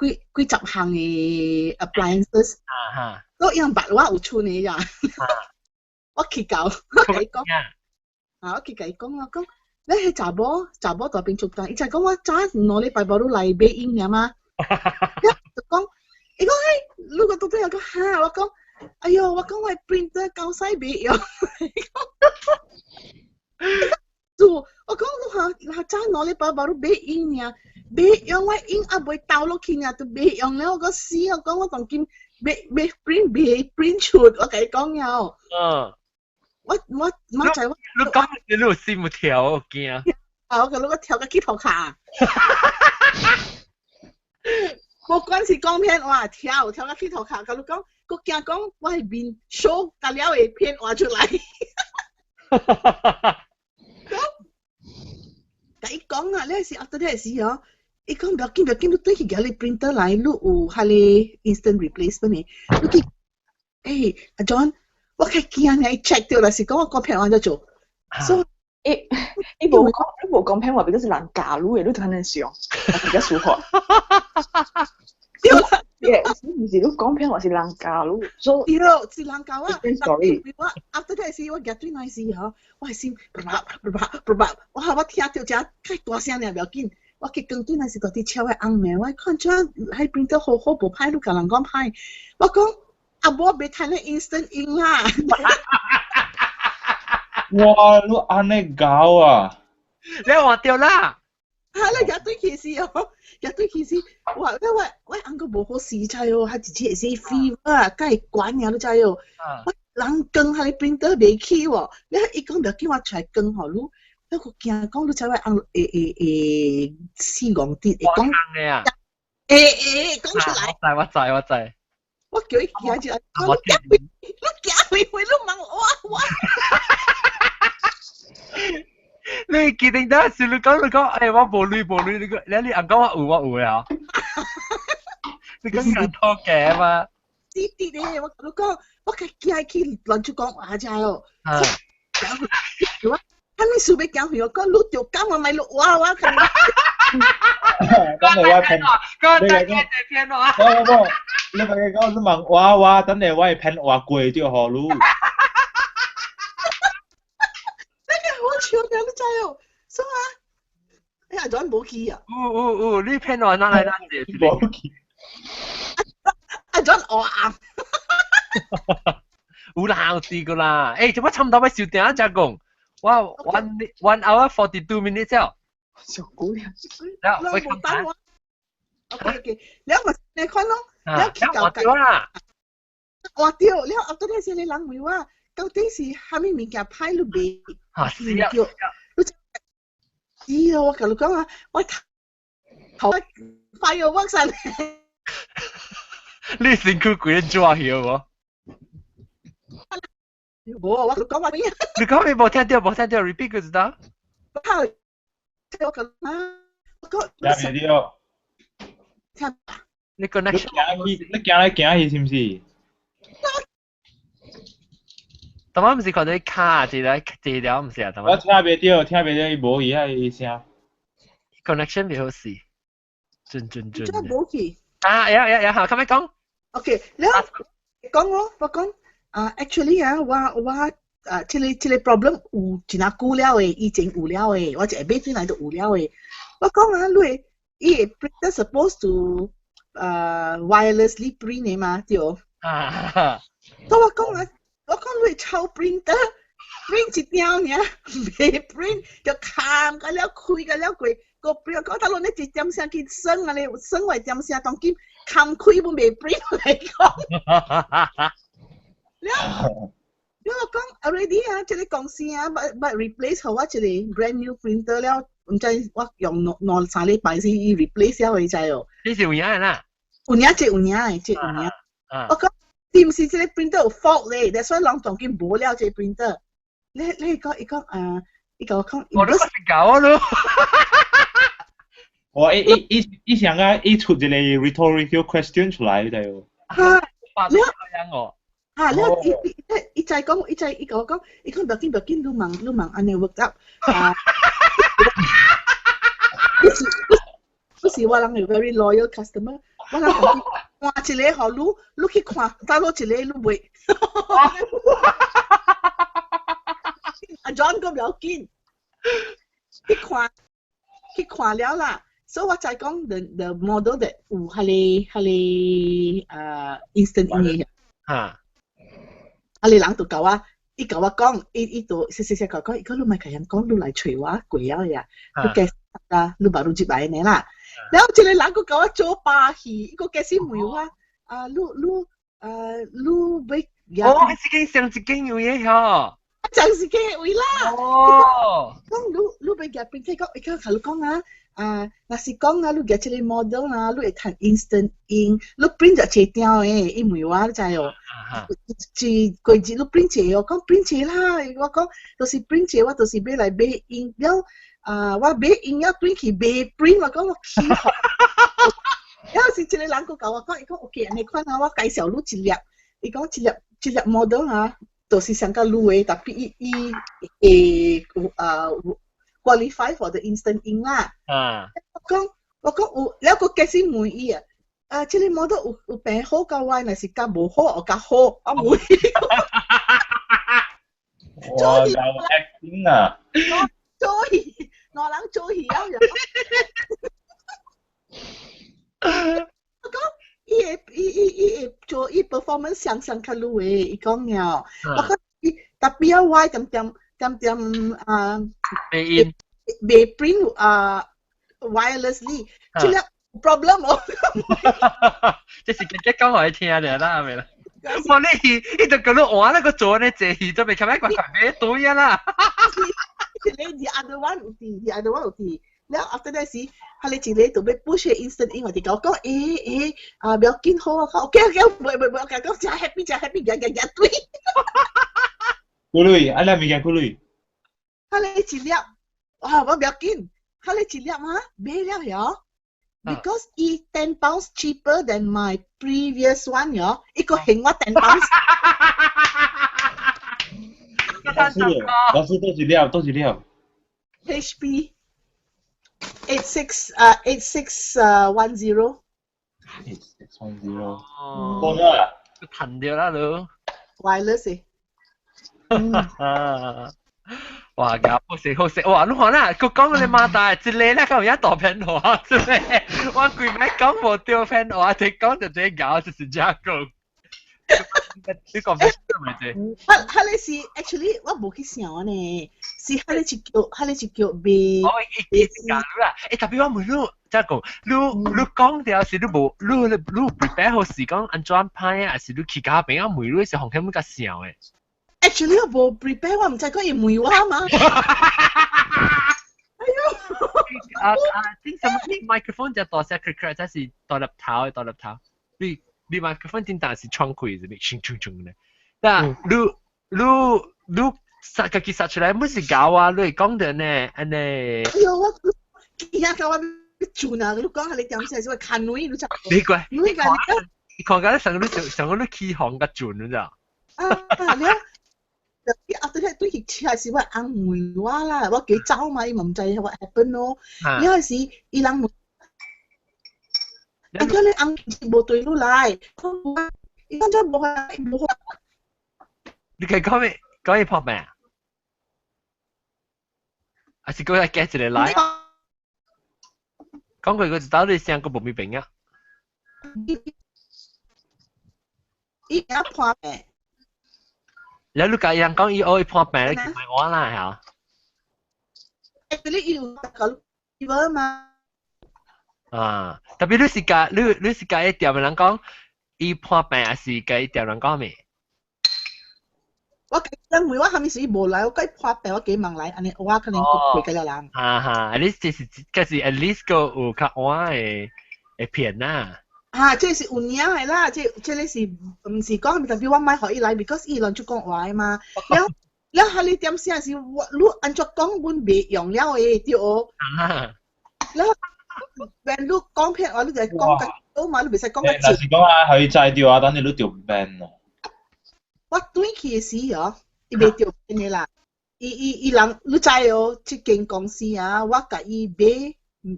幾幾十項的 appliances，所以伊人捌我有剩的呀。我去到，我共伊講，啊，我去共伊講，我講，你彼查某大邊出單，伊就講我早2禮拜無你來買 ink 爾嗎？就講，伊講嘿，你個到底有講哈？我講，哎喲，我講我 printer 夠使袂用。做，我講你哈，早2禮拜無你買 ink 爾，袂用我 ink 猶未倒落去爾，都袂用了。我講死，我講我當今欲 print 袂 print 出，我共伊講了。我媽仔我。
你講你有心有跳，我驚。
啊！我共你講跳甲起塗跤。無管是講騙話，跳跳甲起塗跤，共你講，閣驚講我的面 show 甲了會騙話出來。講，共伊講啊，你是 after that 時哦，伊講不要緊，不要緊，你轉去共你 printer 來，你有彼個 instant replacement 的，你去，欸，阿 John，我較驚呢，伊 check 著啦，是講我講騙話怎做，所
以伊無講，你無講騙話，because 是人教你的，你就按呢想，比較舒服。
對啦，
對，毋是你講騙話是人教你，所
以對，是人教我。
Story。
我 after that 時，我舉對那時吼，我的心啪啪啪啪啪，我聽著遮較大聲爾，不要緊。我去光對那時蹛佇笑我翁妹，我看怎彼 printer 好好無歹，你共人講歹，我講啊，無袂趁咧 instant ink 啦。
哇！你按呢搞啊？
你話對啦。
啊！你舉對起時哦，舉對起時，哇！我翁閣無好勢知哦，他一日會使 fever 啊，佮會懸爾你知哦。我人光彼个 printer 袂起喎，你伊講不要緊，我出來光予你，我閣驚講你知我翁會會會死戇啲，會講。會會講出來。
我知我知我知。
我叫伊行一下，我行去，你行回回，你問我。
你記定得時你講，欸，我無鐳無鐳，你講你你翁講我有啊。你講人拖嘅嘛？
啲啲咧，我你講，我較驚去亂出講話遮哦。啊。我，啥物事欲行去？我講你著講我咪錄我我。
等下我騙，
你講騙我。
無無無，你共伊講你問我我，等下我會騙話過著予你。
我笑你知哦，所以啊，哎呀，陣無去啊。
有有有，你騙我哪來哪去？
無去。
阿陣學紅。
有啦，有試過啦。欸，這擺差毋多欲收定才講。我 1 hour 42 minutes 了。
上久了。
了，我
等我。OK OK，了我你看咯，了去
搞啦。
換掉了，後頭嗰時你人問我，到底是啥物物件歹你袂？
嚇死啊！
你知啊，我共你講啊，我頭 fireworks 啊！
你身軀規個抓起無？
無，我講話咩？
你講咩？無聽到，無聽到，repeat 個知道？
我講啊，我講。
聽袂到。
聽。
你 connection
你行去，你行來行去是毋是？
頭先毋是看到卡一個一條，毋是啊？
我聽袂到，聽袂到，伊無去遐聲。
connection 袂好勢，準準準。
真無去。
啊，呀呀呀，好，咁樣講。
OK，了講我，我講啊，actually 啊，我我啊，這個這個 problem 有真啊久了的，以前有了的，我一下買轉來就有了的。我講啊，你伊個 printer supposed to wirelessly print 的嘛，對。
啊。
所以我講啊，我講你抄 printer print 一張爾，袂 print 就砍個了，開個了過，個 print 講頭路你一點聲去算啊，你算話點聲當今砍開本袂 print 來講。了，了我講 already 啊，這個公司啊，捌捌 replace 予我一個 brand new printer 了，毋知我用兩兩三禮拜先伊 replace 了，你知哦？
你是有影的啦？
有影，這有影的，這有影。我講是毋是這個 printer 有 fault 咧？所以人當今無了這個 printer。你你講伊講啊，伊共我講。
我都是搞咯。
我伊伊伊伊想啊，伊出一個 rhetorical question 出來就。
哈，
你我。
哈，了伊伊伊再講，伊再伊共我講，伊講不要緊不要緊，你問你問按呢 work up 啊。不是不是我人有 very loyal customer，我人講換一個予你，你去看，倒落一個你袂。阿 John 講不要緊，去看去看了啦。所以我才講 the model that 有彼個彼個instant ink 的。
哈。
啊！你人就共我，伊共我講，伊伊就實實實共我講，伊講你莫共人講，你來揣我過了呀，你解啦，你把你入來呢啦。然後這個人閣共我做把戲，伊閣開始問我，啊，你你你欲？
哦，一間上一間有嘢嗬。
上一間位啦。
哦。
講你你欲夾邊？伊講伊講共你講啊。啊，若是講啊，你夾這個 model 啊，你會趁 instant ink，你 print 就一張的，伊問我，你知哦？一過日你 print 一個，講 print 一個啦，我講就是 print 一個，我就是欲來買 ink 了，啊，我買 ink 了轉去袂 print，我講我氣吼。了是一個人閣共我講，伊講 OK，按呢款啊，我介紹你一粒，伊講一粒一粒 model 啊，就是上較女的，tapi 伊伊會啊 qualify for the instant ink 啦。
啊。
我講我講有，了閣開始問伊啊，啊，這個 model 有有變好較壞，若是較無好，或較好，我問伊。
哇，有 acting 啊！
做戲，兩人做戲啊！我講，伊會伊伊伊會做伊 performance 上上較女的，伊講了。我講伊 tapi 啊，我點點點點啊，
袂印，
袂 print 啊 wirelessly，這個 problem 哦。
這是直接講予伊聽的啦，係咪啦？哇！你戲，伊就講你換那個做呢這戲，都未較歹怪怪咩對啊啦。
一個 the other one 有佇，the other one 有佇。了 after that 時，彼個一個就欲 push instant ink，我就共我講，欸欸，啊，不要緊好啊，OK OK，袂袂袂，我共講真 happy 真 happy，行行行對。
幾鐳？啊，你物件幾鐳？
彼個一粒，啊，我不要緊，彼個一粒啊，買了喲。Because 伊 £10 cheaper than my previous one 喲，伊閣還我 £10。
老師，老師多一粒，多一粒。
HP 86 啊 86 10。
8610。講啊！
彈掉啦你。
Wireless
啊！哇！搞好食好食哇！你看啦，佢講你媽大，一個咧講有一大片話，真係我規擺講無對片話，你講就這搞就是這講。你講咩咪啫？
哈哈，你是 actually 我無去想呢，是彼個是叫，彼個是叫賣。
哦，伊伊教你啦，欸，特別我問你，即係講，你講掉是你無，你 prepare 好時講按怎歹啊，還是你去家邊啊問你是紅險較想的？
Actually 我無 prepare，我毋知講伊問我嘛。哎喲！
啊啊！聽什麼？你 microphone 就大聲，開開，這是大粒頭，大粒頭。你 microphone 真但是敞開，是咪？衝衝衝的。但你殺家己殺出來，毋是狗啊！你會講的呢，按呢。
哎喲，我今仔甲我做啊！你講下你點先是我牽女，你知？
你乖，
你看
你看甲你上你上上你起哄甲準，你知？
啊，了。after that 對去車是我翁問我啦，我幾走嘛，伊嘛毋知 what happen 咯。了時伊人問，啊，叫你翁無對路來，伊講這無無。
你計講咩？講伊破咩啊？還是講來加一個來？講過個一道你聲個無咪病啊？
伊驚破病。
了你共伊人講伊愛破病，你叫我啦嚇。
你伊有搞伊無嘛？
啊，特別你是共伊店的人講，伊破病還是共伊店人講咩？
我因為我後面是伊無來，我共伊破病，我幾問來，按呢我可能過過了人。
哈哈，at least 這是這是 at least 個有較晚的的片啦。
啊，這是有影的啦，這個是毋是講特別我莫予伊來，because 伊亂出講話的嘛。了了，哈你點聲是我你按怎講，阮袂用了的對哦。了，when 你講騙話，你就講較少嘛，你袂使講較
少。若是講啊，予伊知著啊，等你你著 ban 咯。
我轉去的時哦，伊袂著 ban 的啦。伊人，你知哦，這間公司啊，我共伊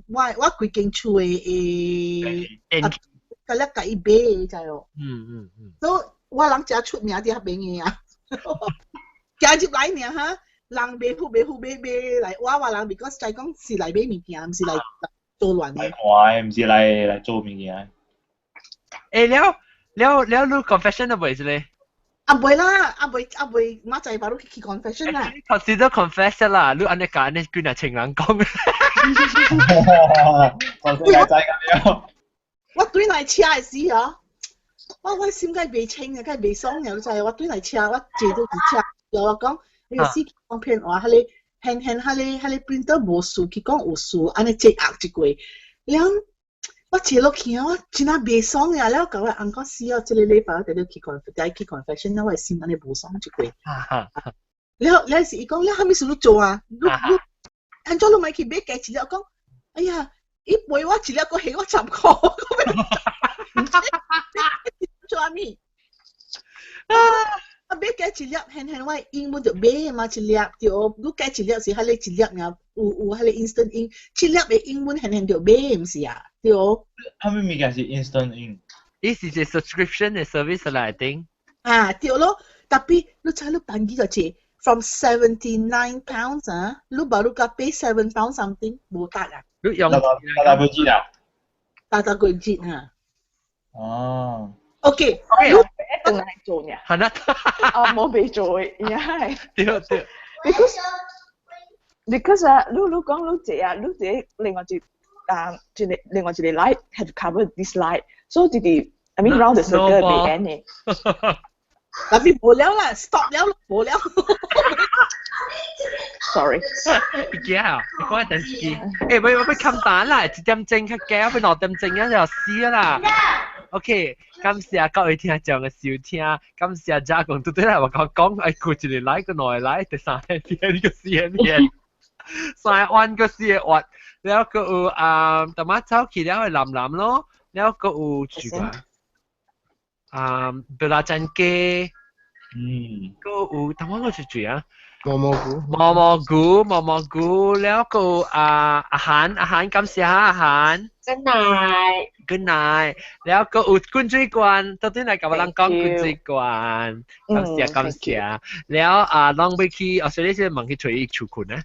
買，我規間厝的的。甲了共伊買的，知哦。所以我人誠出名佇遐邊的啊，行入來爾哈，人袂付袂付買買來我我人，because 知講是來買物件，毋是來做亂的。
來看的，毋是來做物件。
欸，了了了，你 confession 都袂是咧？
啊袂啦，啊袂啊袂，馬仔把你去 confession 啦。
Consider confession 啦，你按呢講，按呢幾若千人講。
我先來知咁樣。
我對來車的時候，我心該袂清啊，該袂爽了，你知？我對來車，我坐到佇車，然後我講，你個死講騙話，彼個現現彼個 printer 無事，佢講有事，按呢積壓一過，了我坐落去啊，我真啊袂爽呀！了共我翁講死哦，這个禮拜我得去 confess，去 confession，了我的心按呢無爽一過。了了是伊講，了啥物事你做啊？你按怎你莫去買加一粒？我講，哎呀！伊賠我一粒，閣還我10箍，做啥物？啊，買加一粒，現現我英文就買嘛一粒，對，你加一粒是彼個一粒爾，有彼個 instant ink，一粒的英文現現就買，毋是啊？對。
啥物物件是 instant ink？
伊是一個 subscription 的 service 來頂。
啊，對咯，特別你知你辦幾多錢？From £79 啊，你baru 甲 pay £7 something，無得啊。
你用
大大個字啊？
大大個字啊。
哦。
OK，
你一定係做嘅。
係啦。
啊，冇被做嘅，而係。
對對。
Because 啊，你講你這啊，你這另外一啊，一個另外一個 light have covered this light，所以直 I mean round the circle 未 end 嘅。
特別無了啦，stop 了，無了。
Sorry。
驚啊！你講電視機，欸，我欲冚單啦，1點鐘較加，欲2點鐘啊就死啦。OK，感謝各位聽眾的收聽，感謝嘉公拄拄來我講講，愛過一个來個兩个來，第三个片個四个片，三個彎個四個彎，了閣有啊，淡仔走去了的藍藍咯，了閣有住個啊，布拉珍雞，閣有淡仔閣是誰啊？
毛毛菇，
毛毛菇，毛毛菇，了閣有啊阿韓阿韓，感謝阿韓。
Good night。
Good night。了閣有滾水罐，到底來共我人講滾水罐，感謝感謝。了啊，攏欲去，哦，所以你是問去揣伊厝睏啊？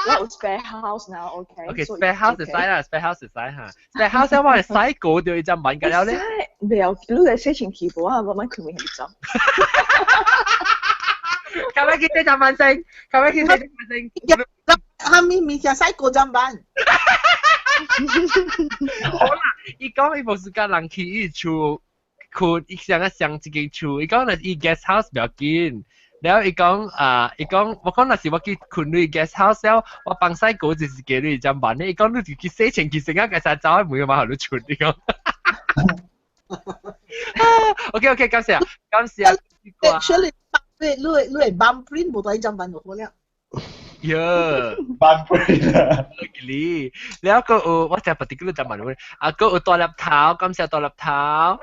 我有 spare house now, okay.
OK，spare house 會使啦，spare house 會使哈，spare house 我會使過掉伊隻問㗎了咧。
沒有，你嚟洗清氣無啊？我慢困未去走。
今日記得就完成，冚一去洗
先。哈咪物件使過針板。
好啦，伊講伊無時間人去伊厝，困伊上個上一間厝，伊講若伊 guest house 不要緊。然後伊講啊，伊講我講若是我去困你 guest house 了，我放西果就是給你針板咧。伊講你就去洗清去成啊，個使走去每個馬後都出，你講。OK OK，感謝感謝。
Actually，你你你係 bump print 無帶針板就好了。
喲
，bump print。
你，了個有我就 particular 針板啊，個有大粒頭，感謝大粒頭。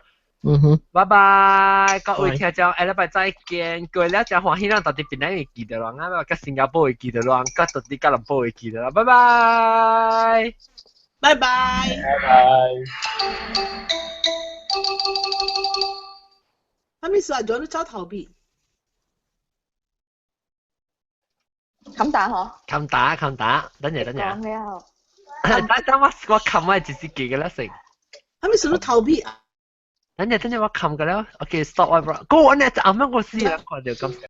嗯哼，
拜拜，各位聽眾，下禮拜再見。過了真歡喜，咱到底檳城會記得人啊，佮新加坡會記得人，佮到底吉隆坡會記得人。拜拜，
拜拜，
拜拜。
他們說叫你走逃避，
冚打嗬？
冚打冚打，等陣等陣。
講了。
等等我我冚我就是記個啦先。
他們說你逃避啊？
等陣等陣我冚個了，OK stop 我，哥我呢就啱啱我死啦，看到咁。